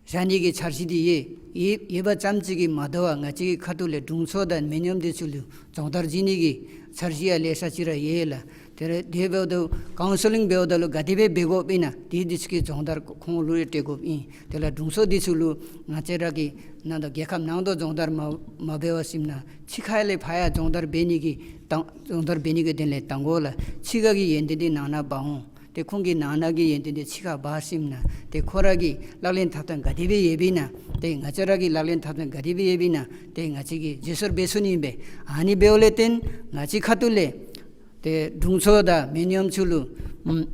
བཞག་ནི་གི་འཆར་གཞི་འདི་ཡོད། ཡོད་ཡོད་པ་ཙམ་ཅིག་གིས་མ་དོ་བར་ང་བཅས་ཀྱི་ཁ་ཐུག་ལས་དྲུང་འཚོ་དང་མི་ཉམ་འདི་ཚུ་ལུ་སྦྱོང་བརྡར་བྱིན་ནི་གི་འཆར་གཞི་ཡང་ལེ་ཤ་ཅིག་ར་ཡོད་ལགས། དེ་རེ་དེ་འབདཝ་ད་ཀའུན་སི་ལིང་འབདཝ་ད་ལུ་ག་དེ་སྦེ་འབད་དགོཔ་ཨིན་ན་དེ་འདི་ཚུ་གི་སྦྱོང་བརྡར་ཁོང་ལུ་སྤྲོད་དགོཔ་ཨིན། དེ་ལས་དྲུང་འཚོ་འདི་ཚུ་ལུ་ང་བཅས་ར་གི་ནང་དུ་རྒྱལ་ཁབ་ནང་དུ་སྦྱོང་བརྡར་མ་མ་འབད་བར་ཞིནམ་ན་ཕྱི་ཁ་ལས་ཕར་ཡང་སྦྱོང་བརྡར་འབད་ནི་གི་དང་སྦྱོང་བརྡར་འབད་ནི་གི་དོན་ལས་བཏང་དགོ་ལགས། ཕྱི་ཁ་གི་ཡོན་ཏན་འདི་ནང་ན་འབག་འོང་། ཏེ་ཁོང་གི་ནང་ན་གི་ཡོན་ཏན་འདི་ཕྱི་ཁར་འབག་ཞིནམ་ན་ཏེ་ཁོ་ར་གི་ལག་ལེན་འཐབ་ཐངས་ག་དེ་སྦེ་ཡོདཔ་ཨིན་ན་ཏེ་ང་བཅས་ར་གི་ལག་ལེན་འཐབ་ཐངས་ག་དེ་སྦེ་ཡོདཔ་ཨིན་ན་ཏེ་ང་བཅས་ཀྱིས་བརྗེ་སོར་འབད་ཚུགས་ནི་ཨིན་པས། ཨ་ནི་འབདཝ་ལས་བརྟེན་ང་བཅས་ཁ་ཐུག་ལས་ཏེ་དྲུང་འཚོ་དང་མི་ཉམ་ཆུང་ལུ་ཨམ་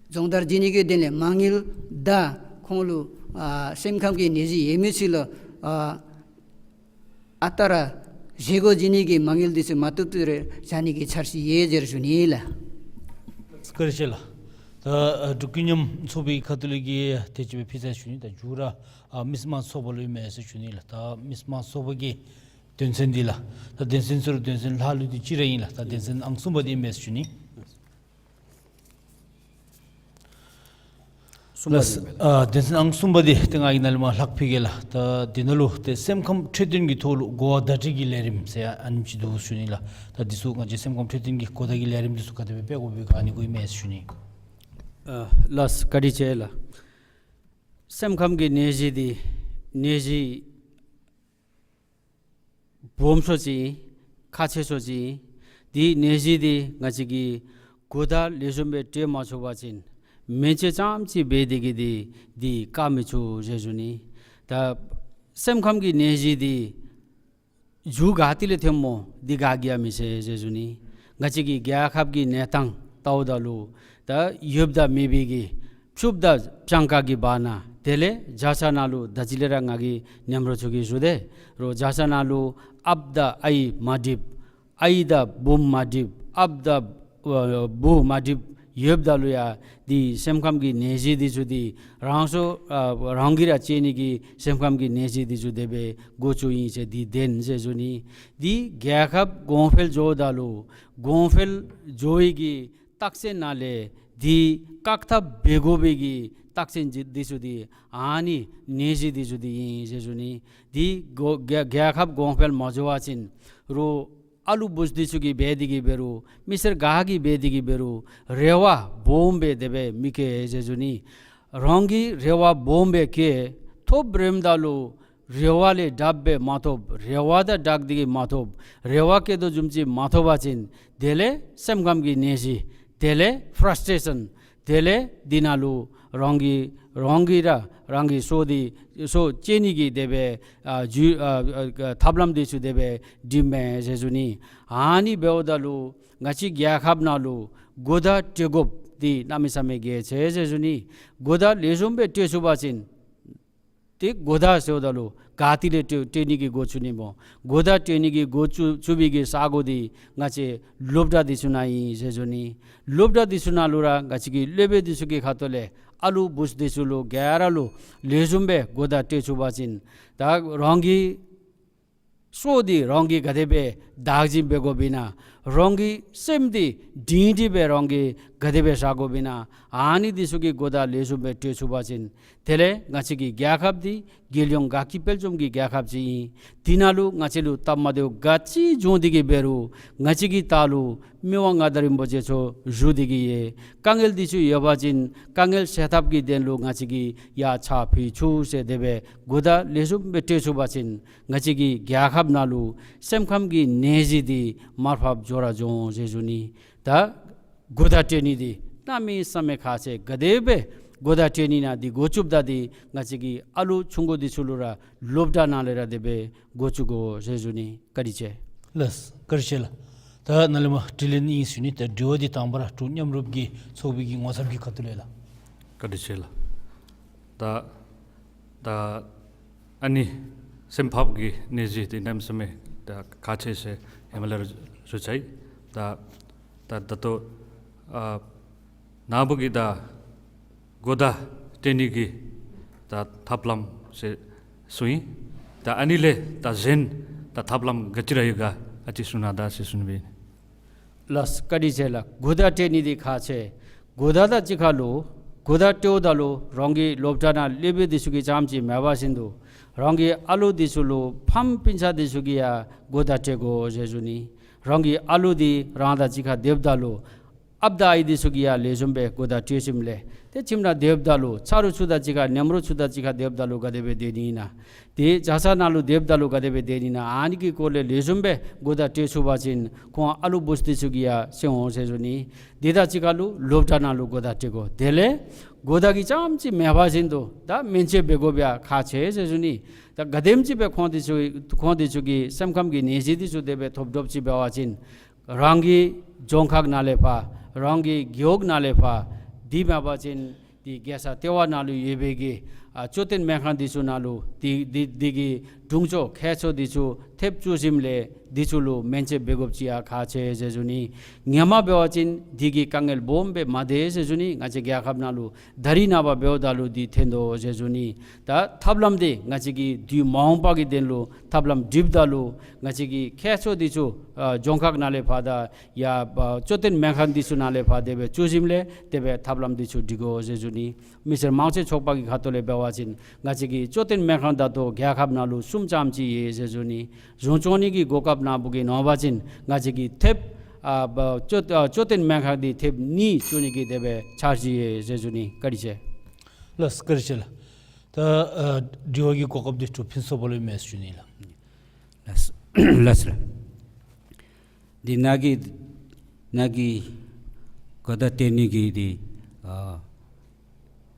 སྦྱོང་བརྡར་བྱིན་ནི་གི་དོན་ལས་མ་དངུལ་དང་ཁོང་ལུ་ཨ་སེམས་ཁམས་ཀྱི་ནད་གཞི་ཡོད་མི་ཚུ་ལུ་ཨ་ཨ་རྟག་ར་བཞེས་སྒོ་བྱིན་ནི་གི་མ་དངུལ་འདི་ཚུ་མ་བཏུབ་བཏུབ་རེ་བྱ་ནི་གི་འཆར་གཞི་ཡོད་ཟེར་ཞུ་ནི་ལགས། བཀའ་དྲིན་ཆེ་ལགས། ད་ཨ་འབྲུག་ཀུན་མཉམ་ཚོགས་པའི་ཁ་ཐུག་ལས་ཀྱི་དེ་ཅིག་སྦེ་ཕུལ་ཚར་ཞུ་ནི། ད་མཇུག་ར་ཨ་མི་སེར་དམངས་ཚོགས་པ་ལུ་ཨིན་མས་ཟེར་ཞུ་ནི་ལགས། ད་མི་སེར་དམངས་ཚོགས་པ་གི་དོན་ཚན་འདི་ལགས། ད་དོན་ཚན་ཚུ་ར་དོན་ཚན་ལྷག་ལུས་འདི་གཅིག་ར་ཨིན་ལགས། ད་དོན་ཚན་ཨང་གསུམ་པ་འདི་ཨིན་མས་ཟེར་ཞུ་ནི། གསུམ་པ་ལགས། འདི་ཨ་དོན་ཚན་ཨང་གསུམ་པ་འདི་ཏེ་ང་གིས་ནཱ་ལས་མར་ལྷག་ཕུལ་གེ་ལགས། ད་འདི་ནང་ལུ་ཏེ་སེམས་ཁམས་འཕྲོད་བསྟེན་གྱི་ཐོག་ལུ་གོ་བ་བརྡ་སྤྲོད་ཀྱི་ལས་རིམ་ཟེར་ཨ་ནེམ་ཅིག་འདུག་ཞུ་ནི་ལགས། ད་འདི་ཚུ་ང་བཅས་སེམས་ཁམས་འཕྲོད་བསྟེན་གྱི་གོ་བརྡ་གི་ལས་རིམ་འདི་ཚུ་ག་དེ་སྦེ་འབད་དགོ་པའི་ག་ནི་གོ་ཨིན་མས་ཟེར་ཞུ་ནི། ཨ་ལགས་བཀའ་དྲིན་ཆེ་ལགས། སེམས་ཁམས་ཀྱི་ནད་གཞི་འདི་ནད་གཞི་སྦོམ་ཤོས་ཅིག་ཨིན། ཁག་ཆེ་ཤོས་ཅིག་ཨིན། དེ་ནད་གཞི་འདི་ང་བཅས་ཀྱིས་གོ་བརྡ་ལེགས་ཤོམ་སྦེ་སྤྲོད་མ་ཚུགས་པ་ཅིན་མེན་ཅན་ཙམ་ཅིག་འབད་དེ་གིས་འདི་འདི་བཀག་མི་ཚུགས་ཟེར་ཞུ་ནི། ད་སེམས་ཁམས་ཀྱི་ནད་གཞི་འདི་མཇུག་ག་ཏེ་ལས་ཐོནམ་སྨོ་འདི་ག་གིས་ཡང་མི་ཤེས་ཟེར་ཞུ་ནི། ང་བཅས་ཀྱི་རྒྱལ་ཁབ་ཀྱི་གནས་སྟངས་བལྟཝ་ད་ལུ་ད་ཡོདཔ་དང་མེད་པའི་གི་ཕྱུགཔོ་དང་སྤྱང་ཀ་གི་བར་ན་དེ་ལས་བརྒྱ་ཆ་ནང་ལུ་ད་ཅི་ལས་ར་ང་གིས་ཉམས་རོགས་ཚུ་གིས་ཞུ་དེས་རོགས། བརྒྱ་ཆ་ནང་ལུ་ཨཔ་དང་ཨའི་མ་འགྲིགཔ་ཨའི་དང་བུམོ་མ་འགྲིགཔ་ཨཔ་དང་ཨ་བུ་མ་འགྲིགཔ་ཡོདཔ་ད་ལུ་ཡང་འདི་སེམས་ཁམས་ཀྱི་ནད་གཞི་འདི་ཚུ་འདི་རང་སོ་ཨ་རང་གིས་ར་བཅོས་ནི་གི་སེམས་ཁམས་ཀྱི་ནད་གཞི་འདི་ཚུ་དེ་སྦེ་འགོ་བཙུགས་ཡི་ཟེར་འདི་བདེན་ཟེར་ཞུ་ནི། འདི་རྒྱལ་ཁབ་གོང་འཕེལ་འགྱོཝ་ད་ལུ་གོང་འཕེལ་འགྱོ་བའི་གི་རྟགས་མཚན་ནང་ལས་འདི་བཀག་ཐབས་འབད་དགོ་པའི་གི་རྟགས་མཚན་འདི་འདི་ཚུ་འདི་ཨ་ནི་ནད་གཞི་འདི་ཚུ་འདི་ཨིན་ཟེར་ཞུ་ནི། འདི་གོ་རྒྱལ་རྒྱལ་ཁབ་གོང་འཕེལ་མ་འགྱོ་བ་ཅིན་རོགས་ཨ་ལུ་བུཚ་འདི་ཚུ་གིས་འབད་དེ་གིས་འབད་རུང་མི་སེར་ག་གིས་འབད་དེ་གིས་འབད་རུང་རེ་བ་སྦོམ་སྦེ་དེ་སྦེ་མི་བསྐྱེད་ཟེར་ཞུ་ནི། རང་གིས་རེ་བ་སྦོམ་སྦེ་བསྐྱེད་ཐོབ་རནམ་ད་ལུ་རེ་བ་ལས་དྲགཔ་སྦེ་མ་ཐོབ། རེ་བ་དང་དྲག་སྟེ་གིས་མ་ཐོབ། རེ་བ་བསྐྱེད་དོ་བཟུམ་ཅིག་མ་ཐོབ་པ་ཅིན་དེ་ལས་སེམས་ཁམས་ཀྱི་ནད་གཞི་དེ་ལས་ཕྲ་སི་ཊེ་ཤཱན་དེ་ལས་འདི་ནང་ལུ་རང་གིས་རང་གིས་ར་རང་གི་སྲོག་འདི་སྲོག་བཅད་ནི་གི་དེ་སྦེ་ཨ་རྒྱུ་ཨ་ཨ་ཐབས་ལམ་འདི་ཚུ་དེ་སྦེ་འགྲིག་མས་ཟེར་ཞུ་ནི། ཨ་ནི་འབདཝ་ད་ལུ་ང་བཅས་རྒྱལ་ཁབ་ནང་ལུ་གོ་བརྡ་སྤྲོད་དགོཔ་འདི་གནམ་མེད་ས་མེད་གལ་ཆེ་ཟེར་ཞུ་ནི། གོ་བརྡ་ལེགས་ཤོམ་སྦེ་སྤྲོད་ཚུགས་པ་ཅིན་ཏེ་གོ་བརྡ་ཟེརཝ་ད་ལུ་ག་ཏེ་ལས་སྤྲོད་སྤྲོད་ནི་གི་འགོ་བཙུགས་ནི་སྨོ། གོ་བརྡ་སྤྲོད་ནི་གི་འགོ་བཙུགས་བཙུགས་པའི་གི་ས་གོ་འདི་ང་བཅས་སློབ་གྲྭ་འདི་ཚུ་ནང་ཨིན་ཟེར་ཞུ་ནི། སློབ་གྲྭ་འདི་ཚུ་ནང་ལུ་ར་ང་བཅས་ཀྱི་སློབ་དཔོན་འདི་ཚུ་གི་ཁ་ཐུག་ལས་ཨ་ལུ་བུཚ་འདི་ཚུ་ལུ་ག་ར་ལུ་ལེགས་ཤོམ་སྦེ་གོ་བརྡ་སྤྲོད་ཚུགས་པ་ཅིན་ད་རང་གི་སྲོག་འདི་རང་གིས་ག་དེ་སྦེ་བདག་འཛིན་འབད་དགོཔ་ཨིན་ན། རང་གི་སེམས་འདི་སྒྲིང་སྒྲི་སྦེ་རང་གིས་ག་དེ་སྦེ་བཞག་དགོཔ་ཨིན་ན། ཨ་ནི་འདི་ཚུ་གི་གོ་བརྡ་ལེགས་ཤོམ་སྦེ་སྤྲོད་ཚུགས་པ་ཅིན་དེ་ལས་ང་བཅས་ཀྱི་རྒྱལ་ཁབ་འདི་རྒྱལ་ཡོངས་དགའ་སྐྱིད་དཔལ་འཛོམས་ཀྱི་རྒྱལ་ཁབ་ཅིག་ཨིན། འདི་ནང་ལུ་ང་བཅས་ལུ་སྟབས་མ་བདེཝ་ག་ཅི་བྱུང་སྟེ་གིས་འབད་རུང་ང་བཅས་ཀྱི་ལྟག་ལུ་མི་དབང་མངའ་བདག་རིན་པོ་ཆེ་མཆོག་བཞུགས་ཏེ་གིས་ཡོད། དཀའ་ངལ་འདི་ཚུ་ཡོད་པ་ཅིན་དཀའ་ངལ་སེལ་ཐབས་ཀྱི་དོན་ལུ་ང་བཅས་ཀྱིས་ཡར་ཕྱག་ཕུལ་ཚུགས་ཟེར་དེ་སྦེ་གོ་བརྡ་ལེགས་ཤོམ་སྦེ་སྤྲོད་ཚུགས་པ་ཅིན་ང་བཅས་ཀྱི་རྒྱལ་ཁབ་ནང་ལུ་སེམས་ཁམས་ཀྱི་ནད་གཞི་འདི་མར་ཕབ་འགྱོ་ར་འགྱོ་འོང་ཟེར་ཞུ་ནི། ད་གོ་བརྡ་སྤྲོད་ནི་འདི་གནམ་མེད་ས་མེད་ཁག་ཆེ། ག་དེ་སྦེ་གོ་བརྡ་སྤྲོད་ནི་ཨིན་ན་འདི་འགོ་བཙུགསཔ་ད་འདི་ང་བཅས་ཀྱི་ཨ་ལུ་ཆུང་ཀུ་འདི་ཚུ་ལུ་ར་སློབ་གྲྭ་ནང་ལས་ར་དེ་སྦེ་འགོ་བཙུགས་དགོ་ཟེར་ཞུ་ནི། བཀའ་དྲིན་ཆེ། ལགས་བཀའ་དྲིན་ཆེ་ལགས། ད་ནཱ་ལས་མར་དྲི་ལན་ཨིན་ཞུ་ནི། ད་དྲི་བ་འདི་དང་པ་ར་འབྲུག་མཉམ་རུབ་ཀྱི་ཚོགས་པའི་གི་ངོ་ཚབ་ཀྱི་ཁ་ཐུག་ལས་ལགས། བཀའ་དྲིན་ཆེ་ལགས། ད་ད་ཨ་ནི་སེམས་ཁམས་ཀྱི་ནད་གཞི་འདི་གནམ་མེད་ས་མེད་ད་ཁག་ཆེ་ཟེར་ཧེ་མ་ལས་ར་ཞུ་ཚར་ཡི། ད་ད་ད་ལྟོ་ཨ་ནཱ་བུ་གིས་ད་གོ་བརྡ་སྤྲོད་ནི་གི་ད་ཐབས་ལམ་ཟེར་གསུངས་ཡི། ད་ཨ་ནི་ལས་ད་གཞན་ད་ཐབས་ལམ་ག་ཅི་ར་ཡོད་ག་ཨ་ཙི་གསུང་གནང་ད་ཟེར་གསུངས་པས། ལགས་བཀའ་དྲིན་ཆེ་ལགས། གོ་བརྡ་སྤྲོད་ནི་འདི་ཁག་ཆེ། གོ་བརྡ་དང་གཅིག་ཁར་ལུ་གོ་བརྡ་སྤྲོདཔ་ད་ལུ་རང་གི་སློབ་གྲྭ་ནང་སློབ་དཔོན་འདི་ཚུ་གིས་རྐྱངམ་ཅིག་མེན་པར་ཞིནམ་ད་རང་གི་ཨ་ལུ་འདི་ཚུ་ལུ་ཕམ་སྤུན་ཆ་འདི་ཚུ་གིས་ཡང་གོ་བརྡ་སྤྲོད་དགོ་ཟེར་ཞུ་ནི། རང་གི་ཨ་ལུ་འདི་རང་དང་གཅིག་ཁར་སྡོདཔ་ད་ལུ་ཨཔ་དང་ཨའི་འདི་ཚུ་གིས་ཡང་ལེགས་ཤོམ་སྦེ་གོ་བརྡ་སྤྲོད་ཞིནམ་ལས་ཏེ་ཁྱིམ་ནང་སྡོདཔ་ད་ལུ་ཚ་རུ་ཚུ་དང་གཅིག་ཁར་ནེམ་རུ་ཚུ་དང་གཅིག་ཁར་སྡོདཔ་ད་ལུ་ག་དེ་སྦེ་སྡོད་ནི་ཨིན་ན། ཏེ་བྱ་ས་ནང་ལུ་སྡོདཔ་ད་ལུ་ག་དེ་སྦེ་སྡོད་ནི་ཨིན་ན། ཨ་ནི་གི་སྐོར་ལས་ལེགས་ཤོམ་སྦེ་གོ་བརྡ་སྤྲོད་ཚུགས་པ་ཅིན་ཁོང་ཨ་ལུ་བུཚ་འདི་ཚུ་གིས་ཡང་གསན་འོང་ཟེར་ཞུ་ནི། དེ་དང་གཅིག་ཁར་ལུ་སློབ་གྲྭ་ནང་ལུ་གོ་བརྡ་སྤྲོད་དགོ། དེ་ལས་གོ་བརྡ་གིས་རྐྱངམ་ཅིག་མེད་པ་བཞིན་དུ་ད་སྨན་བཅོས་འབད་དགོཔ་ཡང་ཁག་ཆེ་ཟེར་ཞུ་ནི། ད་ག་དེམ་ཅིག་སྦེ་ཁོང་འདི་ཚུ་ཁོང་འདི་ཚུ་གི་སེམས་ཁམས་ཀྱི་ནད་གཞི་འདི་ཚུ་དེ་སྦེ་ཐོབ་དོཔ་ཅིག་འབད་བ་ཅིན་རང་གི་རྫོང་ཁག་ནང་ལས་ཕར་རང་གི་རྒེད་འོག་ནང་ལས་ཕར་དེ་མེན་པ་ཅིན་དེ་རྒྱལ་ས་ལྟེ་བ་ནང་ལུ་ཡོད་པའི་གི་ཨ་བཅའ་སྡོད་སྨན་ཁང་འདི་ཚུ་ནང་ལུ་དེ་དེ་དེ་གི་དྲུང་ཆོ་མཁས་མཆོག་འདི་ཚུ་ཐེབས་བཅུག་ཞིནམ་ལས་འདི་ཚུ་ལུ་སྨན་བཅོས་འབད་དགོཔ་ཅིག་ཡང་ཁག་ཆེ་ཟེར་ཞུ་ནི། ཧེ་མ་འབད་བ་ཅིན་དེ་གི་དཀའ་ངལ་སྦོམ་སྦེ་མ་སྡོད་ཟེར་ཞུ་ནི། ང་བཅས་རྒྱལ་ཁབ་ནང་ལུ་ད་རིས་ནངས་པ་འབདཝ་ད་ལུ་འདི་ཐོན་དོ་ཟེར་ཞུ་ནི། ད་ཐབས་ལམ་འདི་ང་བཅས་ཀྱིས་དུས་མ་འོངས་པ་གི་དོན་ལུ་ཐབས་ལམ་སྒྲིགཔ་ད་ལུ་ང་བཅས་ཀྱི་མཁས་མཆོག་འདི་ཚུ་ཨ་རྫོང་ཁག་ནང་ལས་ཕར་དང་ཡང་ཨ་བཅའ་སྡོད་སྨན་ཁང་འདི་ཚུ་ནང་ལས་ཕར་དེ་སྦེ་བཅུག་ཞིནམ་ལས་དེ་སྦེ་ཐབས་ལམ་འདི་ཚུ་སྒྲིག་དགོ་ཟེར་ཞུ་ནི། མི་སེར་མང་སྤྱོད་ཚོགས་པ་གི་ཁ་ཐུག་ལས་འབད་བ་ཅིན་ང་བཅས་ཀྱི་བཅའ་སྡོད་སྨན་ཁང་ད་ལྟོ་རྒྱལ་ཁབ་ནང་ལུ་གསུམ་ཙམ་ཅིག་ཡོད་ཟེར་ཞུ་ནི། གཞུང་སྐྱོང་ནི་གི་གོ་སྐབས་ནང་འབད་གེ་མནོ་བ་ཅིན་ང་བཅས་ཀྱིས་ཐེབས་ཨ་བ་བཅའ་ཨ་བཅའ་སྡོད་སྨན་ཁང་འདི་ཐེབས་གཉིས་བཙུགས་ནི་གི་དེ་སྦེ་འཆར་གཞི་ཡོད་ཟེར་ཞུ་ནི། བཀའ་དྲིན་ཆེ། ལགས་བཀའ་དྲིན་ཆེ་ལགས། ད་ཨ་དྲི་བ་གི་གོ་སྐབས་འདི་ཏེ་ཕུན་ཚོགས་པ་ལུ་ཨིན་མས་ཟེར་ཞུ་ནི་ལགས། ལགས་ལགས་ལགས། འདི་ནཱ་གི་ནཱ་གི་གོ་བརྡ་སྤྲོད་ནི་གི་འདི་ཨ་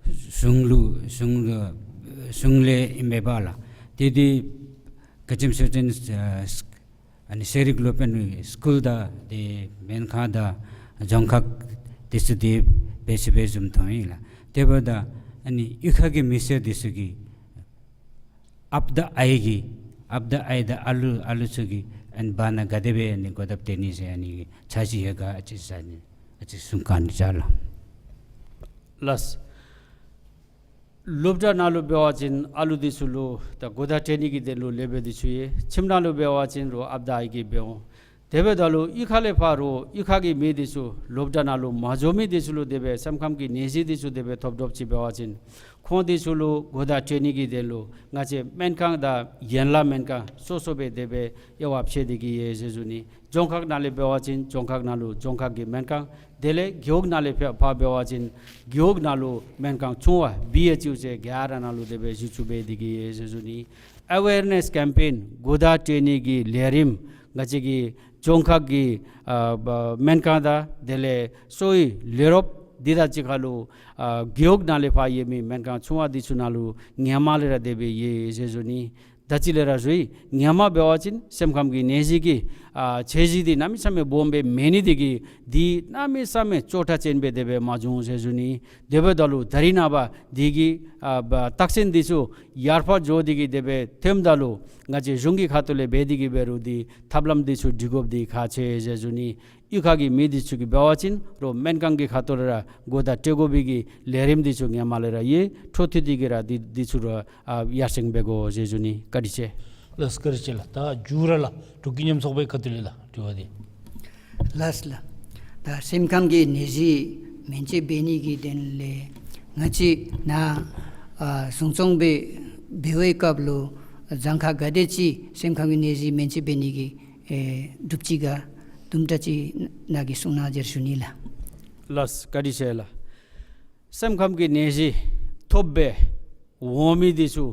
གཞུང་ལུ་གཞུང་ལུ་གཞུང་ལས་ཨིན་མས་པ་ལགས། ཏེ་འདི་ག་ཅི་སྨོ་ཟེར་བ་ཅིན་ཨ་ཨ་ནི་ཤེས་རིག་སློབ་དཔོན་སི་ཀུལ་དང་འདི་སྨན་ཁང་དང་རྫོང་ཁག་འདི་ཚུ་འདི་འབད་ཚུགས་པའི་བཟུམ་མཐོང་ཡི་ལགས། དེ་འབདཝ་ད་ཨ་ནི་གཡུས་ཁ་གི་མི་སེར་འདི་ཚུ་གིས་ཨཔ་དང་ཨའི་གིས་ཨཔ་དང་ཨའི་དང་ཨ་ལུ་ཨ་ལུ་ཚུ་གི་ཨ་ནི་བར་ན་ག་དེ་སྦེ་ཨ་ནི་གོ་བརྡ་སྤྲོད་ནི་ཟེར་ཨ་ནི་འཆར་གཞི་ཡོད་ག་ཨ་ཙི་ཟེར་ཨ་ནི་ཨ་ཙི་གསུང་བཀའ་དྲིན་ཆེ་ལགས། ལགས། སློབ་གྲྭ་ནང་ལུ་འབད་བ་ཅིན་ཨ་ལུ་འདི་ཚུ་ལུ་ད་གོ་བརྡ་སྤྲོད་ནི་གི་དོན་ལུ་ལེགས་སྦེ་འདི་ཚུ་ཡོད། ཁྱིམ་ནང་ལུ་འབད་བ་ཅིན་རུང་ཨཔ་དང་ཨའི་གིས་འབད་འོང་། དེ་འབདཝ་ད་ལུ་གཡུས་ཁ་ལས་ཕར་རུང་གཡུས་ཁ་གི་མི་འདི་ཚུ་སློབ་གྲྭ་ནང་ལུ་མ་འགྱོ་མི་འདི་ཚུ་ལུ་དེ་སྦེ་སེམས་ཁམས་ཀྱི་ནད་གཞི་འདི་ཚུ་དེ་སྦེ་ཐོབ་དོཔ་ཅིག་འབད་བ་ཅིན་ཁོང་འདི་ཚུ་ལུ་གོ་བརྡ་སྤྲོད་ནི་གི་དོན་ལུ་ང་བཅས་སྨན་ཁང་དང་ཡན་ལག་སྨན་ཁང་སོ་སོ་སྦེ་དེ་སྦེ་དབྱེ་བ་ཕྱེ་སྟེ་གི་ཡོད་ཟེར་ཞུ་ནི། རྫོང་ཁག་ནང་ལས་འབད་བ་ཅིན་རྫོང་ཁག་ནང་ལུ་རྫོང་ཁག་གི་སྨན་ཁང་དེ་ལས་རྒེད་འོག་ནང་ལས་ཕར་ཕར་འབད་བ་ཅིན་རྒེད་འོག་ནང་ལུ་སྨན་ཁང་ཆུང་བ་བི་ཨེཆ་ཡུ་ཟེར་ག་ར་ནང་ལུ་དེ་སྦེ་གཞི་བཙུགས་འབད་དེ་གི་ཡོད་ཟེར་ཞུ་ནི། ཨ་ཝེར་ནེས་ཀེམ་པེན་གོ་བརྡ་སྤྲོད་ནི་གི་ལས་རིམ་ང་བཅས་ཀྱི་རྫོང་ཁག་གི་ཨ་བ་སྨན་ཁང་དང་དེ་ལས་གསོ་བའི་ལས་རོགསཔ་འདི་དང་གཅིག་ཁར་ལུ་ཨ་རྒེད་འོག་ནང་ལས་ཕར་ཡོད་མི་སྨན་ཁང་ཆུང་བ་འདི་ཚུ་ནང་ལུ་ཧེ་མ་ལས་ར་དེ་སྦེ་ཡོད་ཟེར་ཞུ་ནི། ད་ཅི་ལས་ར་ཞུ་ཡི། ཧེ་མ་འབད་བ་ཅིན་སེམས་ཁམས་ཀྱི་ནད་གཞི་གི་ཨ་ཚད་གཞི་འདི་གནམ་མེད་ས་མེད་སྦོམ་སྦེ་མེད་ནི་དེ་གིས་འདི་གནམ་མེད་ས་མེད་སྐྱོ་དྲགས་ཅན་སྦེ་དེ་སྦེ་མ་བྱུང་ཟེར་ཞུ་ནི། དེ་འབདཝ་ད་ལུ་ད་རིས་ནངས་པ་འདི་གི་ཨ་བ་རྟགས་མཚན་འདི་ཚུ་ཡར་ཕར་འགྱོ་སྟེ་གི་དེ་སྦེ་ཐོནམ་ད་ལུ་ང་བཅས་གཞུང་གི་ཁ་ཐུག་ལས་འབད་དེ་གི་འབད་རུང་འདི་ཐབས་ལམ་འདི་ཚུ་སྒྲིག་དགོཔ་འདི་ཁག་ཆེ་ཟེར་ཞུ་ནི། གཡུས་ཁ་གི་མི་འདི་ཚུ་གིས་འབད་བ་ཅིན་རོགས་སྨན་ཁང་གི་ཁ་ཐུག་ལས་ར་གོ་བརྡ་སྤྲོད་དགོ་པའི་གི་ལས་རིམ་འདི་ཚུ་ཧེ་མ་ལས་ར་ཡོད། འཕྲོ་མཐུད་དེ་གི་ར་འདི་འདི་ཚུ་ར་ཨ་ཡར་སེང་འབད་དགོ་ཟེར་ཞུ་ནི། བཀའ་དྲིན་ཆེ། ལགས་བཀའ་དྲིན་ཆེ་ལགས། ད་མཇུག་ར་ལགས་འབྲུག་གི་ཉམས་གསོག་པའི་ཁ་ཐུག་ལས་ལགས་དྲི་བ་འདི། ལགས་ལགས། ད་སེམས་ཁམས་ཀྱི་ནད་གཞི་སྨན་བཅོས་འབད་ནི་གི་དོན་ལས་ང་བཅས་ནཱ་ཨ་གཞུང་སྐྱོང་སྦེ་འབད་བའི་སྐབས་ལུ་གྱངས་ཁ་ག་དེ་ཅིག་སེམས་ཁམས་ཀྱི་ནད་གཞི་སྨན་བཅོས་འབད་ནི་གི་ཨེ་གྲུབ་ཅི་ག་དུམ་གྲ་ཅིག་ནཱ་གིས་གསུང་གནང་ཟེར་ཞུ་ནི་ལགས། ལགས་བཀའ་དྲིན་ཆེ་ལགས། སེམས་ཁམས་ཀྱི་ནད་གཞི་ཐོབ་སྦེ་འོང་མི་འདི་ཚུ་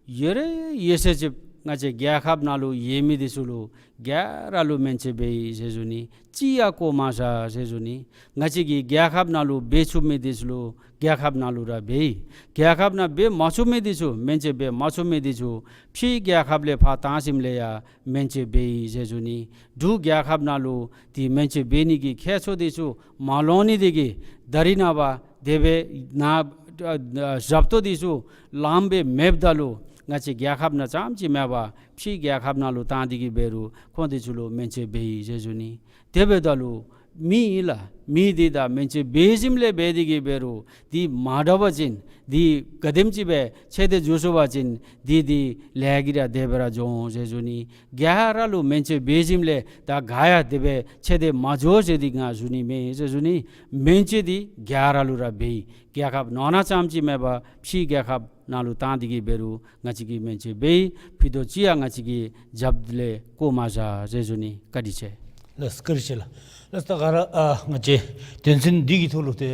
ཡོད་རེ་ཡོད་ཚད་ཅིག་ང་བཅས་རྒྱལ་ཁབ་ནང་ལུ་ཡོད་མི་འདི་ཚུ་ལུ་ག་ར་ལུ་སྨན་བཅོས་འབད་ཡི་ཟེར་ཞུ་ནི། གཅིག་ཡང་བཀོ་མ་བཞག་ཟེར་ཞུ་ནི། ང་བཅས་ཀྱིས་རྒྱལ་ཁབ་ནང་ལུ་འབད་ཚུགས་མི་འདི་ཚུ་ལུ་རྒྱལ་ཁབ་ནང་ལུ་ར་འབད་ཡི། རྒྱལ་ཁབ་ནང་འབད་མ་ཚུགས་མི་འདི་ཚུ་སྨན་བཅོས་འབད་མ་ཚུགས་མི་འདི་ཚུ་ཕྱི་རྒྱལ་ཁབ་ལས་ཕར་བཏང་ཞིནམ་ལས་ཡང་སྨན་བཅོས་འབད་ཡི་ཟེར་ཞུ་ནི། འབྲུག་རྒྱལ་ཁབ་ནང་ལུ་འདི་སྨན་བཅོས་འབད་ནི་གི་ཁྱད་ཆོས་འདི་ཚུ་མ་ལོན་ནི་དེ་གིས་ད་རིས་ནངས་པ་དེ་སྦེ་ནཱ་ཨ་ཨ་ཞབས་ཏོག་འདི་ཚུ་ལངམ་སྦེ་མེདཔ་ད་ལུ་ང་བཅས་རྒྱལ་ཁབ་ནང་ཙམ་ཅིག་མེན་པར་ཕྱི་རྒྱལ་ཁབ་ནང་ལུ་བཏང་སྟེ་གི་འབད་རུང་ཁོང་འདི་ཚུ་ལུ་སྨན་བཅོས་འབད་ཡི་ཟེར་ཞུ་ནི། དེ་འབདཝ་ད་ལུ་མི་ཨིན་ལགས། མི་འདི་ད་སྨན་བཅོས་འབད་ཞིནམ་ལས་འབད་དེ་གི་འབད་རུང་འདི་མ་དྲག་པ་ཅིན་འདི་ག་དེམ་ཅིག་སྦེ་ཚེ་འདི་འགྱོ་ཚུགས་པ་ཅིན་འདི་འདི་ལས་ཀྱི་ར་དེ་སྦེ་ར་འགྱོ་འོང་ཟེར་ཞུ་ནི། ག་ར་ལུ་སྨན་བཅོས་འབད་ཞིནམ་ལས་ད་ག་ཡང་དེ་སྦེ་ཚེ་འདི་མ་འགྱོ་ཟེར་འདི་ང་ཞུ་ནི་མེན་ཟེར་ཞུ་ནི། སྨན་བཅོས་འདི་ག་ར་ལུ་ར་འབད་ཡི། རྒྱལ་ཁབ་ནང་ན་ཙམ་ཅིག་མེན་པར་ཕྱི་རྒྱལ་ཁབ་ནང་ལུ་བཏང་སྟེ་གི་འབད་རུང་ང་བཅས་ཀྱིས་སྨན་བཅོས་འབད་ཡི། ཕུད་རྡོག་གཅིག་ཡང་ང་བཅས་ཀྱི་རྒྱབ་ལས་བཀོ་མ་བཞག་ཟེར་ཞུ་ནི། བཀའ་དྲིན་ཆེ། ལགས་བཀའ་དྲིན་ཆེ་ལགས། ལགས་ད་ག་ར་ཨ་ང་བཅས་དོན་ཚན་འདི་གི་ཐོག་ལུ་ཏེ་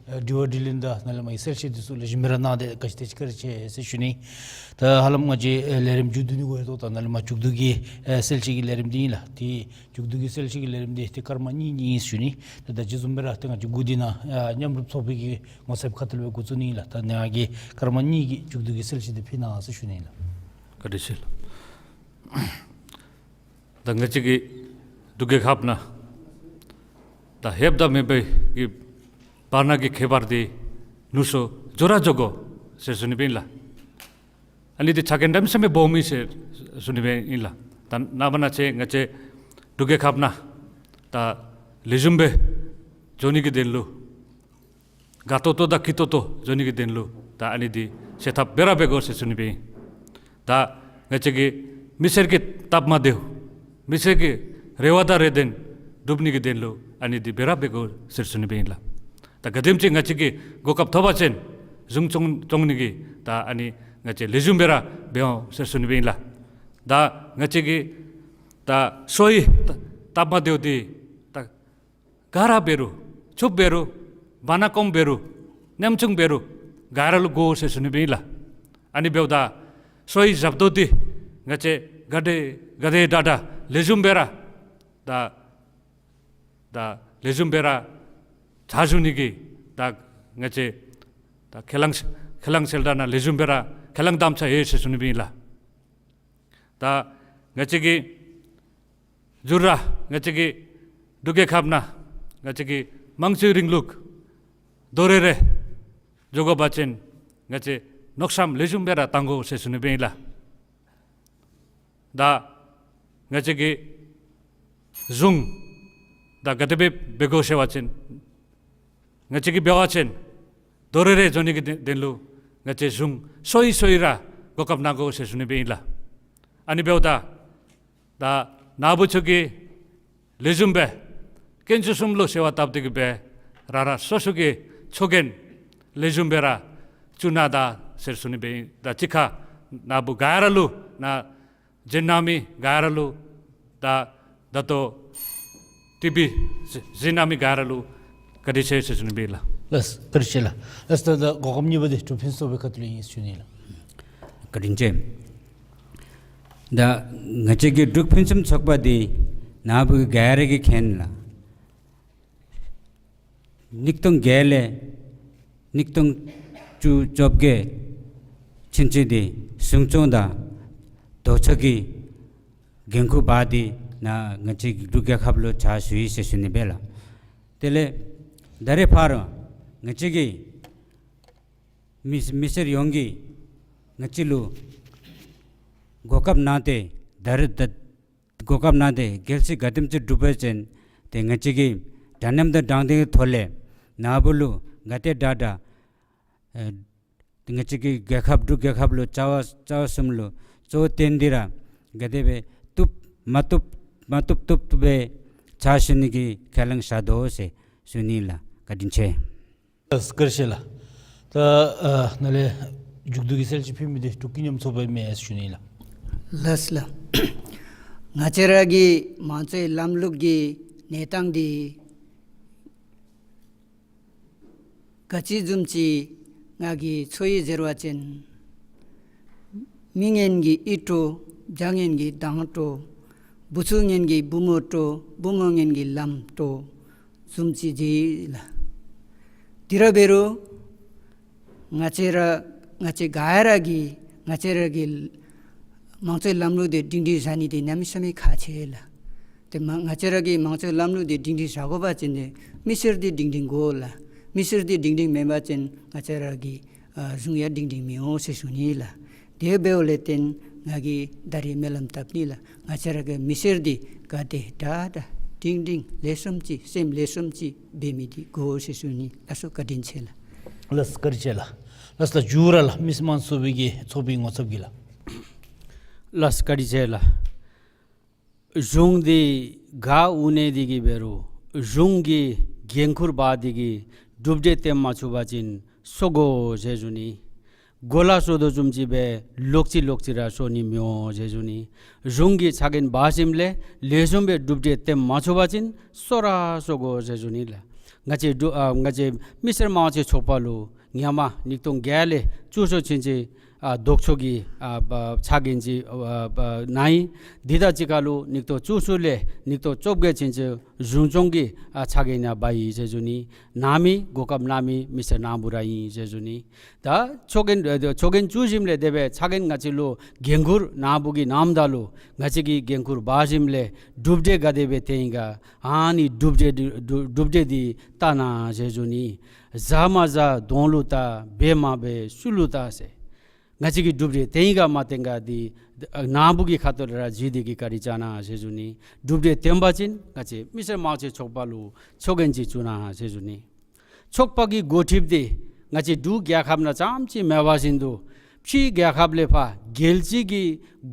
ཨ་དྲི་བ་དྲིས་ལན་དང་ནཱ་ལས་མར་གྱི་གསལ་བཤད་འདི་ཚུ་ལེགས་ཤོམ་སྦེ་ར་གནང་སྟེ་ག་ཅི་ཏེ་ཅིག་བཀའ་དྲིན་ཆེ་ཟེར་ཞུ་ནི། ད་ཧ་ལམ་ང་བཅས་ཨ་ལས་རིམ་མཇུག་བསྡུ་ནི་འགོ་ཡོད་དོ། ད་ནཱ་ལས་མར་མཇུག་བསྡུ་གི་ཨ་གསལ་བཤད་ཀྱི་ལས་རིམ་འདི་ཨིན་ལགས། ཏེ་མཇུག་བསྡུ་གི་གསལ་བཤད་ཀྱི་ལས་རིམ་འདི་ཏེ་སྐར་མ་གཉིས་གཉིས་ཨིན་ཞུ་ནི། ད་ད་ཅི་བཟུམ་སྦེ་ར་ཏེ་ང་བཅས་འགོ་འདི་ནང་ཨ་མཉམ་རུབ་ཚོགས་པའི་གི་ངོ་ཚབ་ཁ་ཐུག་ལས་འགོ་བཙུགས་ནི་ཨིན་ལགས། ད་ནཱ་གི་སྐར་མ་གཉིས་ཀྱི་མཇུག་བསྡུ་གི་གསལ་བཤད་འདི་ཕུལ་གནང་ཟེར་ཞུ་ནི་ཨིན་ལགས། བཀའ་དྲིན་ཆེ་ལགས། ད་ང་བཅས་ཀྱི་འབྲུག་རྒྱལ་ཁབ་ནང་ད་ཡོདཔ་དང་མེདཔ་གི་བར་ན་གི་ཁྱད་པར་འདི་ནུ་གསོ་འགྱོ་ར་འགྱོ་དགོ་ཟེར་ཞུ་ནི་སྦེ་ཨིན་ལགས། ཨ་ནི་འདི་ཆ་རྐྱེན་གནམ་མེད་ས་མེད་སྦོམ་ཨིན་ཟེར་ཞུ་ནི་སྦེ་ཨིན་ལགས། ད་ནངས་པ་གནངས་ཚེ་ང་བཅས་འབྲུག་རྒྱལ་ཁབ་ནང་ད་ལེགས་ཤོམ་སྦེ་འགྱོ་ནི་གི་དོན་ལུ་དགའ་ཏོག་ཏོ་དང་སྐྱིད་ཏོག་ཏོ་འགྱོ་ནི་གི་དོན་ལུ་ད་ཨ་ནི་འདི་བྱེད་ཐབས་འབད་ར་འབད་དགོ་ཟེར་ཞུ་ནི་སྦེ་ཨིན། ད་ང་བཅས་ཀྱི་མི་སེར་གྱི་སྟབས་མ་བདེཝ་མི་སེར་གྱི་རེ་བ་དང་རེ་འདུན་སྒྲུབ་ནི་གི་དོན་ལུ་ཨ་ནི་འདི་འབད་ར་འབད་དགོ་ཟེར་ཞུ་ནི་སྦེ་ཨིན་ལགས། ད་ག་དེམ་ཅིག་ང་བཅས་ཀྱིས་གོ་སྐབས་ཐོབ་པ་ཅིན་གཞུང་སྐྱོང་སྐྱོང་ནི་གི་ད་ཨ་ནི་ང་བཅས་ལེགས་ཤོམ་སྦེ་ར་འབད་འོང་ཟེར་ཞུ་ནི་སྦེ་ཨིན་ལགས། ད་ང་བཅས་ཀྱི་ད་སོའི་ད་སྟབས་མ་བདེཝ་འདི་ད་ག་ར་འབད་རུང་ཕྱུགཔ་འབད་རུང་བར་ན་གོངམ་འབད་རུང་ཉམ་ཆུང་འབད་རུང་ག་ར་ལུ་དགོ་ཟེར་ཞུ་ནི་སྦེ་ཨིན་ལགས། ཨ་ནི་འབདཝ་ད་སོའི་ཞབས་ཏོག་འདི་ང་བཅས་ག་དེ་ག་དེ་དྲག་དྲག་ལེགས་ཤོམ་སྦེ་ར་ད་ད་ལེགས་ཤོམ་སྦེ་ར་བྱ་ཞུ་ནི་གི་ད་ང་བཅས་ད་ཁས་བླངས་ཁས་བླངས་གསལ་བསྒྲགས་ནང་ལེགས་ཤོམ་སྦེ་ར་ཁས་བླངས་དམ་བཅའ་ཡོད་ཟེར་ཞུ་ནི་སྦེ་ཨིན་ལགས། ད་ང་བཅས་ཀྱི་མཇུག་ར་ང་བཅས་ཀྱི་འབྲུག་རྒྱལ་ཁབ་ནང་ང་བཅས་ཀྱི་དམངས་གཙོའི་རིང་ལུགས་རྡོག་རེ་རེ་འགྱོ་དགོ་པ་ཅིན་ང་བཅས་མནོ་བསམ་ལེགས་ཤོམ་སྦེ་ར་བཏང་དགོ་ཟེར་ཞུ་ནི་སྦེ་ཨིན་ལགས། ད་ང་བཅས་ཀྱི་གཞུང་ད་ག་དེ་སྦེ་འབད་དགོ་ཟེར་བ་ཅིན་ང་བཅས་ཀྱིས་འབད་བ་ཅིན་རྡོག་རེ་རེ་འགྱོ་ནི་གི་དོན་དོན་ལུ་ང་བཅས་གཞུང་སོ་ཡི་སོ་ཡི་ར་གོ་སྐབས་གནང་དགོ་ཟེར་ཞུ་ནི་སྦེ་ཨིན་ལགས། ཨ་ནི་འབདཝ་ད་ད་ནཱ་བུ་ཚུ་གིས་ལེགས་ཤོམ་སྦེ་དཀོན་མཆོག་གསུམ་ལུ་གསོལ་བ་བཏབ་སྟེ་གི་སྦེ་ར་ར་སོ་སོ་གི་ཚོགས་རྒྱན་ལེགས་ཤོམ་སྦེ་ར་བཙུགས་གནང་ད་ཟེར་ཞུ་ནི་སྦེ་ཨིན། ད་གཅིག་ཁར་ནཱ་བུ་ག་ར་ལུ་ནཱ་བྱོན་གནང་མི་ག་ར་ལུ་ད་ད་ལྟོ་ཏི་བི་གཟིགས་གནང་མི་ག་ར་ལུ་བཀའ་དྲིན་ཆེ་ཟེར་ཞུ་ནི་སྦེ་ཨིན་ལགས། ལགས་བཀའ་དྲིན་ཆེ་ལགས། ལགས་ད་ད་གོ་སྐབས་གཉིས་པ་འདི་འབྲུག་ཕུན་ཚོགས་པའི་ཁ་ཐུག་ལས་ཨིན་ཟེར་ཞུ་ནི་ལགས། བཀའ་དྲིན་ཆེ། ད་ང་བཅས་ཀྱི་འབྲུག་ཕུན་སུམ་ཚོགས་པ་འདི་ནཱ་བུ་ག་ར་གིས་མཁྱེན་ལགས། ཉིས་སྟོང་བརྒྱད་ལས་ཉིས་སྟོང་བཅུ་བཅོ་བརྒྱད་ཕྱིན་ཆད་འདི་གཞུང་སྐྱོང་དང་ལྡོག་ཕྱོགས་ཀྱི་འགན་ཁུར་འབག་སྟེ་ནཱ་ང་བཅས་ཀྱི་འབྲུག་རྒྱལ་ཁབ་ལུ་ཕྱག་ཞུ་ཡི་ཟེར་ཞུ་ནི་སྦེ་ལགས། དེ་ལས་ད་རེས་ཕར་ང་བཅས་ཀྱི་མི་མི་སེར་ཡོངས་ཀྱིས་ང་བཅས་ལུ་གོ་སྐབས་གནང་སྟེ་ད་རེས་ད་གོ་སྐབས་གནང་སྟེ་གལ་སྲིད་ག་དེམ་ཅིག་འགྲུབ་པ་ཅིན་ཏེ་ང་བཅས་ཀྱིས་དྲང་སྙོམས་དང་དྲང་བདེན་གྱི་ཐོག་ལས་ནཱ་བུ་ལུ་ག་དེ་དྲག་དྲག་ཨེ་ང་བཅས་ཀྱི་རྒྱལ་ཁབ་འབྲུག་རྒྱལ་ཁབ་ལུ་བྱ་བ་བྱ་བ་གསུམ་ལུ་གཙོ་བོ་བཏོན་ཏེ་ར་ག་དེ་སྦེ་བཏུབ་མ་བཏུབ་མ་བཏུབ་བཏུབ་བཏུབ་སྦེ་ཕྱག་ཞུ་ནི་གི་ཁས་བླངས་བཞག་དོ་ཟེར་ཞུ་ནི་ལགས། བཀའ་དྲིན་ཆེ། ལགས་བཀའ་དྲིན་ཆེ་ལགས། ད་ཨ་ནཱ་ལས་མཇུག་བསྡུ་གི་གསལ་བཤད་ཕུལ་མི་འདི་འབྲུག་ཀུན་མཉམ་ཚོགས་པའི་མི་ཞུ་ནི་ལགས། ལགས་ལགས། ང་བཅས་ར་གི་མང་གཙོའི་ལམ་ལུགས་ཀྱི་གནས་སྟངས་འདི་ག་ཅི་བཟུམ་ཅིག་ང་གིས་ཚོར་ཡི་ཟེར་བ་ཅིན་མི་ངན་གྱིས་གཡུས་སྤྲོ། བྱ་ངན་གྱིས་གདོང་སྤྲོ། བུ་ཚུ་ངན་གྱིས་བུ་མོ་སྤྲོ། བུ་མོ་ངན་གྱིས་ལམ་སྤྲོ་བཟུམ་ཅིག་མཇལ་ཡི་ལགས། དེ་ར་འབད་རུང་ང་བཅས་ར་ང་བཅས་ག་ར་གིས་ང་བཅས་ར་གི་མང་གཙོའི་ལམ་ལུགས་འདི་སྒྲིང་སྒྲིང་བཟའ་ནི་འདི་གནམ་མེད་ས་མེད་ཁག་ཆེ་ལགས། ཏེ་མ་ང་བཅས་ར་གི་མང་གཙོའི་ལམ་ལུགས་འདི་སྒྲིང་སྒྲིང་བཟའ་དགོ་པ་ཅིན་ཏེ་མི་སེར་འདི་སྒྲིང་སྒྲིང་དགོ་ལགས། མི་སེར་འདི་སྒྲིང་སྒྲིང་མེན་པ་ཅིན་ང་བཅས་ར་གི་ཨ་གཞུང་ཡང་སྒྲིང་སྒྲིང་མི་འོང་ཟེར་ཞུ་ནི་ལགས། དེ་འབདཝ་ལས་བརྟེན་ང་གིས་ད་རེས་སྨོན་ལམ་བཏབ་ནི་ལགས། ང་བཅས་ར་གི་མི་སེར་འདི་ག་དེ་དྲག་དྲག་སྒྲིང་སྒྲིང་ལེགས་ཤོམ་ཅིག་སེམས་ལེགས་ཤོམ་ཅིག་འབད་མི་འདི་དགོ་ཟེར་ཞུ་ནི། ལགས་སོ་བཀའ་དྲིན་ཆེ་ལགས། ལགས་བཀའ་དྲིན་ཆེ་ལགས། ལགས་ད་མཇུག་ར་ལགས་མི་སེར་དམངས་གཙོའི་གི་ཚོགས་པའི་ངོ་ཚབ་ཀྱིས་ལགས། ལགས་བཀའ་དྲིན་ཆེ་ལགས། གཞུང་འདི་ག་དབུ་ནི་འདི་གིས་འབད་རུང་གཞུང་གི་འགན་ཁུར་འབག་སྟེ་གི་གྲུབ་འབྲས་བཏོན་མ་ཚུགས་པ་ཅིན་སོར་དགོ་ཟེར་ཞུ་ནི། གོ་ལ་སོར་དོ་བཟུམ་ཅིག་སྦེ་ལོག་ཅི་ལོག་ཅི་ར་སོར་ནི་མི་འོང་ཟེར་ཞུ་ནི། གཞུང་གི་ཕྱག་འགན་འབག་ཞིནམ་ལས་ལེགས་ཤོམ་སྦེ་གྲུབ་འབྲས་སྟོན་མ་ཚུགས་པ་ཅིན་སོར་ར་སོར་དགོ་ཟེར་ཞུ་ནི་ལགས། ང་བཅས་འབྲུག་ཨ་ང་བཅས་མི་སེར་མང་སྤྱོད་ཚོགས་པ་ལུ་ཧེ་མ་ཉིས་སྟོང་བརྒྱད་ལས་བཙུགས་སོང་ཚུན་ཚོད་ཨ་ལྡོག་ཕྱོགས་ཀྱི་ཨ་ཕྱག་འགན་ཅིག་ཨ་ཨ་གནང་ཡི། དེ་དང་གཅིག་ཁར་ལུ་ཉིས་སྟོང་བཅུ་གསུམ་ལས་ཉིས་སྟོང་བཅོ་བརྒྱད་ཚུན་ཚོད་གཞུང་སྐྱོང་གི་ཨ་ཕྱག་འགན་ཡང་འབག་ཡི་ཟེར་ཞུ་ནི། གནང་མི་གོ་སྐབས་གནང་མི་མི་སེར་ནཱ་བུ་ར་ཨིན་ཟེར་ཞུ་ནི། ད་ཚོགས་རྒྱན་ཨ་ཚོགས་རྒྱན་བཙུགས་ཞིནམ་ལས་དེ་སྦེ་ཕྱག་འགན་ང་བཅས་ལུ་འགན་ཁུར་ནཱ་བུ་གིས་གནངམ་ད་ལུ་ང་བཅས་ཀྱིས་འགན་ཁུར་འབག་ཞིནམ་ལས་གྲུབ་འབྲས་ག་དེ་སྦེ་བཏོན་ཡི་ག། ཨ་ནི་གྲུབ་འབྲས་འདི་གྲུབ་གྲུབ་འབྲས་འདི་བལྟ་གནང་ཟེར་ཞུ་ནི། བཟའ་མ་བཟའ་གདོང་ལུ་བལྟ། འབད་མ་འབད་ཤུལ་ལུ་བལྟ་ཟེར། ང་བཅས་ཀྱིས་གྲུབ་འབྲས་བཏོན་ཡི་ག་མ་བཏོན་ག་འདི་ནཱ་བུ་གི་ཁ་ཐུག་ལས་ར་གཟིགས་ཏེ་གིས་བཀའ་དྲིན་བསྐྱང་གནང་ཟེར་ཞུ་ནི། གྲུབ་འབྲས་བཏོན་པ་ཅིན་ང་བཅས་མི་སེར་མང་སྤྱོད་ཚོགས་པ་ལུ་ཚོགས་རྒྱན་ཅིག་བཙུགས་གནང་ཟེར་ཞུ་ནི། ཚོགས་པ་གི་འགོ་ཁྲིདཔ་འདི་ང་བཅས་འབྲུག་རྒྱལ་ཁབ་ནང་རྐྱངམ་ཅིག་མེད་པ་བཞིན་དུ་ཕྱི་རྒྱལ་ཁབ་ལས་ཕར་རྒྱལ་སྤྱི་གི་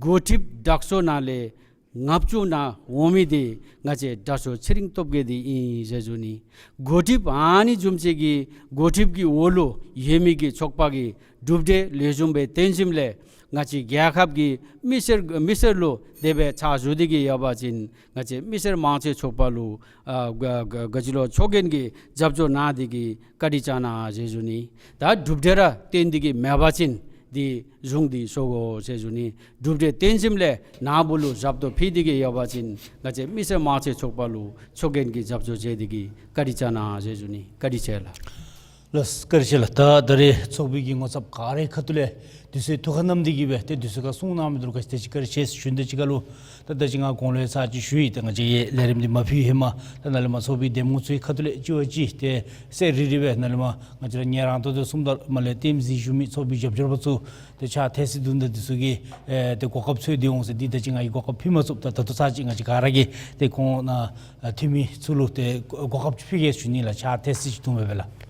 འགོ་ཁྲིདཔ་དྲག་ཤོས་ནང་ལས་ལྔ་བཅུ་ནང་འོང་མི་འདི་ང་བཅས་དྲག་ཤོས་ཚེ་རིང་སྟོབས་རྒྱས་འདི་ཨིན་ཟེར་ཞུ་ནི། འགོ་ཁྲིདཔ་ཨ་ནི་བཟུམ་ཅིག་གི་འགོ་ཁྲིདཔ་གི་འོག་ལུ་ཡོད་མི་གི་ཚོགས་པ་གིས་གྲུབ་འབྲས་ལེགས་ཤོམ་སྦེ་བཏོན་ཞིནམ་ལས་ང་བཅས་རྒྱལ་ཁབ་ཀྱི་མི་སེར་མི་སེར་ལུ་དེ་སྦེ་ཕྱག་ཞུ་སྟེ་གིས་ཡོད་པ་ཅིན་ང་བཅས་མི་སེར་མང་སྤྱོད་ཚོགས་པ་ལུ་ཨ་ག་ག་ག་ཅི་ལོ་ཚོགས་རྒྱན་གྱི་རྒྱབ་སྐྱོར་གནང་སྟེ་གིས་བཀའ་དྲིན་བསྐྱང་གནང་ཟེར་ཞུ་ནི། ད་གྲུབ་འབྲས་ར་བཏོན་ཏེ་གིས་མེད་པ་ཅིན་འདི་གཞུང་འདི་སོར་དགོ་ཟེར་ཞུ་ནི། གྲུབ་འབྲས་བཏོན་ཞིནམ་ལས་ནཱ་བུ་ལུ་ཞབས་ཏོག་ཕུལ་ཏེ་གིས་ཡོད་པ་ཅིན་ང་བཅས་མི་སེར་མང་སྤྱོད་ཚོགས་པ་ལུ་ཚོགས་རྒྱན་གྱི་རྒྱབ་སྐྱོར་མཛད་དེ་གིས་བཀའ་དྲིན་བསྐྱང་གནང་ཟེར་ཞུ་ནི། བཀའ་དྲིན་ཆེ་ལགས། ལགས་བཀའ་དྲིན་ཆེ་ལགས། ད་ད་རེས་ཚོགས་པའི་གི་ངོ་ཚབ་ག་རའི་ཁ་ཐུག་ལས་དུས་ཚོད་ཐུགས་ཁར་བསྣམས་ཏེ་གིས་སྦེ་ཏེ་དུས་ཚོད་ཁར་གསུང་གནང་མི་འདི་ལུ་ག་ཅི་དེ་ཅིག་བཀའ་དྲིན་ཆེ་ཟེར་ཞུ་ནི། དེ་ཅིག་ཁར་ལུ་ད་ད་ཅི་ང་གོང་ལུ་ཚར་གཅིག་ཞུ་ཡི། ད་ང་བཅས་ཀྱིས་ལས་རིམ་འདི་མ་ཕུལ་ཧེ་མ་ད་ནཱ་ལས་མར་ཚོགས་པའི་འདེམས་ངོ་ཚུའི་ཁ་ཐུག་ལས་གཅིག་བ་གཅིག་ཏེ་གསལ་རི་རི་སྦེ་ནཱ་ལས་མར་ང་བཅས་ར་ངལ་རངས་ཏོག་ཏོ་གསུངམ་ད་མར་ལས་ལྟདམོ་གཟིགས་བཞུགས་མི་ཚོགས་པའི་རྒྱབ་སྐྱོར་པ་ཚུ་ཏེ་ཕྱག་ཐལ་སི་བཏོན་ད་འདི་ཚུ་གིས་ཨེ་ཏེ་གོ་སྐབས་འཚོལ་ཏེ་འོང་ཟེར། འདི་ད་ཅི་ང་གིས་གོ་སྐབས་ཕུལ་མ་ཚུགས། ད་ད་ལྟོ་ཚར་གཅིག་ང་བཅས་ག་ར་གིས་ཏེ་ཁོང་ནཱ་ཨ་འཐུས་མི་ཚུ་ལུ་ཏེ་གོ་གོ་སྐབས་ཅིག་ཕུལ་གེ་ཟེར་ཞུ་ནི་ལགས། ཕྱག་ཐལ་སི་ཅིག་བཏོན་སྦེ་སྦེ་ལགས།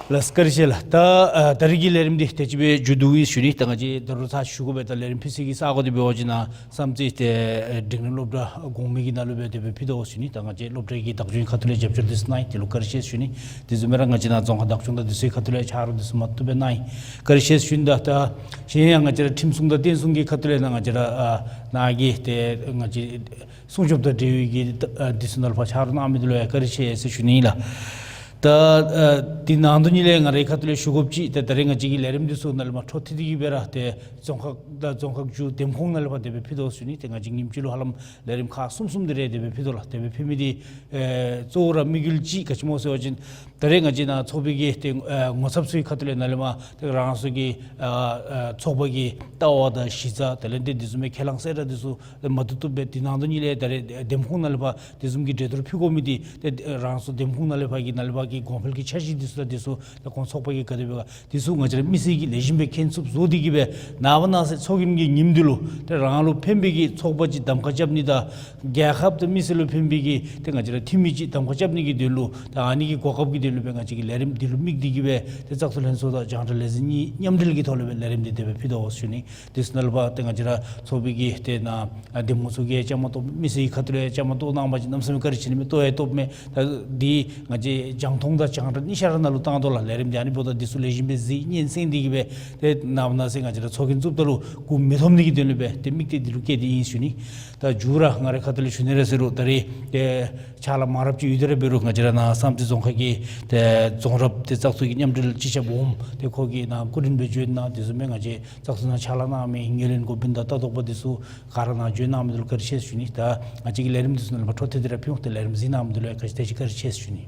ལགས་བཀའ་དྲིན་ཆེ་ལགས། ད་ཨ་ད་རིས་ཀྱི་ལས་རིམ་འདི་དེ་ཅིག་སྦེ་མཇུག་བསྡུ་ཡི་ཟེར་ཞུ་ནི། ད་ང་བཅས་ད་རུང་ཚར་ཞུ་དགོ་པས། ད་ལས་རིམ་ཕུལ་སའི་གི་ས་གོ་འདི་འབད་བ་ཅིན་ནཱ་བསམ་རྩེ་ཏེ་ཨེ་འབྲིང་རིམ་སློབ་གྲྭ་གོང་མའི་གི་ནང་ལུ་སྦེ་དེ་སྦེ་ཕུལ་དོ་ཟེར་ཞུ་ནི། ད་ང་བཅས་སློབ་གྲྭའི་གི་བདག་སྐྱོང་ཁ་ཐུག་ལས་རྒྱབ་སྐྱོར་འདི་ཚུ་གནང་ཡི། དེ་ལུ་བཀའ་དྲིན་ཆེ་ཟེར་ཞུ་ནི། དེ་བཟུམ་སྦེ་ར་ང་བཅས་ནཱ་རྫོང་ཁག་བདག་སྐྱོང་དང་འདི་ཚུའི་ཁ་ཐུག་ལས་ཕྱག་རོགས་འདི་ཚུ་མ་བཏུབ་སྦེ་གནང་ཡི། བཀའ་དྲིན་ཆེ་ཟེར་ཞུ་ནི། ད་ད་གཞན་ཡང་ང་བཅས་ར་ཁྲིམས་སྲུང་དང་བརྟན་སྲུང་གི་ཁ་ཐུག་ལས་ནཱ་ང་བཅས་ར་ཨ་ནཱ་གི་ཏེ་ང་བཅས་སྲུང་སྐྱོབ་དང་འབྲེལ་བའི་གི་ཨ་འདི་ཚུ་ནང་ལུ་ཕར་ཕྱག་རོགས་གནང་མི་འདི་ལུ་ཡང་བཀའ་དྲིན་ཆེ་ཟེར་ཞུ་ནི་ཨིན་ལགས། ད་ཨ་འདི་ནང་དོན་ཉིད་ལས་ང་རའི་ཁ་ཐུག་ལས་ཞུ་དགོཔ་ཅིག་ཏེ་ད་རེས་ང་བཅས་ཀྱི་ལས་རིམ་འདི་ཚུ་ནཱ་ལས་མར་འཕྲོ་མཐུད་དེ་གིས་སྦེ་ར་ཏེ་རྫོང་ཁག་དང་རྫོང་ཁག་བཅུ་འདེམས་ཁོངས་ནང་ལས་ཕར་དེ་སྦེ་ཕུལ་དོ་ཟེར་ཞུ་ནི། ཏེ་ང་བཅས་ཉིནམ་གཅིག་ལུ་ཧ་ལམ་ལས་རིམ་ཁག་གསུམ་གསུམ་དེ་རེ་དེ་སྦེ་ཕུལ་དོ་ལགས། དེ་སྦེ་ཕུལ་མི་འདི་ཨེ་གཙོ་བོ་ར་དམིགས་ཡུལ་ཅིག་ག་ཅི་སྨོ་ཟེར་བ་ཅིན་ད་རེས་ང་བཅས་ནཱ་ཚོགས་པའི་གི་ཏེ་ཨེ་ངོ་ཚབ་ཚུའི་ཁ་ཐུག་ལས་ནཱ་ལས་མར་ཏེ་རང་སོའི་གི་ཨ་ཨ་ཚོགས་པ་གི་ལྟ་བ་དང་གཞི་རྩ་དེ་ལས་ཏེ་དེ་བཟུམ་མའི་ཁས་བླངས་གསལ་བསྒྲགས་འདི་ཚུ་མ་བཏུབ་བཏུབ་སྦེ་འདི་ནང་དོན་ཉིད་ལས་ད་རེས་འདེམས་ཁོངས་ནང་ལས་ཕར་དེ་བཟུམ་གྱི་གྲོས་བསྡུར་ཕུལ་དགོ་མི་འདི་ཏེ་རང་སོ་འདེམས་ཁོངས་ནང་ལས་ཕར་གྱི་ནང་ལས་ཕར་གྱི་གོང་འཕེལ་གྱི་འཆར་གཞི་འདི་ཚུ་དང་འདི་ཚུ་ད་ཁོང་ཚོགས་པ་གིས་ག་དེ་སྦེ་ག་འདི་ཚུ་ང་བཅས་ར་མི་སེར་གྱིས་ལེགས་ཤོམ་སྦེ་མཁྱེན་ཚུགསཔ་བཟོ་སྟེ་གིས་སྦེ་ནངས་པ་གནངས་ཚེ་ཚོགས་རྒྱན་གྱི་ཉིནམ་འདི་ལུ་ཏེ་རང་ལུ་ཕན་པའི་གི་ཚོགས་པ་ཅིག་གདམ་ཁ་རྐྱབ་ནི་དང་རྒྱལ་ཁབ་དང་མི་སེར་ལུ་ཕན་པའི་གི་ཏེ་ང་བཅས་ར་འཐུས་མི་ཅིག་གདམ་ཁ་རྐྱབ་ནི་གི་དོན་ལུ་ད་ཨ་ནི་གི་གོ་སྐབས་ཀྱི་དོན་ལུ་སྦེ་ང་བཅས་ཀྱིས་ལས་རིམ་འདི་ལུ་དམིགས་ཏེ་གིས་སྦེ་ཏེ་བཙག་འཐུ་ལྷན་ཚོགས་དང་རྒྱང་བསྒྲགས་ལས་འཛིན་གཉིས་མཉམ་འབྲེལ་གྱི་ཐོག་ལས་སྦེ་ལས་རིམ་འདི་དེ་སྦེ་ཕུལ་དོ་ཟེར་ཞུ་ནི། དེ་ཚུ་ནང་ལས་ཕར་ཏེ་ང་བཅས་ར་ཚོགས་པའི་གི་ཏེ་ནཱ་ཨ་འདེམས་ངོ་ཚུ་གིས་བཅའ་མར་གཏོགས་མི་སེར་གྱི་ཁ་ཐུག་ལས་བཅའ་མར་གཏོགས་གནང་པ་ཅིན་གནམ་མེད་ས་མེད་བཀའ་དྲིན་ཆེ་ནི་མས། གཏོགས་ཡང་གཏོགསཔ་མས། ད་འདི་ང་བཅས་རྒྱང་མཐོང་དང་རྒྱང་བསྒྲགས་གཉིས་ཆ་ར་ནང་ལུ་བཏང་དོ་ལགས། ལས་རིམ་འདི་ཨ་ནི་འབདཝ་ད་འདི་ཚུ་ལེགས་ཤོམ་སྦེ་གཟིགས་ཉན་གསན་ཏེ་གིས་སྦེ་ཏེ་ནངས་པ་གནངས་ཚེ་ང་བཅས་ར་ཚོགས་རྒྱན་བཙུགསཔ་ད་ལུ་སྒུག་མི་ཐོབ་ནི་གི་དོན་ལུ་སྦེ་ཏེ་དམིགས་གཏད་འདི་ལུ་བསྐྱེད་དེ་ཨིན་ཟེར་ཞུ་ནི། ད་མཇུག་ར་ང་རའི་ཁ་ཐུག་ལས་ཞུ་ནི་ར་ཟེར་རུང་ད་རེས་ཏེ་ཕྱག་ལཱ་མང་རབས་ཅིག་ཡོད་དེ་ར་འབད་རུང་ང་བཅས་ར་ནཱ་བསམ་རྩེ་རྫོང་ཁག་གི་ཏེ་རྫོང་རབ་ཏེ་བཙག་འཐུ་གི་མཉམ་འབྲེལ་སྤྱི་ཁྱབ་འོགམ་ཏེ་ཁོ་གིས་ནཱ་སྐུ་མགྲོན་སྦེ་བྱོན་གནང་། དེ་བཟུམ་སྦེ་ང་བཅས་བཙག་འཐུ་ནང་ཕྱག་ལཱ་གནང་མི་ངོས་ལེན་འགོ་དཔོན་དང་ལྟ་རྟོག་པ་འདི་ཚུ་ག་ར་ནཱ་བྱོན་གནང་མི་འདི་ལུ་བཀའ་དྲིན་ཆེ་ཟེར་ཞུ་ནི། ད་ང་བཅས་ཀྱི་ལས་རིམ་འདི་ཚུ་ནང་ལས་ཕར་འཕྲོ་མཐུད་དེ་ར་ཕུལ་འོང་། ཏེ་ལས་རིམ་གཟིགས་གནང་མི་འདི་ལུ་ཡང་ག་ཅི་དེ་ཅིག་བཀའ་དྲིན་ཆེ་ཟེར་ཞུ་ནི།